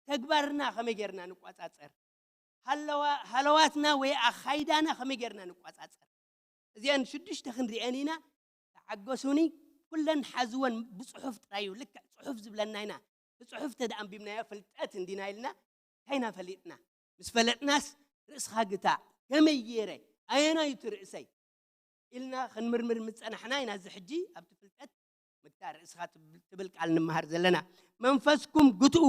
ተግባርና ከመይ ጌርና ንቆፃፀር? ሃለዋ-፣ ሃለዋትና ወይ ኣኻይዳና ከመይ ጌርና ንቆፃፀር? እዚአን ሽዱሽተ ክንሪአን ኢና። ተዓገሱኒ። ኩለን ሓዝወን፣ ብፅሑፍ ጥራይ እዩ። ልክዕ ፅሑፍ ዝብለና ኢና። ብፅሑፍ ተደኣ ኣንቢብናዮ ፍልጠት እንዲና ኢልና እንታይ ኢና ፈሊጥና? ምስ ፈለጥናስ ርእስኻ ግታእ። ከመይ ገይረ? ኣየናይ እቲ ርእሰይ? ኢልና ክንምርምር ምስ ጸናሕና ኢና እዚ ሕጂ ኣብቲ ፍልጠት ምግታእ ርእስኻ ትብል፣ ትብል ቃል ንምሃር ዘለና። መንፈስኩም ግትኡ።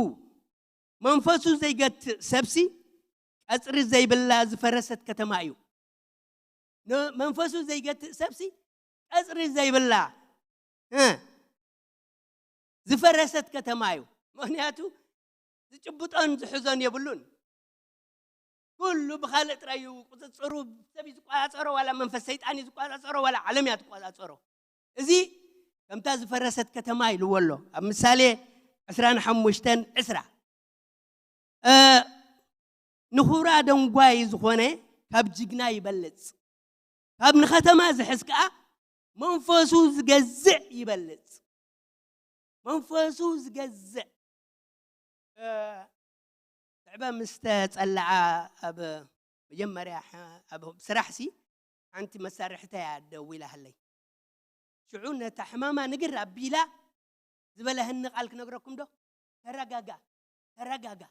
መንፈሱ ዘይገትእ ሰብሲ ቀጽሪ ዘይብላ ዝፈረሰት ከተማ እዩ። ን-፣ መንፈሱ ዘይገትእ ሰብሲ ቀጽሪ ዘይብላ፣ እ፣ ዝፈረሰት ከተማ እዩ። ምኽንያቱ ዝጭብጦን ዝሕዞን የብሉን። ኩሉ ብኻልእ ጥራይ እዩ ቁጽጽሩ። ሰብ እዩ ዝቆጻጸሮ፣ ዋላ መንፈስ ሰይጣን እዩ ዝቆጻጸሮ፣ ዋላ ዓለም እያ ትቆጻጸሮ። እዚ ከምታ ዝፈረሰት ከተማ ኢልዎ ኣሎ። ኣብ ምሳሌ ዕስራን ሓሙሽተን ዕስራ፣ እ፣ ንኹራ ደንጓይ ዝኾነ ካብ ጅግና ይበልጽ፣ ካብ ንኸተማ ዝሕዝ ከኣ መንፈሱ ዝገዝእ ይበልጽ። መንፈሱ ዝገዝእ። እ፣ ትዕበ ምስ ተጸልኣ ኣብ መጀመርያ ሐ-፣ ኣብ ስራሕ ሲ ሓንቲ መሳርሕተይ እያ ደዊላትለይ። ሽዑ ነታ ሕማማ ንግር ኣቢላ ዝበለህኒ ቃል ክነግረኩም ዶ? "ተረጋጋ፣ ተረጋጋ."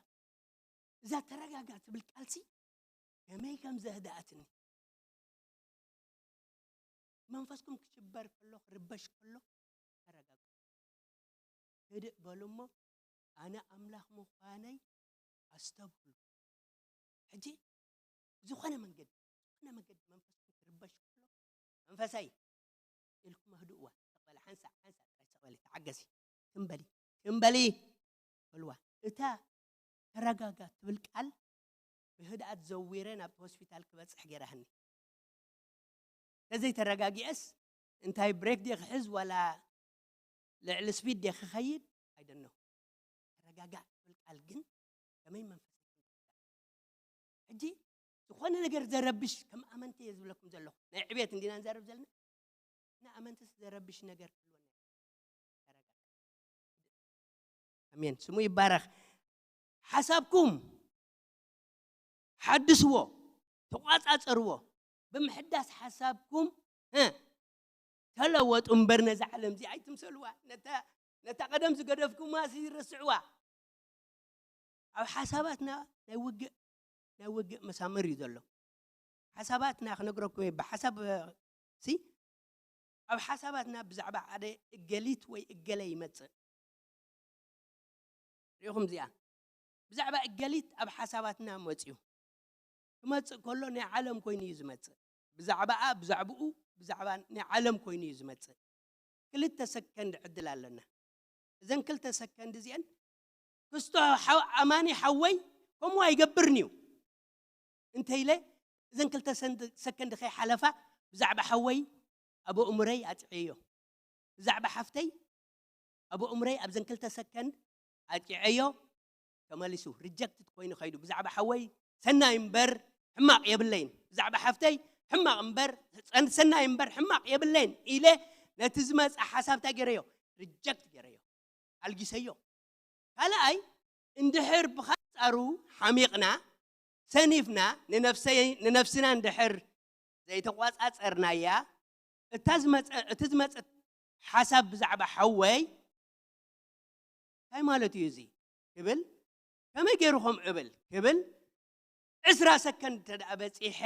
እዛ "ተረጋጋ" ትብል ቃልሲ ከመይ ከም ዘህድኣትኒ። መንፈስኩም ክሽበር ከሎ፣ ክርበሽ ከሎ፣ ተረጋጉ። ህድእ በሉ እሞ፣ ኣነ ኣምላኽ ምዃነይ ኣስተብህሉ። ሕጂ ብዝኾነ መንገዲ፣ ዝኾነ መንገዲ መንፈስኩም ክርበሽ ከሎ፣ "መንፈሰይ" ኢልኩም ኣህድእዋ። ተቐበለ፣ ሓንሳእ፣ ሓንሳእ ጥራይ ተቐበለ፣ ተዓገሲ። ትም በሊ፣ ትም በሊ በልዋ። እታ "ተረጋጋ" ትብል ቃል ብህድኣት ዘዊረ ናብቲ ሆስፒታል ክበጽሕ ገይራትኒ። ተዘይተረጋጊአስ እንታይ ብሬክ ድየ ክሕዝ ዋላ ልዕሊ ስፒድ ድየ ክኸይድ? I don't know። "ተረጋጋእ" ትብል ቃል ግን ከመይ መንፈስ ሕጂ ዝኾነ ነገር ዘረብሽ፣ ከም ኣመንቲ እየ ዝብለኩም ዘለኹ። ናይ ዕቤት እንዲና ንዛረብ ዘለና። ንኣመንትስ ዘረብሽ ነገር ክህልወና። ኣሜን። ስሙ ይባረኽ። ሓሳብኩም ሓድስዎ፣ ተቋጻጸርዎ። ብምሕዳስ ሓሳብኩም፣ እ፣ ተለወጡ እምበር ነዛ ዓለም እዚ ኣይትምሰልዋ። ነታ፣ ነታ ቀደም ዝገደፍኩማ ሲ ረስዕዋ። ኣብ ሓሳባትና ናይ ውግእ፣ ናይ ውግእ መሳምር እዩ ዘሎ። ሓሳባትና ክነግረኩም እየ፣ ብሓሳብ፣ ሲ፣ ኣብ ሓሳባትና ብዛዕባ ሓደ እገሊት ወይ እገለ ይመጽእ። ሪኢኹም እዚኣ? ብዛዕባ እገሊት ኣብ ሓሳባትና መጽዩ። ክመጽእ ከሎ ናይ ዓለም ኮይኑ እዩ ዝመጽእ። ብዛዕባኣ፣ ብዛዕባኡ፣ ብዛዕባ ናይ ዓለም ኮይኑ እዩ ዝመጽእ። ክልተ ሰከንድ ዕድል ኣለና። እዘን ክልተ ሰከንድ እዚአን፣ "ክስቶ ሓው-፣ ኣማኒ ሓወይ ከምኡ ኣይገብርን እዩ" እንተ ኢለ፣ እዘን ክልተ ሰንድ-፣ ሰከንድ ከይሓለፋ፣ ብዛዕባ ሓወይ ኣብ ኣእምሮይ ኣጥዕዮ። ብዛዕባ ሓፍተይ ኣብ ኣእምሮይ ኣብዘን ክልተ ሰከንድ ኣጥዕዮ፣ ተመሊሱ ሪጀክትድ ኮይኑ ኸይዱ። ብዛዕባ ሓወይ ሰናይ እምበር ሕማቕ የብለይን። ብዛዕባ ሓፍተይ ሕማቕ እምበር፣ ጸን-፣ ሰናይ እምበር ሕማቕ የብለይን ኢለ ነቲ ዝመጽእ ሓሳብ እንታይ ገይረዮ? ሪጀክት ገይረዮ። ኣልጊሰዮ። ካልኣይ፣ እንድሕር ብኻጻሩ ሓሚቕና፣ ሰኒፍና፣ ንነፍሰይ-፣ ንነፍስና እንድሕር ዘይተቋጻጸርናያ፣ እታ ዝመጸ-፣ እቲ ዝመጸት ሓሳብ ብዛዕባ ሓወይ እንታይ ማለት እዩ እዚ ክብል፣ ከመይ ገይሩ ከምኡ እብል ክብል፣ ዕስራ ሰከንድ እንተ ደኣ በጺሐ፣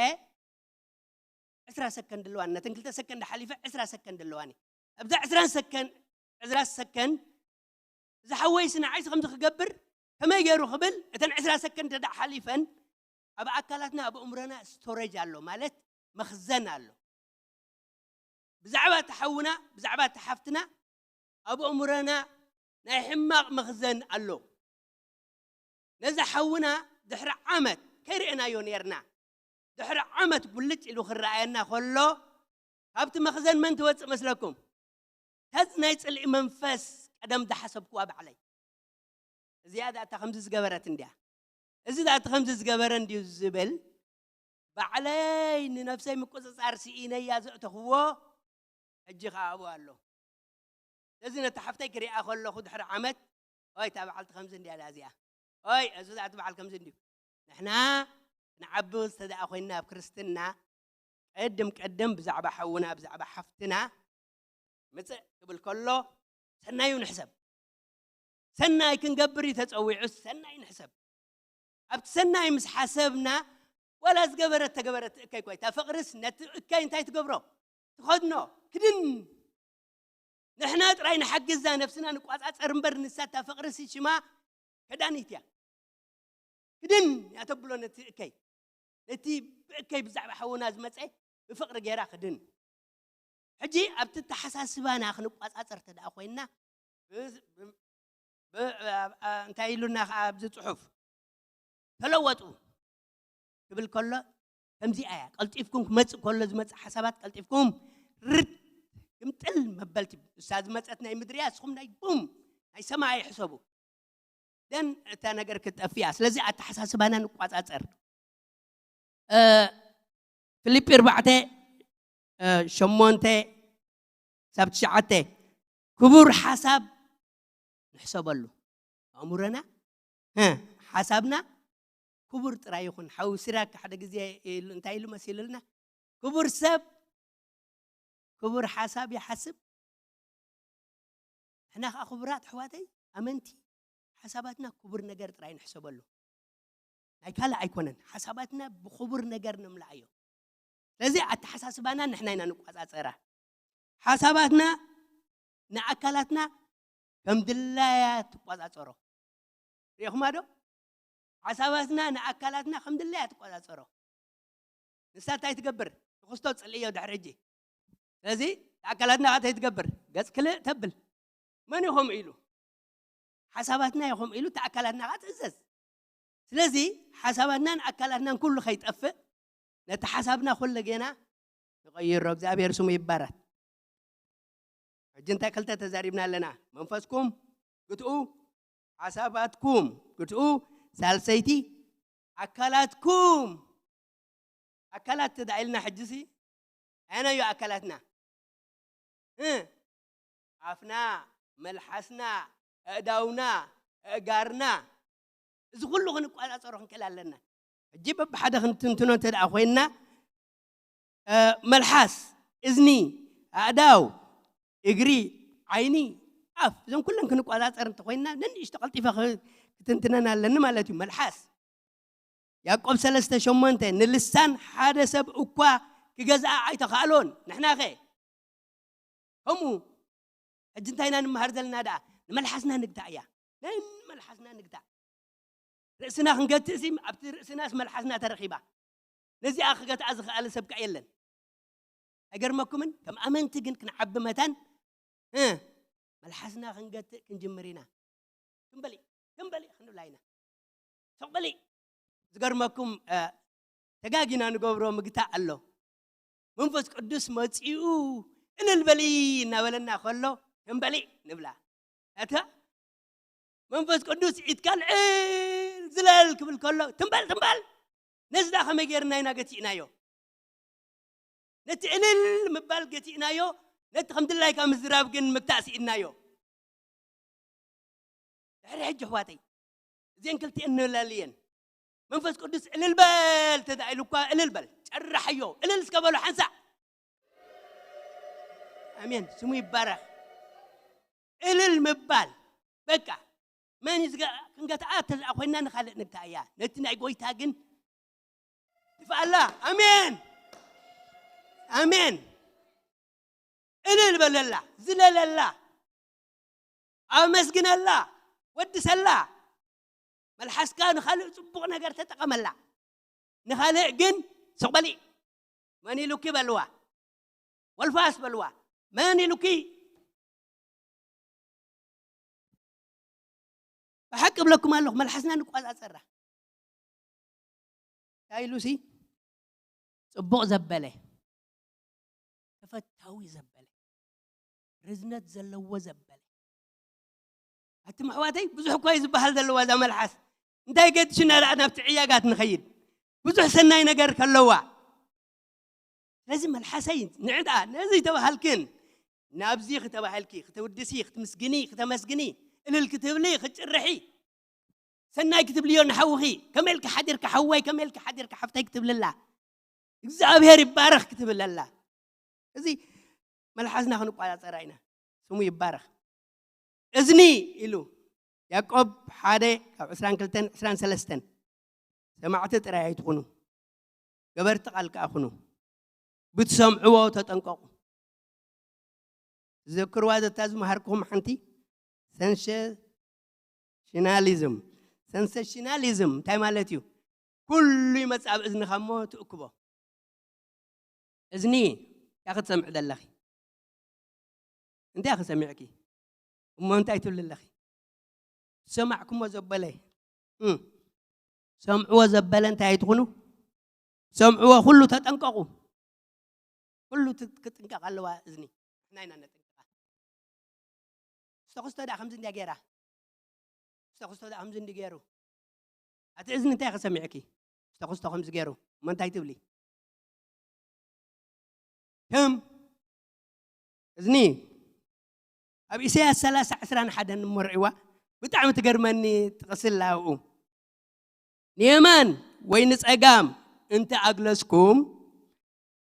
ዕስራ ሰከንድ ኣለዋኒ። ነተን ክልተ ሰከንድ ሓሊፈ ዕስራ ሰከንድ ኣለዋኒ። ኣብዛ ዕስራ ሰከንድ፣ ዕስራ ሰከንድ፣ እዚ ሓወይሲ ንዓይሲ ከምዚ ክገብር ከመይ ገይሩ ክብል፣ እተን ዕስራ ሰከንድ እንተ ደኣ ሓሊፈን፣ ኣብ ኣካላትና፣ ኣብ ኣእምሮና ስቶሬጅ ኣሎ፣ ማለት መኽዘን ኣሎ። ብዛዕባ እቲ ሓውና፣ ብዛዕባ እቲ ሓፍትና፣ ኣብ ኣእምሮና ናይ ሕማቕ መኽዘን ኣሎ። ነዚ ሓውና ድሕሪ ዓመት ከይርኤናዮ ኔርና። ድሕሪ ዓመት ጉልጭ ኢሉ ክረኣየና ከሎ፣ ካብቲ መኽዘን መን ትወፅእ መስለኩም? ተዝ ናይ ፅልኢ መንፈስ፣ ቀደም ዝሓሰብክዋ ባዕለይ። እዚኣ ዳእታ ከምዚ ዝገበረት እንድያ፣ እዚ ዳእታ ከምዚ ዝገበረ እንድዩ ዝብል፣ ባዕለይ ንነፍሰይ ምቁፅፃር ስኢነያ ዘእተኽዎ፣ ሕጂ ኸዓ ኣብኡ ኣሎ። ስለዚ ነታ ሓፍተይ ክሪኣ ከለኹ ድሕሪ ዓመት፣ ኦይ፣ እታ በዓልቲ ከምዚ እንድያ ዳ እዚኣ፣ ኦይ፣ እዚ ዳእቲ በዓል ከምዚ እንድዩ። ንሕና ክንዓቢ ዝተደኣ ኮይና ኣብ ክርስትና፣ ቅድም ቅድም ብዛዕባ ሓውና፣ ብዛዕባ ሓፍትና ምፅእ ክብል ከሎ፣ ሰናዩ ንሕሰብ። ሰናይ ክንገብር እዩ ተፀዊዑ፣ ሰናይ ንሕሰብ። ኣብቲ ሰናይ ምስ ሓሰብና፣ ዋላ ዝገበረት ተገበረት እከይ እኳ፣ እታ ፍቕርስ ነቲ እከይ እንታይ ትገብሮ? ትኸድኖ፣ ክድን። ንሕና ጥራይ ንሓግዛ፣ ነፍስና ንቋጻጸር እምበር፣ ንሳ እታ ፍቕርሲ ሽማ ከዳኒት እያ። ክድን እያ ተብሎ ነቲ እከይ። ነቲ ብእከይ ብዛዕባ ሓውና ዝመጸ ብፍቕሪ ገይራ ክድን። ሕጂ ኣብቲ ኣተሓሳስባና ክንቋጻጸር እንተ ደኣ ኮይንና፣ ብ-፣ ብ-፣ ብ-፣ ኣብ-፣ ኣ-፣ እንታይ ኢሉና ከኣ ኣብዚ ጽሑፍ? "ተለወጡ" ክብል ከሎ፣ ከምዚኣ እያ። ቀልጢፍኩም ክመጽእ ከሎ ዝመጽእ ሓሳባት ቀልጢፍኩም ርድ ግምጥል መበልቲ። እሳ ዝመጸት ናይ ምድሪ እያ፣ ንስኹም ናይ ቡም ናይ ሰማይ ሕሰቡ። ደን እታ ነገር ክትጠፍእ እያ። ስለዚ ኣተሓሳስባና ንቋጻጸር። እ፣ ፊልጲ ኣርባዕተ፣ እ፣ ሸሞንተ ክሳብ ትሽዓተ፣ ክቡር ሓሳብ ንሕሰበሉ። ኣእምሮና፣ እ፣ ሓሳብና ክቡር ጥራይ ይኹን። ሓው ሲራክ ሓደ ግዜ ኢሉ፣ እንታይ ኢሉ መሲሉልና? "ክቡር ሰብ ክቡር ሓሳብ ይሓስብ።" ንሕና ከኣ ክቡራት ኣሕዋተይ ኣመንቲ፣ ሓሳባትና ክቡር ነገር ጥራይ ንሕሰበሉ። ናይ ካልእ ኣይኮነን። ሓሳባትና ብክቡር ነገር ንምልኣዮ። ስለዚ ኣተሓሳስባና ንሕና ኢና ንቋጻጸራ። ሓሳባትና ንኣካላትና ከም ድላያ ትቋጻጸሮ። ርኢኹማ ዶ? ሓሳባትና ንኣካላትና ከም ድላያ ትቋጻጸሮ። ንሳ እንታይ ትገብር? ትኽስቶ፣ ጽልእዮ ድሕሪ ሕጂ። ስለዚ ኣካላትና ከኣ እንታይ ትገብር? ገጽ ክልእ ተብል። መን እዩ ከምኡ ኢሉ? ሓሳባትና እዩ ከምኡ ኢሉ፣ እቲ ኣካላትና ከኣ ትእዘዝ። ስለዚ ሓሳባትናን ኣካላትናን ኩሉ ከይጠፍእ፣ ነቲ ሓሳብና ኩሉ ጌና ንቐይሮ። እግዚኣብሔር ስሙ ይባረክ። ሕጂ እንታይ ክልተ ተዛሪብና ኣለና? መንፈስኩም ግትኡ፣ ሓሳባትኩም ግትኡ፣ ሳልሰይቲ ኣካላትኩም። ኣካላት ተዳኢልና ሕጂሲ ኣየናዮ ኣካላትና? እ፣ ኣፍና፣ መልሓስና፣ ኣእዳውና፣ ኣእጋርና፣ እዚ ኩሉ ክንቋጻጸሮ ክንክእል ኣለና። ሕጂ በብሓደ ክንትንትኖ እንተ ደኣ ኮይንና፣ እ፣ መልሓስ፣ እዝኒ፣ ኣእዳው፣ እግሪ፣ ዓይኒ፣ ኣፍ፣ እዞም ኩለን ክንቋጻጸር እንተኾይንና፣ ነንእሽቶ ቀልጢፈ ክ-፣ ክትንትነን ኣለኒ ማለት እዩ። መልሓስ፣ ያዕቆብ ሰለስተ ሸሞንተ፣ "ንልሳን ሓደ ሰብ እኳ ክገዝኣ ኣይተኻእሎን፣ ንሕናኸ?" ከምኡ። ሕጂ እንታይ ኢና ንምሃር ዘለና ደኣ? ንመልሓስና ንግታእ እያ። ነን መልሓስና ንግታእ። ርእስና ክንገትእሲ፣ ኣብቲ ርእስናስ መልሓስና ተረኺባ። ነዚኣ ክገትኣ ዝኸኣለ ሰብ ከኣ የለን። ኣይገርመኩምን? ከም ኣመንቲ ግን ክንዓቢ መታን፣ እ፣ መልሓስና ክንገትእ ክንጅምር ኢና። ትም በሊ፣ ትም በሊ ክንብላ ኢና። ስቕ በሊ። ዝገርመኩም፣ እ፣ ተጋጊና ንገብሮ ምግታእ ኣሎ። መንፈስ ቅዱስ መጺኡ እልል በሊ እናበለና ከሎ፣ ትም በሊ ንብላ። ኣታ መንፈስ ቅዱስ ኢድካ ልዕል ዝለል ክብል ከሎ፣ ትም በል፣ ትም በል። ነዚ ደኣ ከመይ ጌርና ኢና ገቲእናዮ? ነቲ እልል ምባል ገቲእናዮ፣ ነቲ ከም ድላይካ ምዝራብ ግን ምግታእ ስኢንናዮ። ድሕሪ ሕጂ ኣሕዋተይ፣ እዚአን ክልቲአን ንለልየን። መንፈስ ቅዱስ እልል በል ተዳኢሉ እኳ እልል በል፣ ጨርሓዮ፣ እልል እስከ በሉ ሓንሳእ። ኣሜን፣ ስሙ ይባረኽ። እልል ምባል፣ በቃ፣ መን እዩ ዝገ-፣ ክንገትኣ ተዝኣ ኮይና ንኻልእ ንግትኣ እያ። ነቲ ናይ ጎይታ ግን ትፍኣላ። ኣሜን፣ ኣሜን። እልል በለላ፣ ዝለለላ፣ ኣመስግነላ፣ ወድሰላ። መልሓስካ ንኻልእ ጽቡቕ ነገር ተጠቐመላ። ንኻልእ ግን ስቕ በሊ፣ መን ኢሉኪ በልዋ፣ ወልፋስ በልዋ፣ መን ኢሉኪ? ብሓቂ እብለኩም ኣለኹ፣ መልሓስና ንቋጻጸራ። እንታይ ኢሉሲ? ጽቡቕ ዘበለ፣ ተፈታዊ ዘበለ፣ ርዝነት ዘለዎ ዘበለ። ኣቱም ኣሕዋተይ፣ ብዙሕ እኳ እዩ ዝበሃል ዘለዋ እዛ መልሓስ። እንታይ ገድሽና ደኣ ናብቲ ዕያጋት ንኸይድ? ብዙሕ ሰናይ ነገር ከለዋ። ስለዚ መልሓሰይ፣ ንዕዳ ነዚ ተባሃልክን፣ ናብዚ ክተባሃልኪ፣ ክትውድሲ፣ ክትምስግኒ፣ ክተመስግኒ፣ እልል ክትብሊ፣ ክትጭርሒ፣ ሰናይ ክትብልዮ ንሓውኺ፣ ከመይ ኢልካ ሓዲርካ ሓወይ፣ ከመይ ኢልካ ሓዲርካ ሓፍተይ ክትብልላ፣ እግዚኣብሔር ይባረኽ ክትብለላ። እዚ መልሓስና ክንቆጻጸራ ኢና። ስሙ ይባረኽ። እዝኒ ኢሉ ያዕቆብ ሓደ ካብ ዕስራን ክልተን ዕስራን ሰለስተን፣ ሰማዕቲ ጥራይ ኣይትኹኑ፣ ገበርቲ ቃል ከኣ ኩኑ፣ ብትሰምዕዎ ተጠንቀቑ። ትዘክርዋ ዘታ ዝመሃርኩም ሓንቲ፣ ሰንሴሽናሊዝም። ሰንሴሽናሊዝም እንታይ ማለት እዩ? ኩሉ ይመጽእ ኣብ እዝንኻ እሞ ትእክቦ። እዝኒ እንታይ ክትሰምዒ ዘለኺ? እንታይ ኢኺ ሰሚዕኪ? እሞ እንታይ ትብሊ ኣለኺ? ዝሰማዕኩሞ ዘበለ፣ እም፣ ሰምዕዎ ዘበለ እንታይ ኣይትኹኑ? ሰምዕዎ ኩሉ ተጠንቀቑ። ኩሉ ት-፣ ክጥንቀቕ ኣለዋ እዝኒ። ንሕና ኢና ነጥንቀቓ። ስተኹስቶ ደኣ ከምዚ እንድያ ገይራ። ስተኹስቶ ደኣ ከምዚ እንዲ ገይሩ። ኣቲ እዝኒ እንታይ ኢኺ ሰሚዕኪ? ስተኹስቶ ከምዚ ገይሩ። እሞ እንታይ ትብሊ? ከም እዝኒ ኣብ ኢሳያስ ሰላሳ ዕስራን ሓደን እሞ ርዒዋ፣ ብጣዕሚ ትገርመኒ ጥቕሲ ኣላ ኣብኡ። ንየማን ወይ ንጸጋም እንተ ኣግለስኩም፣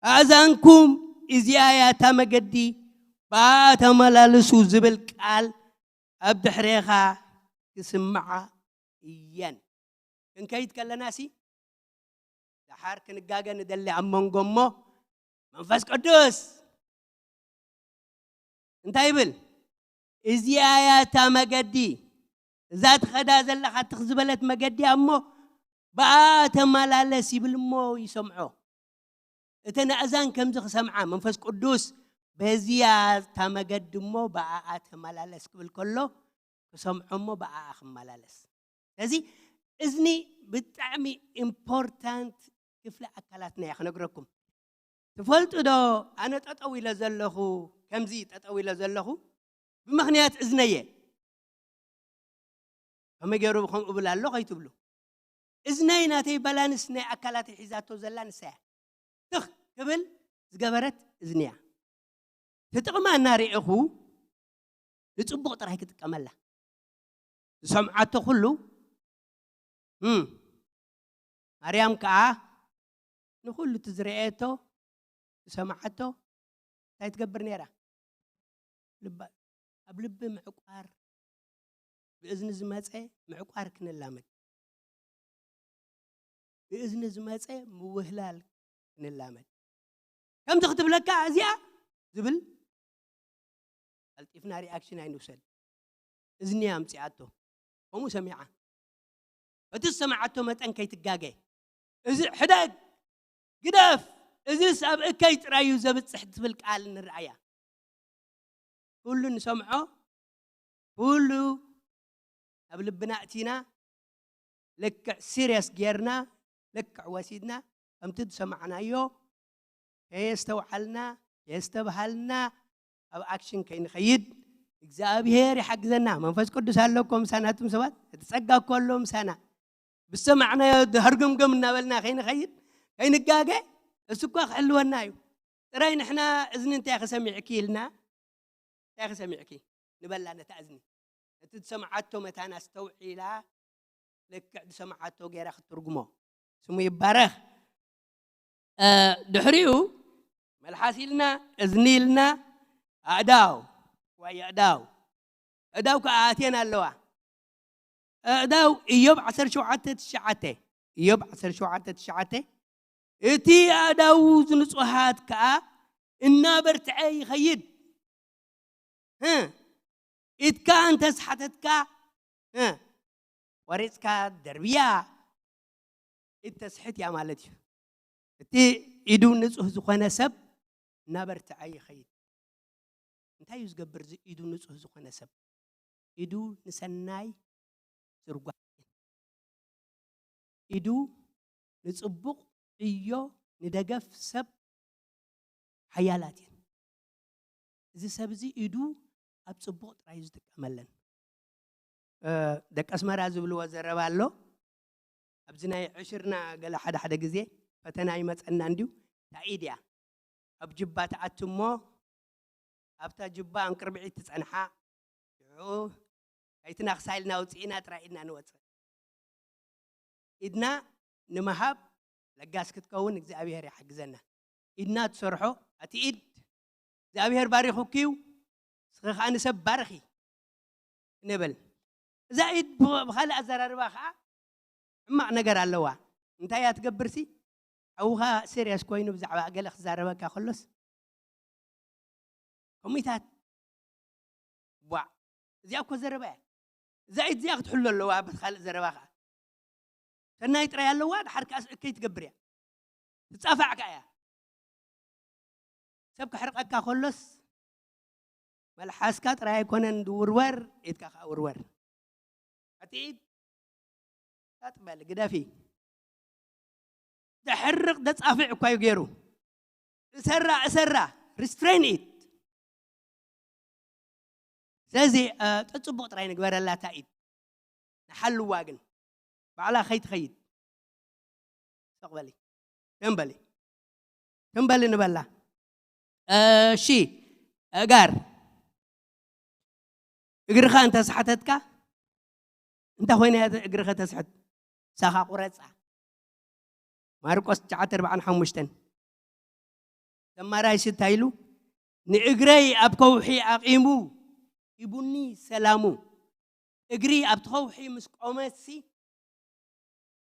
ኣእዛንኩም እዚኣ እያ እታ መገዲ፣ ብኣ ተመላልሱ ዝብል ቃል ኣብ ድሕሬኻ ክስምዓ እየን። ክንከይድ ከለናሲ፣ ደሓር ክንጋገ ንደሊ ኣብ መንጎ እሞ፣ መንፈስ ቅዱስ እንታይ ይብል? እዚኣ እያ እታ መገዲ፣ እዛ ትኸዳ ዘለኻ ትኽ ዝበለት መገዲ እያ እሞ፣ ብኣ ተመላለስ ይብል እሞ ይሰምዖ። እተን ኣእዛን ከምዚ ክሰምዓ፣ መንፈስ ቅዱስ በዚያ እታ መገዲ እሞ ብኣኣ ተመላለስ ክብል ከሎ፣ ክሰምዖ እሞ ብኣኣ ክመላለስ። ስለዚ እዝኒ ብጣዕሚ ኢምፖርታንት ክፍሊ ኣካላትና እያ ክነግረኩም። ትፈልጡ ዶ፣ ኣነ ጠጠው ኢለ ዘለኹ፣ ከምዚ ጠጠው ኢለ ዘለኹ ብምኽንያት እዝነየ። ከመይ ገይሩ ከምኡ ብል ኣሎ ከይትብሉ። እዝነይ ናተይ ባላንስ ናይ ኣካላተይ ሒዛቶ ዘላ ንሳ እያ። ትኽ ክብል ዝገበረት እዝኒ እያ። እቲ ጥቕማ እናርኤኹ ንጽቡቕ ጥራይ ክጥቀመላ። ዝሰምዓቶ ኩሉ፣ እም፣ ማርያም ከኣ ንኹሉ እቲ ዝረኣየቶ፣ ዝሰምዓቶ እንታይ ትገብር ነይራ? ልባ-፣ ኣብ ልቢ ምዕቋር፣ ብእዝኒ ዝመጸ ምዕቋር ክንላመድ። ብእዝኒ ዝመጸ ምውህላል ክንላመድ። ከምዚ ክትብለካ እዚኣ ዝብል ቀልጢፍና ሪኣክሽን ኣይንውሰድ። እዝኒ ኣምጺኣቶ፣ ከምኡ ሰሚዓ። በቲ ዝሰምዓቶ መጠን ከይትጋገ። እዚ ሕደግ፣ ግደፍ፣ እዚስ ኣብ እከይ ጥራይ እዩ ዘብጽሕ ትብል ቃል ንርኣያ። ኩሉ ንሰምዖ፣ ኩሉ ኣብ ልብና እቲና፣ ልክዕ ሲርየስ ጌርና፣ ልክዕ ወሲድና፣ ከምቲ ዝሰማዕናዮ ከየስተውዓልና፣ ከየስተብሃልና ኣብ ኣክሽን ከይንኸይድ እግዚኣብሄር ይሓግዘና። መንፈስ ቅዱስ ኣሎ እኮ ምሳና፣ እቱም ሰባት፣ እቲ ጸጋ እኮ ኣሎ ምሳና። ብዝሰማዕናዮ ድህርግምግም እናበልና ከይንኸይድ፣ ከይንጋገ፣ እሱ እኳ ክሕልወና እዩ። ጥራይ ንሕና እዝኒ እንታይ ክሰሚዕኪ ኢልና፣ እንታይ ክሰሚዕኪ ንበላ ነታ እዝኒ። እቲ ዝሰምዓቶ መታን ኣስተውዒላ፣ ልክዕ ዝሰምዓቶ ገይራ ክትትርጉሞ። ስሙ ይባረኽ። እ፣ ድሕሪኡ መልሓስ ኢልና፣ እዝኒ ኢልና፣ ኣእዳው፣ ዋይ ኣእዳው። ኣእዳው ከኣ ኣትየን ኣለዋ። ኣእዳው፣ ኢዮብ ዓሰርተ ሸውዓተ ትሽዓተ። ኢዮብ ዓሰርተ ሸውዓተ ትሽዓተ። እቲ ኣእዳው ዝንጹሃት ከኣ እናበርትዐ ይኸይድ። እ፣ ኢድካ እንተ ዝሓተትካ፣ እ፣ ቆሪጽካ ደርብያ፣ ኢድ ተስሕት እያ ማለት እዩ። እቲ ኢዱ ንጹህ ዝኾነ ሰብ እናበርትዐ ይኸይድ። እንታይ እዩ ዝገብር እዚ ኢዱ ንጹህ ዝኾነ ሰብ? ኢዱ ንሰናይ ዝርጓሕ፣ ኢዱ ንጽቡቕ ዕዮ ንደገፍ ሰብ ሓያላት እየን። እዚ ሰብ እዚ ኢዱ ኣብ ጽቡቕ ጥራይ እዩ ዝጥቀመለን። እ፣ ደቂ ኣስመራ ዝብልዎ ዘረባ ኣሎ። ኣብዚ ናይ ዕሽርና ገለ ሓደ ሓደ ግዜ ፈተና ይመጸና እንድዩ። እታ ኢድ እያ ኣብ ጅባ ትኣቱ እሞ፣ ኣብታ ጅባ እንቅርብዒት ትጸንሓ። ሽዑ ኣይትና ክሳይልና ውጽኢና ጥራይ ኢድና ንወጽእ። ኢድና ንምሃብ ለጋስ ክትከውን እግዚኣብሔር ይሓግዘና። ኢድና ትሰርሖ፣ ኣቲ ኢድ እግዚኣብሔር ባሪኹኪ እዩ፣ ንስኺ ከኣ ንሰብ ባርኺ ንብል። እዛ ኢድ ብ-፣ ብኻልእ ኣዘራርባ ከኣ ሕማቕ ነገር ኣለዋ። እንታይ እያ ትገብርሲ? ሓውኻ ሲርየስ ኮይኑ ብዛዕባ ገለ ክዛረበካ ከሎስ፣ ኮሚታት፣ ዋዕ፣ እዚኣ እኮ ዘረባ እያ። እዛ ኢድ እዚኣ ክትሕሉ ኣለዋ። በቲ ካልእ ዘረባ ከኣ ሰናይ ጥራይ ኣለዋ፣ ድሓር ከኣስ እከይ ትገብር እያ። ትጻፋዕ ከኣ እያ። ሰብ ክሕርቐካ ከሎስ፣ መልሓስካ ጥራይ ኣይኮነን ዝውርወር፣ ኢድካ ከኣ ውርወር። ኣቲ ኢድ፣ ጸጥ በል፣ ግደፊ። ዘሕርቕ ዘጻፍዕ እኳ እዩ ገይሩ። እሰራ፣ እሰራ፣ restrain it። ስለዚ፣ እ፣ ጽቡቕ ጥራይ ንግበረላ እታ ኢድ። ንሓልዋ ግን። ባዕላ ከይትኸይድ። ስቕ በሊ። ትም በሊ። ትም በሊ ንበላ። እሺ፣ ኣጋር። እግርኻ እንተ ሰሓተትካ፣ እንታይ ኮይና እያ እግርኻ ተስሕት? ንሳኻ ቁረጻ። ማርቆስ ትሽዓተ ኣርባዓን ሓሙሽተን። ተማራይሲ እንታይ ኢሉ? "ንእግረይ ኣብ ከውሒ ኣቂሙ ሂቡኒ ሰላሙ።" እግሪ ኣብቲ ከውሒ ምስ ቆመትሲ፣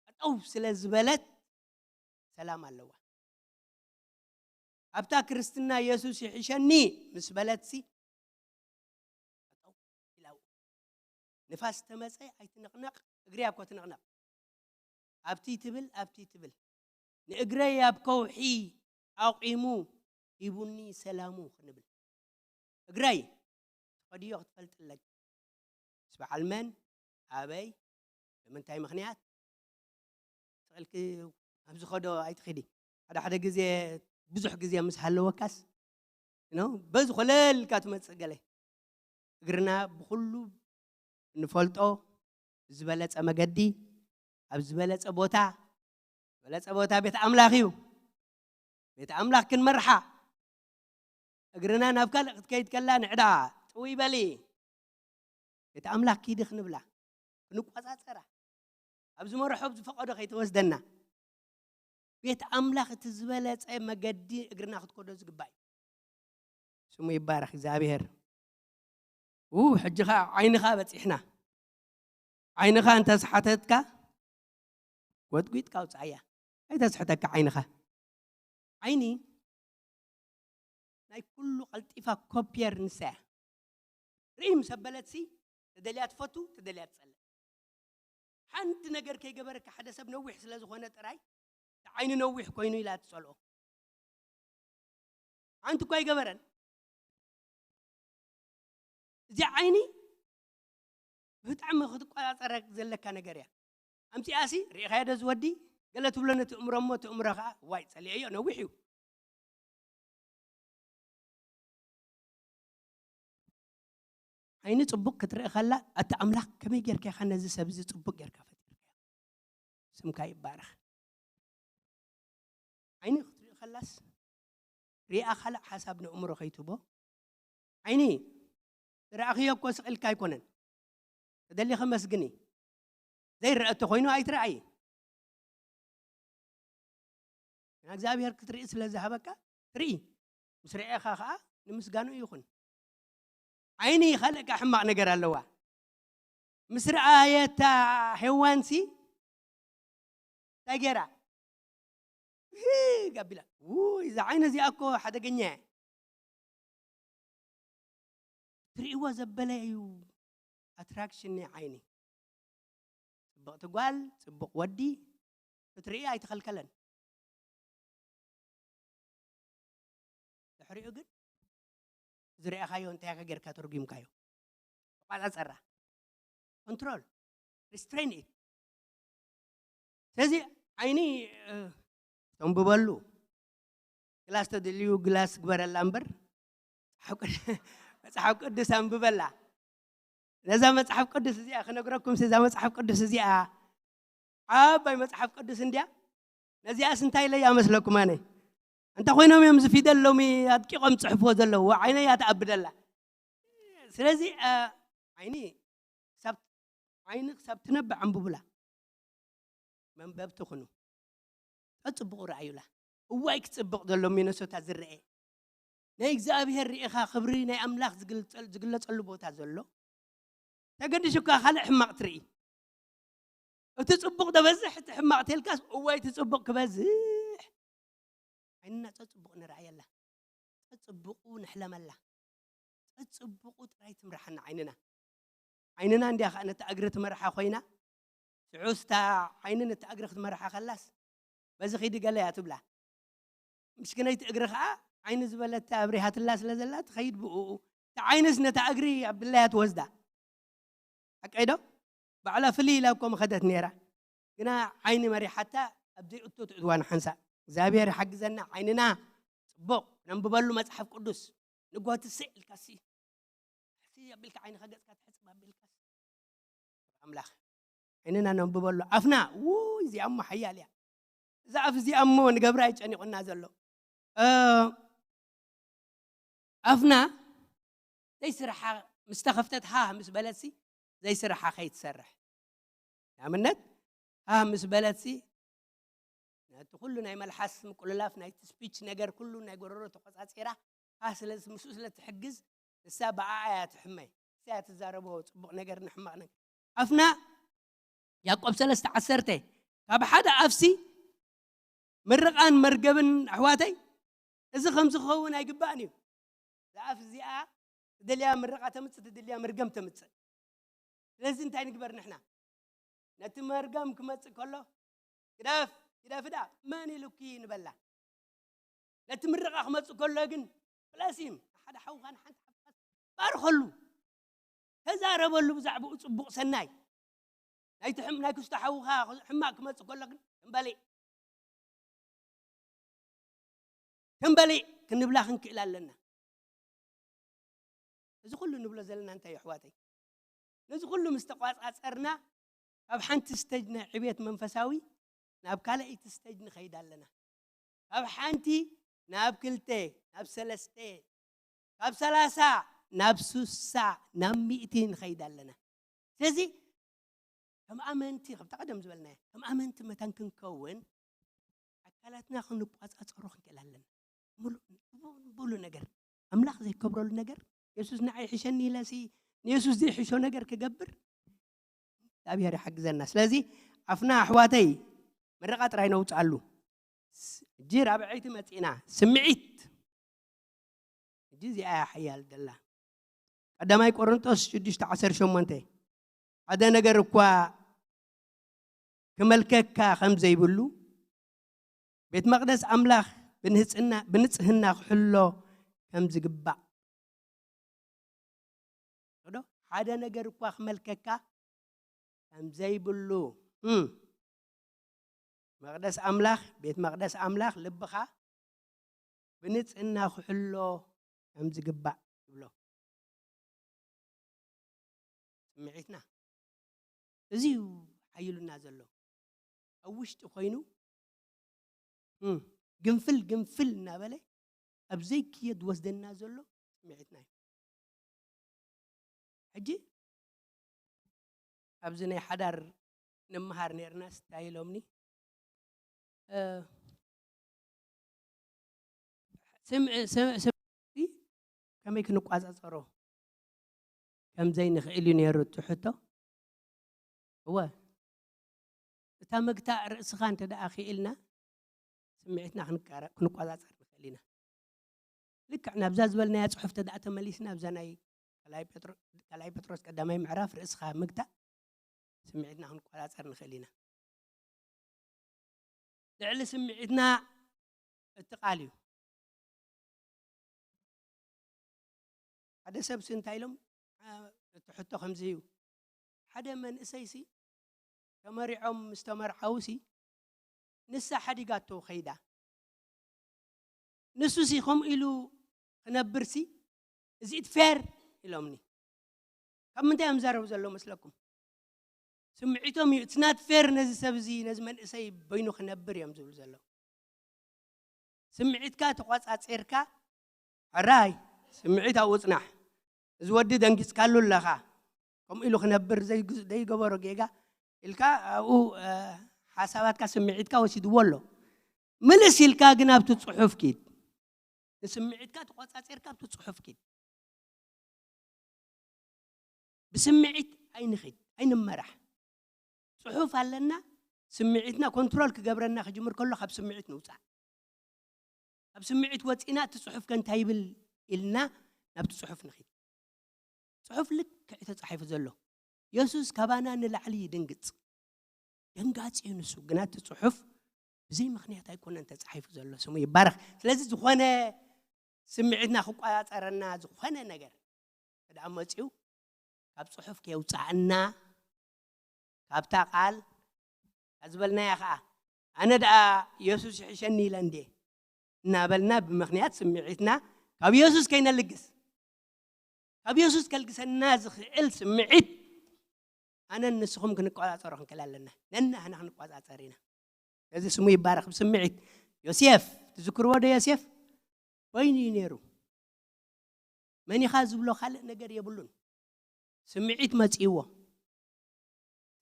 ጠጠው ስለ ዝበለት ሰላም ኣለዋ። ኣብታ ክርስትና የሱስ ይሕሸኒ ምስ በለትሲ፣ ጠጠው ኢላ። ንፋስ ተመጸ ኣይትንቕነቕ፣ እግርያ እኮ ትንቕነቕ። ኣብቲ ትብል፣ ኣብቲ ትብል። "ንእግረይ ኣብ ከውሒ ኣቂሙ ሂቡኒ ሰላሙ" ክንብል። እግረይ ትኸድዮ ክትፈልጥ ኣለኪ። ምስ በዓል መን፣ ኣበይ፣ ብምንታይ ምኽንያት ትኽእልኪ፣ ኣብ ዝኸዶ ኣይትኺዲ። ሓደ ሓደ ግዜ፣ ብዙሕ ግዜ ምስ ሃለወካስ፣ ዩ ኖው፣ በዚ ኮለል ኢልካ ትመጽእ ገለ። እግርና ብኹሉ እንፈልጦ ዝበለጸ መገዲ፣ ኣብ ዝበለጸ ቦታ፣ ዝበለጸ ቦታ ቤት ኣምላኽ እዩ። ቤት ኣምላኽ ክንመርሓ፣ እግርና ናብ ካልእ ክትከይድ ከላ ንዕዳ፣ ጥውይ በሊ፣ ቤት ኣምላኽ ኪዲ ክንብላ፣ ክንቆጻጸራ፣ ኣብ ዝመርሖ፣ ኣብ ዝፈቐዶ ከይትወስደና። ቤት ኣምላኽ እቲ ዝበለጸ መገዲ እግርና ክትከዶ ዝግባእ እዩ። ስሙ ይባረኽ እግዚኣብሔር። ው፣ ሕጂ ኸኣ ዓይንኻ በጺሕና። ዓይንኻ እንተ ሰሓተትካ፣ ጎጥጒጥካ ኣውጽኣያ። ኣይተስሕተካ ዓይንኻ። ዓይኒ ናይ ኩሉ ቀልጢፋ ኮፒየር ንሳ እያ። ርኢ ምስ ኣበለትሲ፣ ተደልያ ትፈቱ፣ ተደልያ ትጸልእ። ሓንቲ ነገር ከይገበረካ ሓደ ሰብ ነዊሕ ስለ ዝኾነ ጥራይ፣ እቲ ዓይኒ ነዊሕ ኮይኑ ኢላ ትጸልኦ። ሓንቲ እኳ ኣይገበረን። እዚ ዓይኒ ብጣዕሚ ክትቆጻጸረ ዘለካ ነገር እያ። ኣምጺኣሲ፣ ርኢኻዮ ዶ እዚ ወዲ? ገለ ትብሎ ነቲ እምሮ እሞ፣ እቲ እምሮ ኸኣ፣ ዋይ፣ ጸሊኤዮ፣ ነዊሕ እዩ። ዓይኒ ጽቡቕ ክትርኢ ከላ፣ ኣታ ኣምላኽ ከመይ ጌርካ ኢኻ ነዚ ሰብ እዚ ጽቡቕ ጌርካ ፈጢርካዮ? ስምካ ይባረኽ። ዓይኒ ክትርኢ ከላስ፣ ሪኣ ካልእ ሓሳብ ንእምሮ ከይትቦ። ዓይኒ፣ ዝረኣኽዮ እኮ ስቕ ኢልካ ኣይኮነን። ተደሊኺ መስግኒ። ዘይረአ እተኾይኑ ኣይትረኣዪ። ንእግዚኣብሔር ክትርኢ ስለ ዝሃበካ ትርኢ። ምስ ረኣኻ ኸኣ ንምስጋኑ ይኹን። ዓይኒ ካልእ ከኣ ሕማቕ ነገር ኣለዋ። ምስ ረኣየታ ሄዋንሲ እንታይ ገይራ? ህግ ኣቢላ። ውይ፣ እዛ ዓይኒ እዚኣ እኮ ሓደገኛ እያ። ትርእይዎ ዘበለ እዩ ኣትራክሽን ናይ ዓይኒ። ጽብቕቲ ጓል፣ ጽቡቕ ወዲ ክትርኢ ኣይተኸልከለን። ድሕሪኡ ግን ዝረኣኻዮ እንታይ ኢኻ ጌርካ ተርጒምካዮ? ተቋጻጸራ። ኮንትሮል፣ ሪስትሬን ኢት። ስለዚ ዓይኒ፣ እ፣ ተንብበሉ። ግላስ ተደልዩ ግላስ ግበረላ እምበር፣ መጽሓፍ ቅድ-፣ መጽሓፍ ቅዱስ ኣንብበላ። ነዛ መጽሓፍ ቅዱስ እዚኣ ክነግረኩም፣ እዛ መጽሓፍ ቅዱስ እዚኣ ዓባይ መጽሓፍ ቅዱስ እንድያ። ነዚኣስ እንታይ ኢለ እያ መስለኩም ኣነ? እንተ ኮይኖም እዮም እዚ ፊደል ሎሚ ኣድቂቖም ጽሕፍዎ ዘለዉ፣ ዓይነይ እያ ትኣብደላ። ስለዚ፣ እ፣ ዓይኒ ክሳብ፣ ዓይኒ ክሳብ ትነብዕ ኣንብቡላ። መንበብቲ ኩኑ። ጸጽብቑ ረኣዩላ። እዋይ ክጽብቕ ዘሎ ሚነሶታ ዝረኤ። ናይ እግዚኣብሔር ርኢኻ ክብሪ ናይ ኣምላኽ ዝግልጸል-፣ ዝግለጸሉ ቦታ ዘሎ። ተገዲሹካ ካልእ ሕማቕ ትርኢ። እቲ ጽቡቕ ደበዝሕ፣ እቲ ሕማቕ ተልካስ፣ እዋይ እቲ ጽቡቕ ክበዝሕ። ዓይንና ጸጽቡቕ ንረኣየላ። ጸጽቡቑ ንሕለመላ። ጸጽቡቑ ጥራይ ትምርሓና ዓይንና። ዓይንና እንድያ ኸኣ ነታ እግሪ ትመርሓ ኮይና፣ ሽዑስ እታ ዓይኒ ነታ እግሪ ክትመርሓ ከላስ፣ በዚ ኺዲ ገለ እያ ትብላ። ምስኪነይቲ እግሪ ኸኣ ዓይኒ ዝበለታ ኣብሪሃትላ ስለ ዘላ ትኸይድ ብእኡ። እታ ዓይንስ ነታ እግሪ ኣብ ድላያ ትወስዳ። ሓቀይ ዶ? ባዕላ ፍልይ ኢላ እኮ ምኸደት ነይራ። ግና ዓይኒ መሪሓታ ኣብ ዘይእቶ ትእትዋ ንሓንሳእ። እግዚኣብሔር ይሓግዘና፣ ዓይንና ጽቡቕ ነንብበሉ መጽሓፍ ቅዱስ። ንግሆ ትስእ ኢልካሲ፣ ሕሲ ኣቢልካ ዓይንኻ ገጽካ ትሕጽብ ኣቢልካሲ። ኣምላኽ ዓይንና ነንብበሉ። ኣፍና፣ ውይ፣ እዚኣ እሞ ሓያል እያ። እዛ ኣፍ እዚኣ እሞ ንገብራ እዩ ጨኒቑና ዘሎ። እ፣ ኣፍና ዘይስርሓ ምስ ተኸፍተት ሃህ ምስ በለትሲ ዘይስርሓ ከይትሰርሕ። ንኣብነት ሃህ ምስ በለትሲ ነቲ ኩሉ ናይ መልሓስ ምቁልላፍ ናይቲ ስፒች ነገር ኩሉ ናይ ጎረሮ ተቆጻጺራ ሃህ ስለ ምስኡ ስለ ትሕግዝ ንሳ ብኣኣ እያ ትሕመይ። ንሳ እያ ትዛረቦ ጽቡቕ ነገር ንሕማቕ ነገር። ኣፍና ያዕቆብ ሰለስተ ዓሰርተ ካብ ሓደ ኣፍሲ ምርቓን መርገብን ኣሕዋተይ፣ እዚ ከም ዝኸውን ኣይግባእን እዩ። እዛ ኣፍ እዚኣ ትደልያ ምርቓ ተምጽእ፣ ትደልያ መርገም ተምጽእ። ስለዚ እንታይ ንግበር ንሕና? ነቲ መርገም ክመጽእ ከሎ፣ "ግደፍ፣ ግደፍ ደኣ፣ መን ኢሉኪ?" ንበላ። ነቲ ምርቓ ክመጽእ ከሎ ግን፣ ብለሲም፣ ንሓደ ሓውኻ ንሓንቲ ሓፍትኻ ባርኸሉ። ተዛረበሉ ብዛዕባኡ ጽቡቕ ሰናይ። ናይቲ ሕም-፣ ናይ ክስቶ ሓውኻ ሕማቕ ክመጽእ ከሎ ግን፣ "ተንበሊዕ፣ ተንበሊዕ" ክንብላ ክንክእል ኣለና። እዚ ኩሉ ንብሎ ዘለና እንታይ እዩ ኣሕዋተይ? ነዚ ኩሉ ምስ ተቋጻጸርና፣ ካብ ሓንቲ ስተጅ ናይ ዕብየት መንፈሳዊ ናብ ካልኣይቲ ስተጅ ንኸይድ ኣለና። ካብ ሓንቲ ናብ ክልተ፣ ናብ ሰለስተ፣ ካብ ሰላሳ ናብ ስሳ፣ ናብ ሚእቲ ንኸይድ ኣለና። ስለዚ ከም ኣመንቲ፣ ከምቲ ቀደም ዝበልናዮ፣ ከም ኣመንቲ መታን ክንከውን ኣካላትና ክንቋጻጸሮ ክንክእል ኣለና። ሙሉ-፣ ሙሉ ነገር፣ ኣምላኽ ዘይከብረሉ ነገር፣ የሱስ ንዓይ ይሕሸኒ ኢለሲ ንየሱስ ዘይሕሾ ነገር ክገብር እግዚኣብሔር ይሓግዘና። ስለዚ ኣፍና ኣሕዋተይ ምርቓ ጥራይ ነውጽኣሉ። ስ-፣ ሕጂ ራብዐይቲ መጺእና፣ ስምዒት። ሕጂ እዚኣ እያ ሓያል ደላ። ቀዳማይ ቆሮንጦስ ሽዱሽተ ዓሰርተ ሸሞንተ፣ ሓደ ነገር እኳ ክመልከካ ከም ዘይብሉ፣ ቤት መቕደስ ኣምላኽ ብንህጽና-፣ ብንጽህና ክሕሎ ከም ዝግባእ። ዶ? ሓደ ነገር እኳ ክመልከካ ከም ዘይብሉ፣ እም፣ መቕደስ ኣምላኽ፣ ቤት መቕደስ ኣምላኽ ልብኻ ብንጽህና ክሕሎ ከም ዝግባእ ይብሎ። ስምዒትና እዚ እዩ ሓይሉና ዘሎ። ኣብ ውሽጢ ኮይኑ፣ እም፣ ግንፍል ግንፍል እናበለ ኣብ ዘይክየድ ዝወስደና ዘሎ ስምዒትና እዩ። ሕጂ ኣብዚ ናይ ሓዳር ንመሃር ነርናስ እንታይ ኢሎምኒ? እ፣ ስም-፣ ስም-፣ ስምዒት ከመይ ክንቋጻጸሮ ከም ዘይንኽእል እዩ ነይሩ እቲ ሕቶ። እወ፣ እታ ምግታእ ርእስኻ እንተ ደኣ ክኢልና፣ ስምዒትና ክንቃረ-፣ ክንቆጻጸር ንኽእል ኢና። ልክዕ ናብዛ ዝበልናያ ጽሑፍ እንተ ደኣ ተመሊስና፣ ኣብዛ ናይ ካልኣይ ጴጥሮ-፣ ካልኣይ ጴጥሮስ ቀዳማይ ምዕራፍ ርእስኻ ምግታእ፣ ስምዒትና ክንቆጻጸር ንኽእል ኢና። ልዕሊ ስምዒትና እቲ ቃል እዩ። ሓደ ሰብሲ እንታይ ኢሎም፣ አ፣ እቲ ሕቶ ከምዚ እዩ። ሓደ መንእሰይሲ ተመሪዖም ምስ ተመርዓዉሲ፣ ንሳ ሓዲጋቶ ከይዳ። ንሱ ሲ ከምኡ ኢሉ ክነብር ሲ፣ is it fair ኢሎምኒ። ካብ ምንታይ እዮም ዝዛረቡ ዘለዉ መስለኩም? ስምዒቶም እዩ፣ it's not fair፣ ነዚ ሰብ እዚ፣ ነዚ መንእሰይ በይኑ ክነብር እዮም ዝብሉ ዘለዉ። ስምዒትካ ተቆጻጺርካ፣ ሕራይ፣ ስምዒት ኣብኡ ጽናሕ፣ እዚ ወዲ ደንጊጽካሉ ኣለኻ፣ ከምኡ ኢሉ ክነብር ዘይግ-፣ ዘይገበሮ ጌጋ ኢልካ ኣብኡ፣ እ፣ ሓሳባትካ፣ ስምዒትካ ወሲድዎ ኣሎ። ምልስ ኢልካ ግን ኣብቲ ጽሑፍ ኪድ። ንስምዒትካ ተቆጻጺርካ ኣብቲ ጽሑፍ ኪድ። ብስምዒት ኣይንኺድ፣ ኣይንመራሕ። ጽሑፍ ኣለና፣ ስምዒትና ኮንትሮል ክገብረና ክጅምር ከሎ ካብ ስምዒት ንውጻእ። ካብ ስምዒት ወጺና እቲ ጽሑፍ ከ እንታይ ይብል ኢልና ናብቲ ጽሑፍ ንኺድ። ጽሑፍ ልክዕ እዩ ተጻሒፉ ዘሎ። የሱስ ካባና ንላዕሊ ይድንግጽ። ደንጋጺ እዩ ንሱ፣ ግና እቲ ጽሑፍ ብዘይ ምኽንያት ኣይኮነን ተጻሒፉ ዘሎ። ስሙ ይባረኽ። ስለዚ ዝኾነ ስምዒትና ክቆጻጸረና ዝኾነ ነገር እንተ ደኣ መጺኡ፣ ካብ ጽሑፍ ከየውጽኣና፣ ካብታ ቃል፣ እታ ዝበልናያ ኸኣ፣ "ኣነ ደኣ የሱስ ይሕሸኒ ኢለ እንድየ" እናበልና ብምኽንያት ስምዒትና ካብ የሱስ ከይነልግስ፣ ካብ የሱስ ከልግሰና ዝኽእል ስምዒት ኣነን ንስኹም ክንቆጻጸሮ ክንክእል ኣለና። ነናህና ክንቆጻጸር ኢና። እዚ ስሙ ይባረኽ። ብስምዒት ዮሴፍ፣ ትዝክርዎ ዶ ዮሴፍ? በይኑ እዩ ነይሩ። መን ኢኻ ዝብሎ ካልእ ነገር የብሉን። ስምዒት መጺእዎ።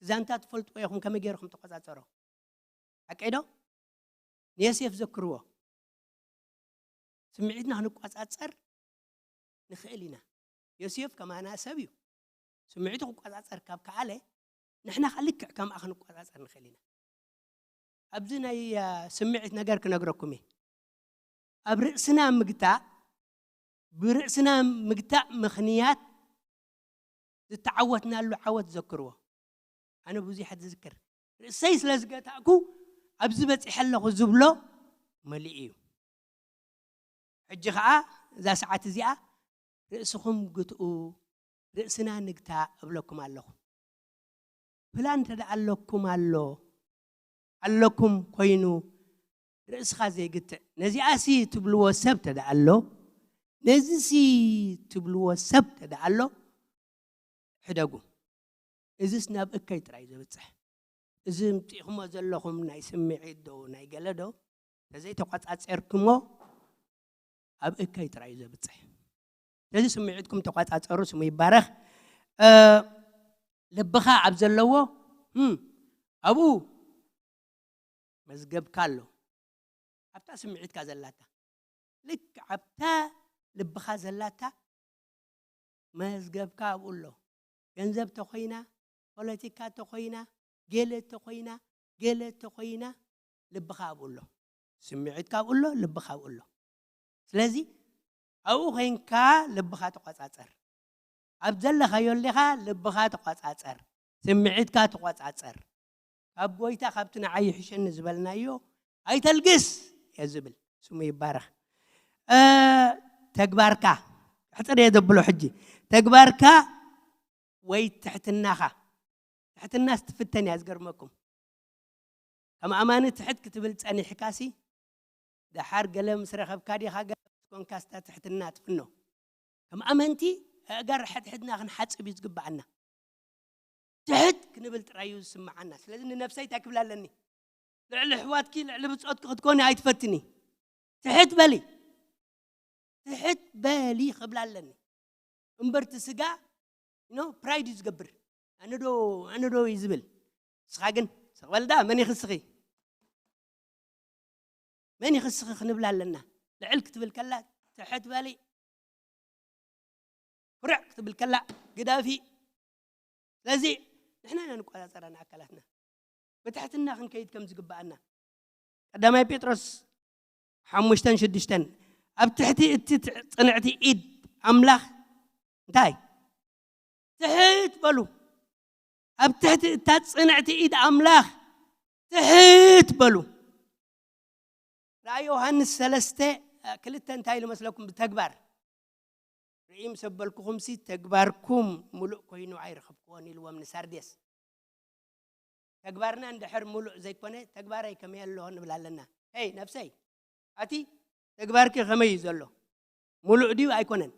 ዛንታ ትፈልጥዎ ኢኹም ከመይ ገይርኩም ተቆጻጸሮ። ሓቀይ ዶ? ንዮሴፍ ዘክርዎ። ስምዒትና ክንቆጻጸር ንኽእል ኢና። ዮሴፍ ከማና ሰብ እዩ። ስምዒቱ ክቆጻጸር ካብ ከኣለ፣ ንሕና ከኣ ልክዕ ከምኣ ክንቆጻጸር ንኽእል ኢና። ኣብዚ ናይ፣ እ፣ ስምዒት ነገር ክነግረኩም እየ። ኣብ ርእስና ምግታእ፣ ብርእስና ምግታእ ምኽንያት ዝተዓወትናሉ ዓወት ዘክርዎ። ኣነ ብዙሕ ዝዝክር። ርእሰይ ስለ ዝገታእኩ ኣብዚ በጺሐ ኣለኹ ዝብሎ መሊኡ እዩ። ሕጂ ኸኣ እዛ ሰዓት እዚኣ ርእስኹም ግትኡ፣ ርእስና ንግታእ እብለኩም ኣለኹ። ፕላን እንተ ደኣ ኣለኩም ኣሎ፣ ኣለኩም ኮይኑ ርእስኻ ዘይግትእ፣ ነዚኣሲ ትብልዎ ሰብ እንተ ደኣ ኣሎ፣ ነዚሲ ትብልዎ ሰብ እንተ ደኣ ኣሎ፣ ሕደጉ። እዝስ ናብ እከይ ጥራይ ዘብጽሕ። እዚ እምጺእኩሞ ዘለኹም ናይ ስምዒት ዶ፣ ናይ ገለ ዶ፣ ተዘይተቋጻጸርኩሞ ኣብ እከይ ጥራይ እዩ ዘብጽሕ። ስለዚ ስምዒትኩም ተቋጻጸሩ፣ ስሙ ይባረኽ። እ፣ ልብኻ ኣብ ዘለዎ፣ እም፣ ኣብኡ መዝገብካ ኣሎ። ኣብታ ስምዒትካ ዘላታ፣ ልክዕ ኣብታ ልብኻ ዘላታ መዝገብካ ኣብኡ ኣሎ። ገንዘብ ተኾይና፣ ፖለቲካ ተኾይና፣ ገለ ተኾይና፣ ገለ ተኾይና፣ ልብኻ ኣብኡ ኣሎ። ስምዒትካ ኣብኡ ኣሎ፣ ልብኻ ኣብኡ ኣሎ። ስለዚ ኣብኡ ኮይንካ ልብኻ ተቋጻጸር። ኣብ ዘለኻዮ ኣሊኻ ልብኻ ተቋጻጸር፣ ስምዒትካ ተቋጻጸር። ካብ ጎይታ ካብቲ ንዓይ ይሕሸኒ ዝበልናዮ ኣይተልግስ እየ ዝብል። ስሙ ይባረኽ። እ፣ ተግባርካ፣ ኣሕጽር እየ ዘብሎ ሕጂ። ተግባርካ ወይ ትሕትናኻ። ትሕትናስ ትፍተን እያ፣ ዝገርመኩም። ከም ኣማኒ ትሕት ክትብል ጸኒሕካሲ፣ ደሓር ገለ ምስ ረኸብካ ዲኻ ገለ ምስ ኮንካስ እታ ትሕትና ትፍኖ። ከም ኣመንቲ ኣእጋር ሕድሕድና ክንሓጽብ እዩ ዝግብኣና። ትሕት ክንብል ጥራይ እዩ ዝስምዓና። ስለዚ ንነፍሰይ እንታይ ክብላ ኣለኒ? ልዕሊ ኣሕዋትኪ፣ ልዕሊ ብጾትኪ ክትኮኒ ኣይትፈትኒ። ትሕት በሊ። ትሕት በሊ ክብላ ኣለኒ። እምበር እቲ ስጋ፣ ኖ፣ ፕራይድ እዩ ዝገብር። ኣነ ዶ፣ ኣነ ዶ እዩ ዝብል። ንስኻ ግን ስቕ በል ደኣ፣ መን ይኽስኺ? መን ይኽስኺ ክንብላ ኣለና። ልዕል ክትብል ከላ ትሕት በሊ፣ ኩርዕ ክትብል ከላ ግደፊ። ስለዚ ንሕና ኢና ንቆጻጸራ ንኣካላትና። ብትሕትና ክንከይድ ከም ዝግብኣና። ቀዳማይ ጴጥሮስ ሓሙሽተን ሽዱሽተን፣ ኣብ ትሕቲ እቲ ትዕ-፣ ጽንዕቲ ኢድ ኣምላኽ እንታይ? ትሕት በሉ። ኣብ ትሕቲ እታ ጽንዕቲ ኢድ ኣምላኽ ትሕት በሉ። ራእይ ዮሃንስ ሰለስተ ክልተ እንታይ ኢሉ መስለኩም? ብተግባር ርእይ ምስ ኣበልኩኹምሲ፣ ተግባርኩም ምሉእ ኮይኑ ኣይረኸብክዎን ኢልዎም ንሳርዴስ። ተግባርና እንድሕር ምሉእ ዘይኮነ፣ ተግባረይ ከመይ ኣሎ ንብል ኣለና። ሄይ ነፍሰይ፣ ኣቲ ተግባርኪ ከመይ እዩ ዘሎ? ምሉእ ድዩ ኣይኮነን?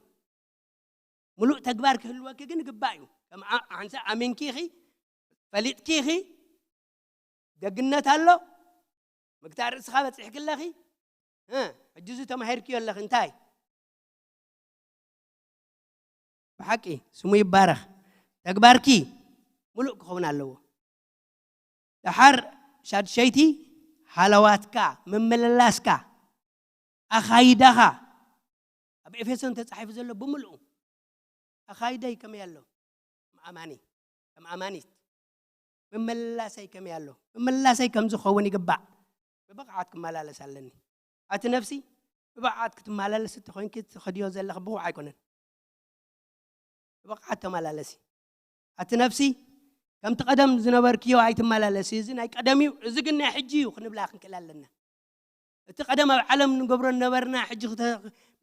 ምሉእ ተግባር ክህልወኪ ግን ግባእ እዩ። ከም ኣ-፣ ሓንሳእ ኣሚንኪ ኢኺ፣ ፈሊጥኪ ኢኺ፣ ደግነት ኣሎ፣ ምግታእ ርእስኻ በጺሕኪ ኣለኺ። እ፣ ሕጂ እዚ ተማሂርክዮ ኣለኺ እንታይ? ብሓቂ ስሙ ይባረኽ። ተግባርኪ ምሉእ ክኸውን ኣለዎ። ደሓር ሻድሸይቲ፣ ሃለዋትካ፣ ምምልላስካ፣ ኣኻይዳኻ፣ ኣብ ኤፌሶን ተጻሒፉ ዘሎ ብምልኡ ኣኻይደይ ከመይ ኣሎ? ከም ኣማኒ፣ ከም ኣማኒት ምምልላሰይ ከመይ ኣሎ? ምምልላሰይ ከም ዝኸውን ይግባእ። ብብቕዓት ክመላለስ ኣለኒ። ኣቲ ነፍሲ፣ ብብቕዓት ክትመላለስ እንተኾይንኪ፣ ትኸድዮ ዘለኺ ብቑዕ ኣይኮነን። ብብቕዓት ተመላለሲ። ኣቲ ነፍሲ፣ ከምቲ ቀደም ዝነበርክዮ ኣይትመላለሲ። እዚ ናይ ቀደም እዩ፣ እዚ ግን ናይ ሕጂ እዩ ክንብላ ክንክእል ኣለና። እቲ ቀደም ኣብ ዓለም ንገብሮ ነበርና፣ ሕጂ ክተ-፣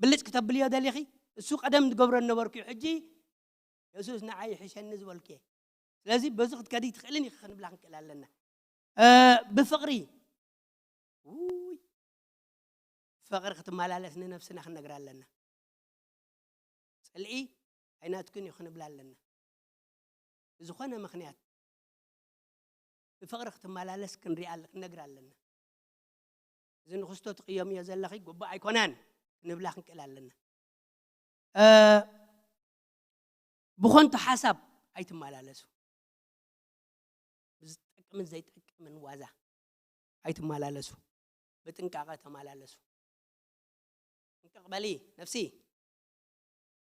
ብልጭ ክተብልዮ ደሊኺ፣ እሱ ቀደም ዝገብሮ ነበርኩ እዩ፣ ሕጂ የሱስ ንዓይ ይሕሸኒ ዝበልኩ እየ። ስለዚ በዚ ክትከዲ ትኽእልን ኢኺ ክንብላ ክንክእል ኣለና። እ፣ ብፍቕሪ፣ ውይ፣ ፍቕሪ ክትመላለስ ንነፍስና ክንነግራ ኣለና። ጽልኢ ኣይናትክን እዩ ክንብላ ኣለና። ብዝኾነ ምኽንያት ብፍቕሪ ክትመላለስ ክንሪኣ ኣለ-፣ ክንነግራ ኣለና። እዚ ንክስቶ ትቕየምዮ ዘለኺ ግቡእ ኣይኮነን ክንብላ ክንክእል ኣለና። እ፣ ብኾንቱ ሓሳብ ኣይትመላለሱ። ብዝጠቅምን ዘይጠቅምን ዋዛ ኣይትመላለሱ። ብጥንቃቐ ተመላለሱ። ጥንቅቕ በሊ ነፍሲ።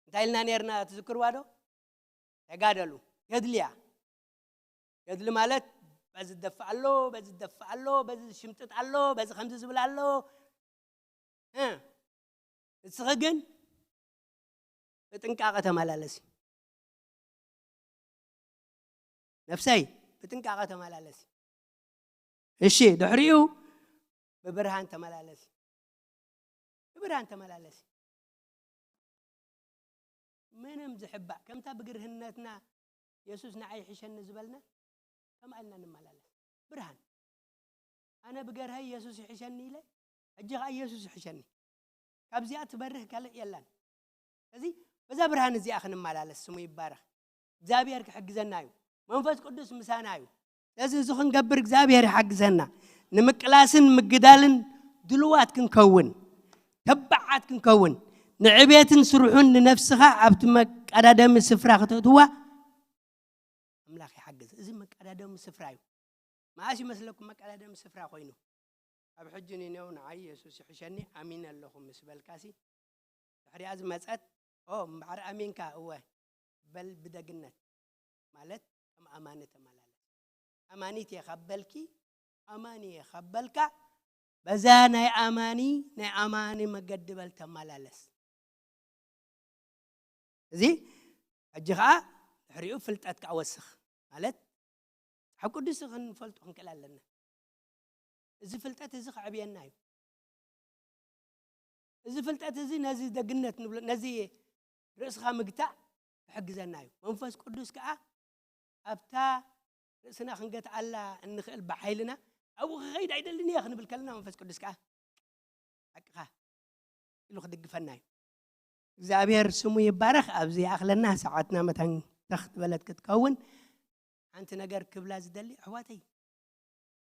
እንታይ ኢልና ነርና ትዝክርዋ ዶ? ተጋደሉ። ገድሊ እያ። ገድሊ ማለት በዚ ዝደፍእ ኣሎ፣ በዚ ዝደፍእ ኣሎ፣ በዚ ዝሽምጥጥ ኣሎ፣ በዚ ከምዚ ዝብል ኣሎ። እ፣ ንስኺ ግን ብጥንቃቐ ተመላለሲ። ነፍሰይ ብጥንቃቐ ተመላለሲ። እሺ፣ ድሕሪኡ ብብርሃን ተመላለሲ። ብብርሃን ተመላለሲ። ምንም ዝሕባእ፣ ከምታ ብግርህነትና የሱስ ንዓይ ይሕሸኒ ዝበልና፣ ከምኣ ኢልና ንመላለስ። ብርሃን። ኣነ ብገርሀይ የሱስ ይሕሸኒ ኢለ፣ ሕጂ ኸኣ የሱስ ይሕሸኒ። ካብዚኣ ትበርህ ካልእ የላን። ስለዚ በዛ ብርሃን እዚኣ ክንመላለስ ስሙ ይባረኽ። እግዚኣብሔር ክሕግዘና እዩ። መንፈስ ቅዱስ ምሳና እዩ። ስለዚ እዚ ክንገብር እግዚኣብሔር ይሓግዘና። ንምቅላስን ምግዳልን ድልዋት ክንከውን፣ ተባዓት ክንከውን፣ ንዕቤትን ስርሑን ንነፍስኻ ኣብቲ መቀዳደሚ ስፍራ ከተእትዋ ኣምላኽ ይሓግዝ። እዚ መቀዳደሚ ስፍራ እዩ። መዓስ ይመስለኩም መቀዳደሚ ስፍራ ኮይኑ? ኣብ ሕጂ ንኔው ንዓይ የሱስ ይሕሸኒ ኣሚነ ኣለኹ ምስ በልካሲ፣ ድሕሪኣ ዝመጸት፣ ኦ፣ እምበኣር ኣሚንካ፣ እወ፣ በል ብደግነት፣ ማለት ከም ኣማኒ ተመላለስ። ኣማኒት እየ ካብ በልኪ፣ ኣማኒ እየ ካብ በልካ፣ በዛ ናይ ኣማኒ፣ ናይ ኣማኒ መገዲ በል ተመላለስ። እዚ ሕጂ ኸኣ ድሕሪኡ ፍልጠት ከኣ ወስኽ፣ ማለት መጽሓፍ ቅዱስ ክንፈልጦ ክንክእል ኣለና። እዚ ፍልጠት እዚ ከዕብየና እዩ። እዚ ፍልጠት እዚ ነዚ ደግነት ንብሎ፣ ነዚ ርእስኻ ምግታእ ይሕግዘና እዩ። መንፈስ ቅዱስ ከኣ ኣብታ ርእስና ክንገትኣላ እንኽእል ብሓይልና ኣብኡ ክኸይድ ኣይደልን እየ ክንብል ከለና መንፈስ ቅዱስ ከኣ ሓቅኻ ኢሉ ክድግፈና እዩ። እግዚኣብሔር ስሙ ይባረኽ። ኣብዚ ይኣኽለና፣ ሰዓትና መታን ተኽ ዝበለት ክትከውን። ሓንቲ ነገር ክብላ ዝደሊ ኣሕዋተይ፣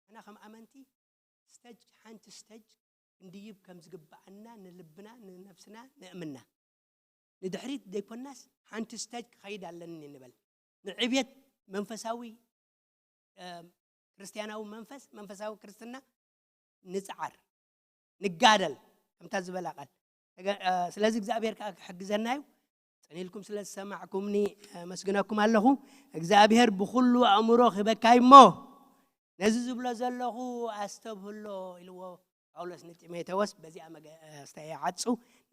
ኣና ከም ኣመንቲ ስተጅ፣ ሓንቲ ስተጅ ክንድይብ ከም ዝግብኣና ንልብና ንነፍስና ንእምና። ንድሕሪት ዘይኮናስ ሓንቲ ስተጅ ክኸይድ ኣለኒ ንበል። ንዕብየት መንፈሳዊ፣ እ፣ ክርስትያናዊ መንፈስ፣ መንፈሳዊ ክርስትና ንጽዓር፣ ንጋደል፣ ከምታ ዝበላ ቃል። ተገ-፣ እ፣ ስለዚ እግዚኣብሔር ከኣ ክሕግዘና እዩ። ጽን ኢልኩም ስለ ዝሰማዕኩምኒ፣ እ፣ ኣመስግነኩም ኣለኹ። እግዚኣብሔር ብኹሉ ኣእምሮ ክህበካ እዩ እሞ፣ ነዚ ዝብሎ ዘለኹ ኣስተብህሎ ኢልዎ ጳውሎስ ንጢሞቴዎስ። በዚኣ መገ-፣ እ፣ ኣስተያየዓጹ።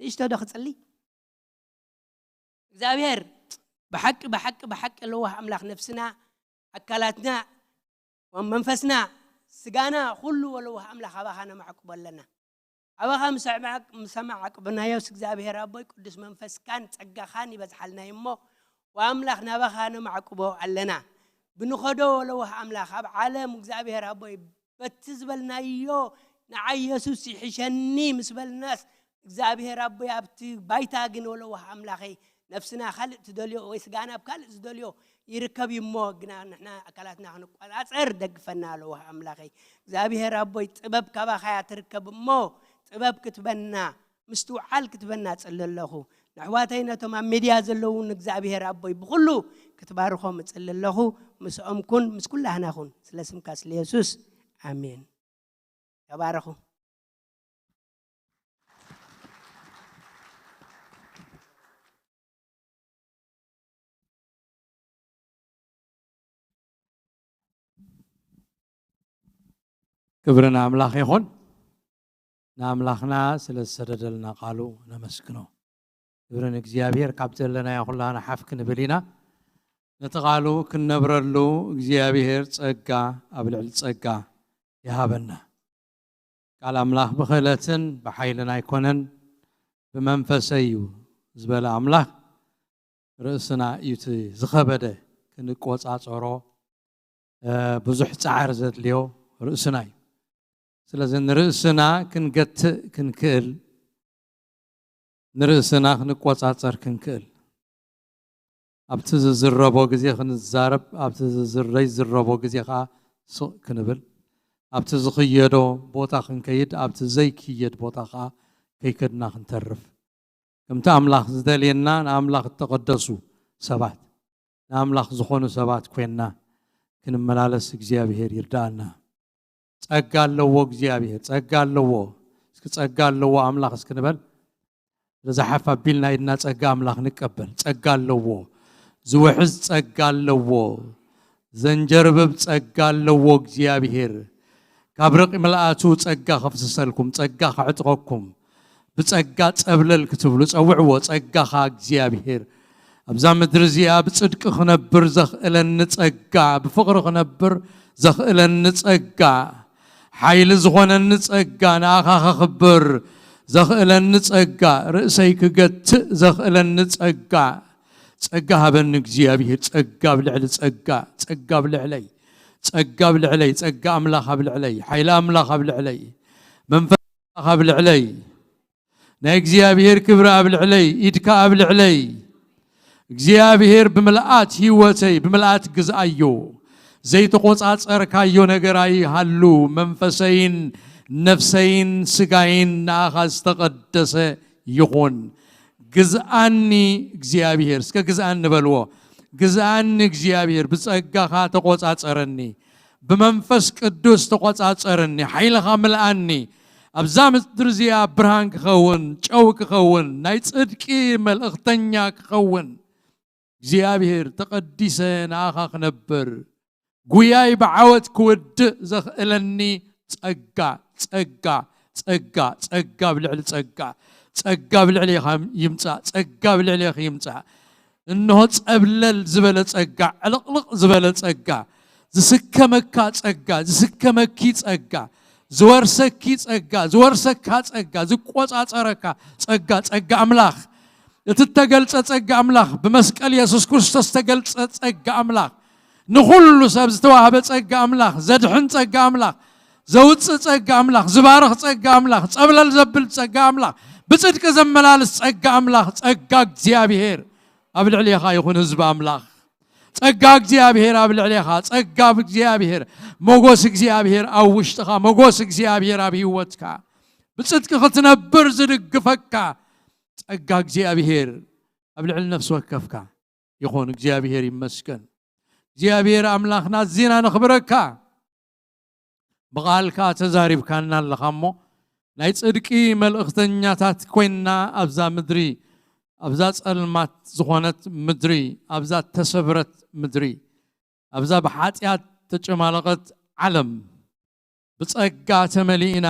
ንእሽቶ ዶ ክጽሊ? እግዚኣብሔር ብሓቂ፣ ብሓቂ፣ ብሓቂ ለዋህ ኣምላኽ፣ ነፍስና፣ ኣካላትና፣ መንፈስና፣ ስጋና፣ ኩሉ ለዋህ ኣምላኽ ኣባኻ ነማዕቁቦ ኣለና። ኣባኻ ምስ ኣዕማዕ-፣ ምስ ኣማዕቁብናዮስ እግዚኣብሔር ኣቦይ ቅዱስ መንፈስካን ጸጋኻን ይበዝሓልና እዩ እሞ፣ ወኣምላኽ ናባኻ ነማዕቁቦ ኣለና። ብንኸዶ ወለዋህ ኣምላኽ ኣብ ዓለም እግዚኣብሔር ኣቦይ በቲ ዝበልናዮ ንዓይ የሱስ ይሕሸኒ ምስ በልናስ እግዚኣብሔር ኣቦይ ኣብቲ ባይታ ግን ወለዋህ ኣምላኸይ ነፍስና ካልእ ትደልዮ ወይ ስጋና ኣብ ካልእ ዝደልዮ ይርከብ እዩ እሞ ግና ንሕና ኣካላትና ክንቆጻጸር ደግፈና ኣለዋህ ኣምላኸይ እግዚኣብሔር ኣቦይ ጥበብ ካባኻያ ትርከብ እሞ ጥበብ ክትበና ምስትውዓል ክትበና ጽሊ ኣለኹ። ንኣሕዋተይ ነቶም ኣብ ሜድያ ዘለዉ ንእግዚኣብሔር ኣቦይ ብኹሉ ክትባርኾም እጽሊ ኣለኹ። ምስኦም ኩን፣ ምስ ኩላህና ኩን። ስለ ስምካ ስለ የሱስ ኣሜን። ተባረኹ። ክብሪ ንኣምላኽ ይኹን። ንኣምላኽና ስለ ዝሰደደልና ቃሉ ነመስግኖ። ክብሪ ንእግዚኣብሔር። ካብ ዘለናዮ ኩላና ሓፍ ክንብል ኢና። ነቲ ቃሉ ክንነብረሉ እግዚኣብሔር ጸጋ ኣብ ልዕሊ ጸጋ ይሃበና። ቃል ኣምላኽ ብኽእለትን ብሓይልን ኣይኮነን፣ ብመንፈሰይ እዩ ዝበለ ኣምላኽ ርእስና እዩ እቲ ዝኸበደ ክንቆጻጸሮ ብዙሕ ጻዕር ዘድልዮ ርእስና እዩ። ስለዚ ንርእስና ክንገትእ ክንክእል፣ ንርእስና ክንቆጻጸር ክንክእል፣ ኣብቲ ዝዝረቦ ግዜ ክንዛረብ፣ ኣብቲ ዝዝረይ ዝረቦ ግዜ ከዓ ስቕ ክንብል፣ ኣብቲ ዝኽየዶ ቦታ ክንከይድ፣ ኣብቲ ዘይክየድ ቦታ ከዓ ከይከድና ክንተርፍ ከምቲ ኣምላኽ ዝደልየና ንኣምላኽ እተቐደሱ ሰባት ንኣምላኽ ዝኾኑ ሰባት ኮይንና ክንመላለስ እግዚኣብሔር ይርዳኣና። ጸጋ ኣለዎ እግዚኣብሔር፣ ጸጋ ኣለዎ። እስኪ ጸጋ ኣለዎ ኣምላኽ እስኪ ንበል። ዝሓፍ ኣቢልና ኢድና ጸጋ ኣምላኽ ንቀበል። ጸጋ ኣለዎ፣ ዝውሕዝ ጸጋ ኣለዎ፣ ዘንጀርብብ ጸጋ ኣለዎ እግዚኣብሔር። ካብ ርቂ ምልኣቱ ጸጋ ከፍስሰልኩም፣ ጸጋ ከዕጥቐኩም፣ ብጸጋ ጸብለል ክትብሉ ጸውዕዎ። ጸጋኻ እግዚኣብሔር ኣብዛ ምድሪ እዚኣ ብጽድቂ ክነብር ዘኽእለኒ ጸጋ፣ ብፍቕሪ ክነብር ዘኽእለኒ ጸጋ፣ ሓይሊ ዝኾነኒ ጸጋ፣ ንኣኻ ከኽብር ዘኽእለኒ ጸጋ፣ ርእሰይ ክገትእ ዘኽእለኒ ጸጋ፣ ጸጋ ሃበኒ እግዚኣብሔር። ጸጋ ኣብ ልዕሊ ጸጋ፣ ጸጋ ኣብ ልዕለይ፣ ጸጋ ኣብ ልዕለይ፣ ጸጋ ኣምላኽ ኣብ ልዕለይ፣ ሓይሊ ኣምላኽ ኣብ ልዕለይ፣ መንፈስ ኣምላኽ ኣብ ልዕለይ፣ ናይ እግዚኣብሔር ክብሪ ኣብ ልዕለይ፣ ኢድካ ኣብ ልዕለይ። እግዚኣብሔር ብምልኣት ህይወተይ ብምልኣት ግዝኣዮ። ዘይተቆጻጸርካዮ ነገር ኣይሃሉ። መንፈሰይን ነፍሰይን ስጋይን ንኣኻ ዝተቐደሰ ይኹን። ግዝኣኒ እግዚኣብሔር። እስከ ግዝኣኒ በልዎ። ግዝኣኒ እግዚኣብሔር፣ ብጸጋኻ ተቆጻጸረኒ። ብመንፈስ ቅዱስ ተቆጻጸረኒ። ሓይልኻ ምልኣኒ። ኣብዛ ምድሪ እዚኣ ብርሃን ክኸውን፣ ጨው ክኸውን፣ ናይ ጽድቂ መልእኽተኛ ክኸውን፣ እግዚኣብሔር ተቐዲሰ ንኣኻ ክነብር፣ ጉያይ ብዓወት ክውድእ ዘኽእለኒ ጸጋ፣ ጸጋ፣ ጸጋ፣ ጸጋ ኣብ ልዕሊ ጸጋ፣ ጸጋ ኣብ ልዕሌኻ ይምጻእ፣ ጸጋ ኣብ ልዕሌኺ ይምጻእ። እንሆ ጸብለል ዝበለ ጸጋ፣ ዕልቕልቕ ዝበለ ጸጋ፣ ዝስከመካ ጸጋ፣ ዝስከመኪ ጸጋ፣ ዝወርሰኪ ጸጋ፣ ዝወርሰካ ጸጋ፣ ዝቆጻጸረካ ጸጋ፣ ጸጋ ኣምላኽ፣ እቲ እተገልጸ ጸጋ ኣምላኽ፣ ብመስቀል የሱስ ክርስቶስ ዝተገልጸ ጸጋ ኣምላኽ፣ ንኹሉ ሰብ ዝተዋህበ ጸጋ ኣምላኽ፣ ዘድሕን ጸጋ ኣምላኽ፣ ዘውጽእ ጸጋ ኣምላኽ፣ ዝባርኽ ጸጋ ኣምላኽ፣ ጸብለል ዘብል ጸጋ ኣምላኽ፣ ብጽድቂ ዘመላልስ ጸጋ ኣምላኽ፣ ጸጋ እግዚኣብሔር ኣብ ልዕሌኻ ይኹን ህዝቢ ኣምላኽ። ጸጋ እግዚኣብሔር ኣብ ልዕሌኻ፣ ጸጋ እግዚኣብሔር፣ ሞጎስ እግዚኣብሔር ኣብ ውሽጥኻ፣ ሞጎስ እግዚኣብሔር ኣብ ህይወትካ፣ ብጽድቂ ክትነብር ዝድግፈካ ጸጋ እግዚኣብሔር ኣብ ልዕሊ ነፍሲ ወከፍካ ይኹን። እግዚኣብሔር ይመስገን። እግዚኣብሔር ኣምላኽና ኣዚና ነኽብረካ። ብቓልካ ተዛሪብካና ኣለኻ እሞ ናይ ጽድቂ መልእኽተኛታት ኮይንና ኣብዛ ምድሪ፣ ኣብዛ ጸልማት ዝኾነት ምድሪ፣ ኣብዛ ተሰብረት ምድሪ፣ ኣብዛ ብሓጢኣት ተጨማለቐት ዓለም ብጸጋ ተመሊእና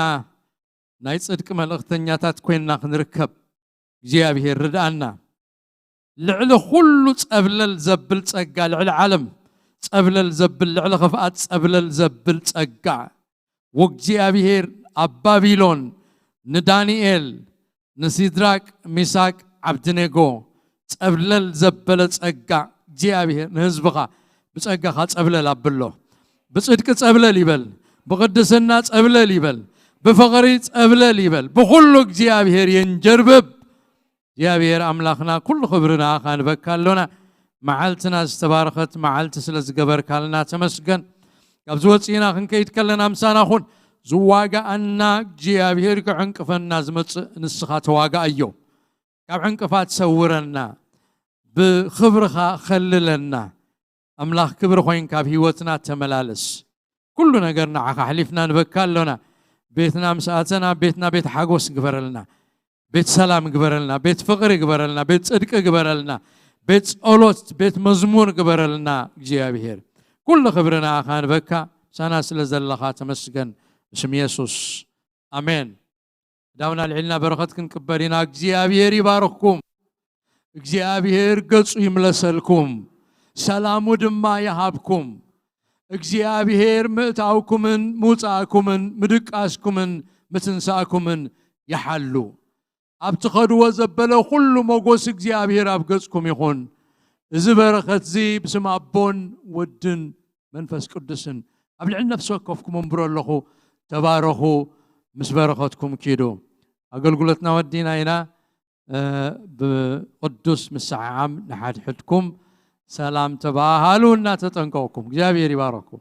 ናይ ጽድቂ መልእኽተኛታት ኮይንና ክንርከብ እግዚኣብሔር ርድኣና። ልዕሊ ኩሉ ጸብለል ዘብል ጸጋ፣ ልዕሊ ዓለም ጸብለል ዘብል፣ ልዕሊ ክፍኣት ጸብለል ዘብል ጸጋ ወእግዚኣብሔር ኣብ ባቢሎን ንዳንኤል ንሲድራቅ ሚሳቅ ዓብድኔጎ ጸብለል ዘበለ ጸጋ እግዚኣብሔር ንህዝብኻ ብጸጋኻ ጸብለል ኣብሎ። ብጽድቂ ጸብለል ይበል፣ ብቕድስና ጸብለል ይበል፣ ብፍቕሪ ጸብለል ይበል። ብኹሉ እግዚኣብሔር የንጀርብብ። እግዚኣብሔር ኣምላኽና፣ ኩሉ ክብሪ ንኣኻ ንበካ ኣሎና። መዓልትና ዝተባረኸት መዓልቲ ስለ ዝገበርካልና ተመስገን። ካብ ዝወፅእና ክንከይድ ከለና ምሳና ኹን። ዝዋጋኣና እግዚኣብሔር ክዕንቅፈና ዝመፅእ ንስኻ ተዋጋኣዮ። ካብ ዕንቅፋት ሰውረና፣ ብኽብርኻ ኸልለና። ኣምላኽ ክብሪ ኮይንካ ኣብ ህይወትና ተመላለስ። ኩሉ ነገር ንዓኻ ኣሕሊፍና ንበካ ኣሎና። ቤትና ምስ ኣተና፣ ቤትና ቤት ሓጎስ ግበረልና፣ ቤት ሰላም ግበረልና፣ ቤት ፍቕሪ ግበረልና፣ ቤት ጽድቂ ግበረልና፣ ቤት ጸሎት፣ ቤት መዝሙር ግበረልና። እግዚኣብሔር፣ ኩሉ ክብሪ ንኣኻ ንበካ። ምሳና ስለ ዘለኻ ተመስገን። ብስም የሱስ፣ ኣሜን። ዳውና ልዕልና በረኸት ክንቅበል ኢና። እግዚኣብሔር ይባርኽኩም። እግዚኣብሔር ገጹ ይምለሰልኩም፣ ሰላሙ ድማ ይሃብኩም። እግዚኣብሔር ምእታውኩምን ምውጻእኩምን ምድቃስኩምን ምትንሳእኩምን ይሓሉ። ኣብ ትኸድዎ ዘበለ ኩሉ ሞጎስ እግዚኣብሔር ኣብ ገጽኩም ይኹን። እዚ በረኸትዚ ብስም ኣቦን ወድን መንፈስ ቅዱስን ኣብ ልዕሊ ነፍሲ ወከፍኩም እምብሮ ኣለኹ። ተባረኹ፣ ምስ በረኸትኩም ኪዱ። ኣገልግሎትና ወዲና ኢና። እ፣ ብቅዱስ ምስዓዓም ንሓድሕድኩም ሰላም ተባሃሉ እናተጠንቀቕኩም። እግዚኣብሔር ይባረኩም።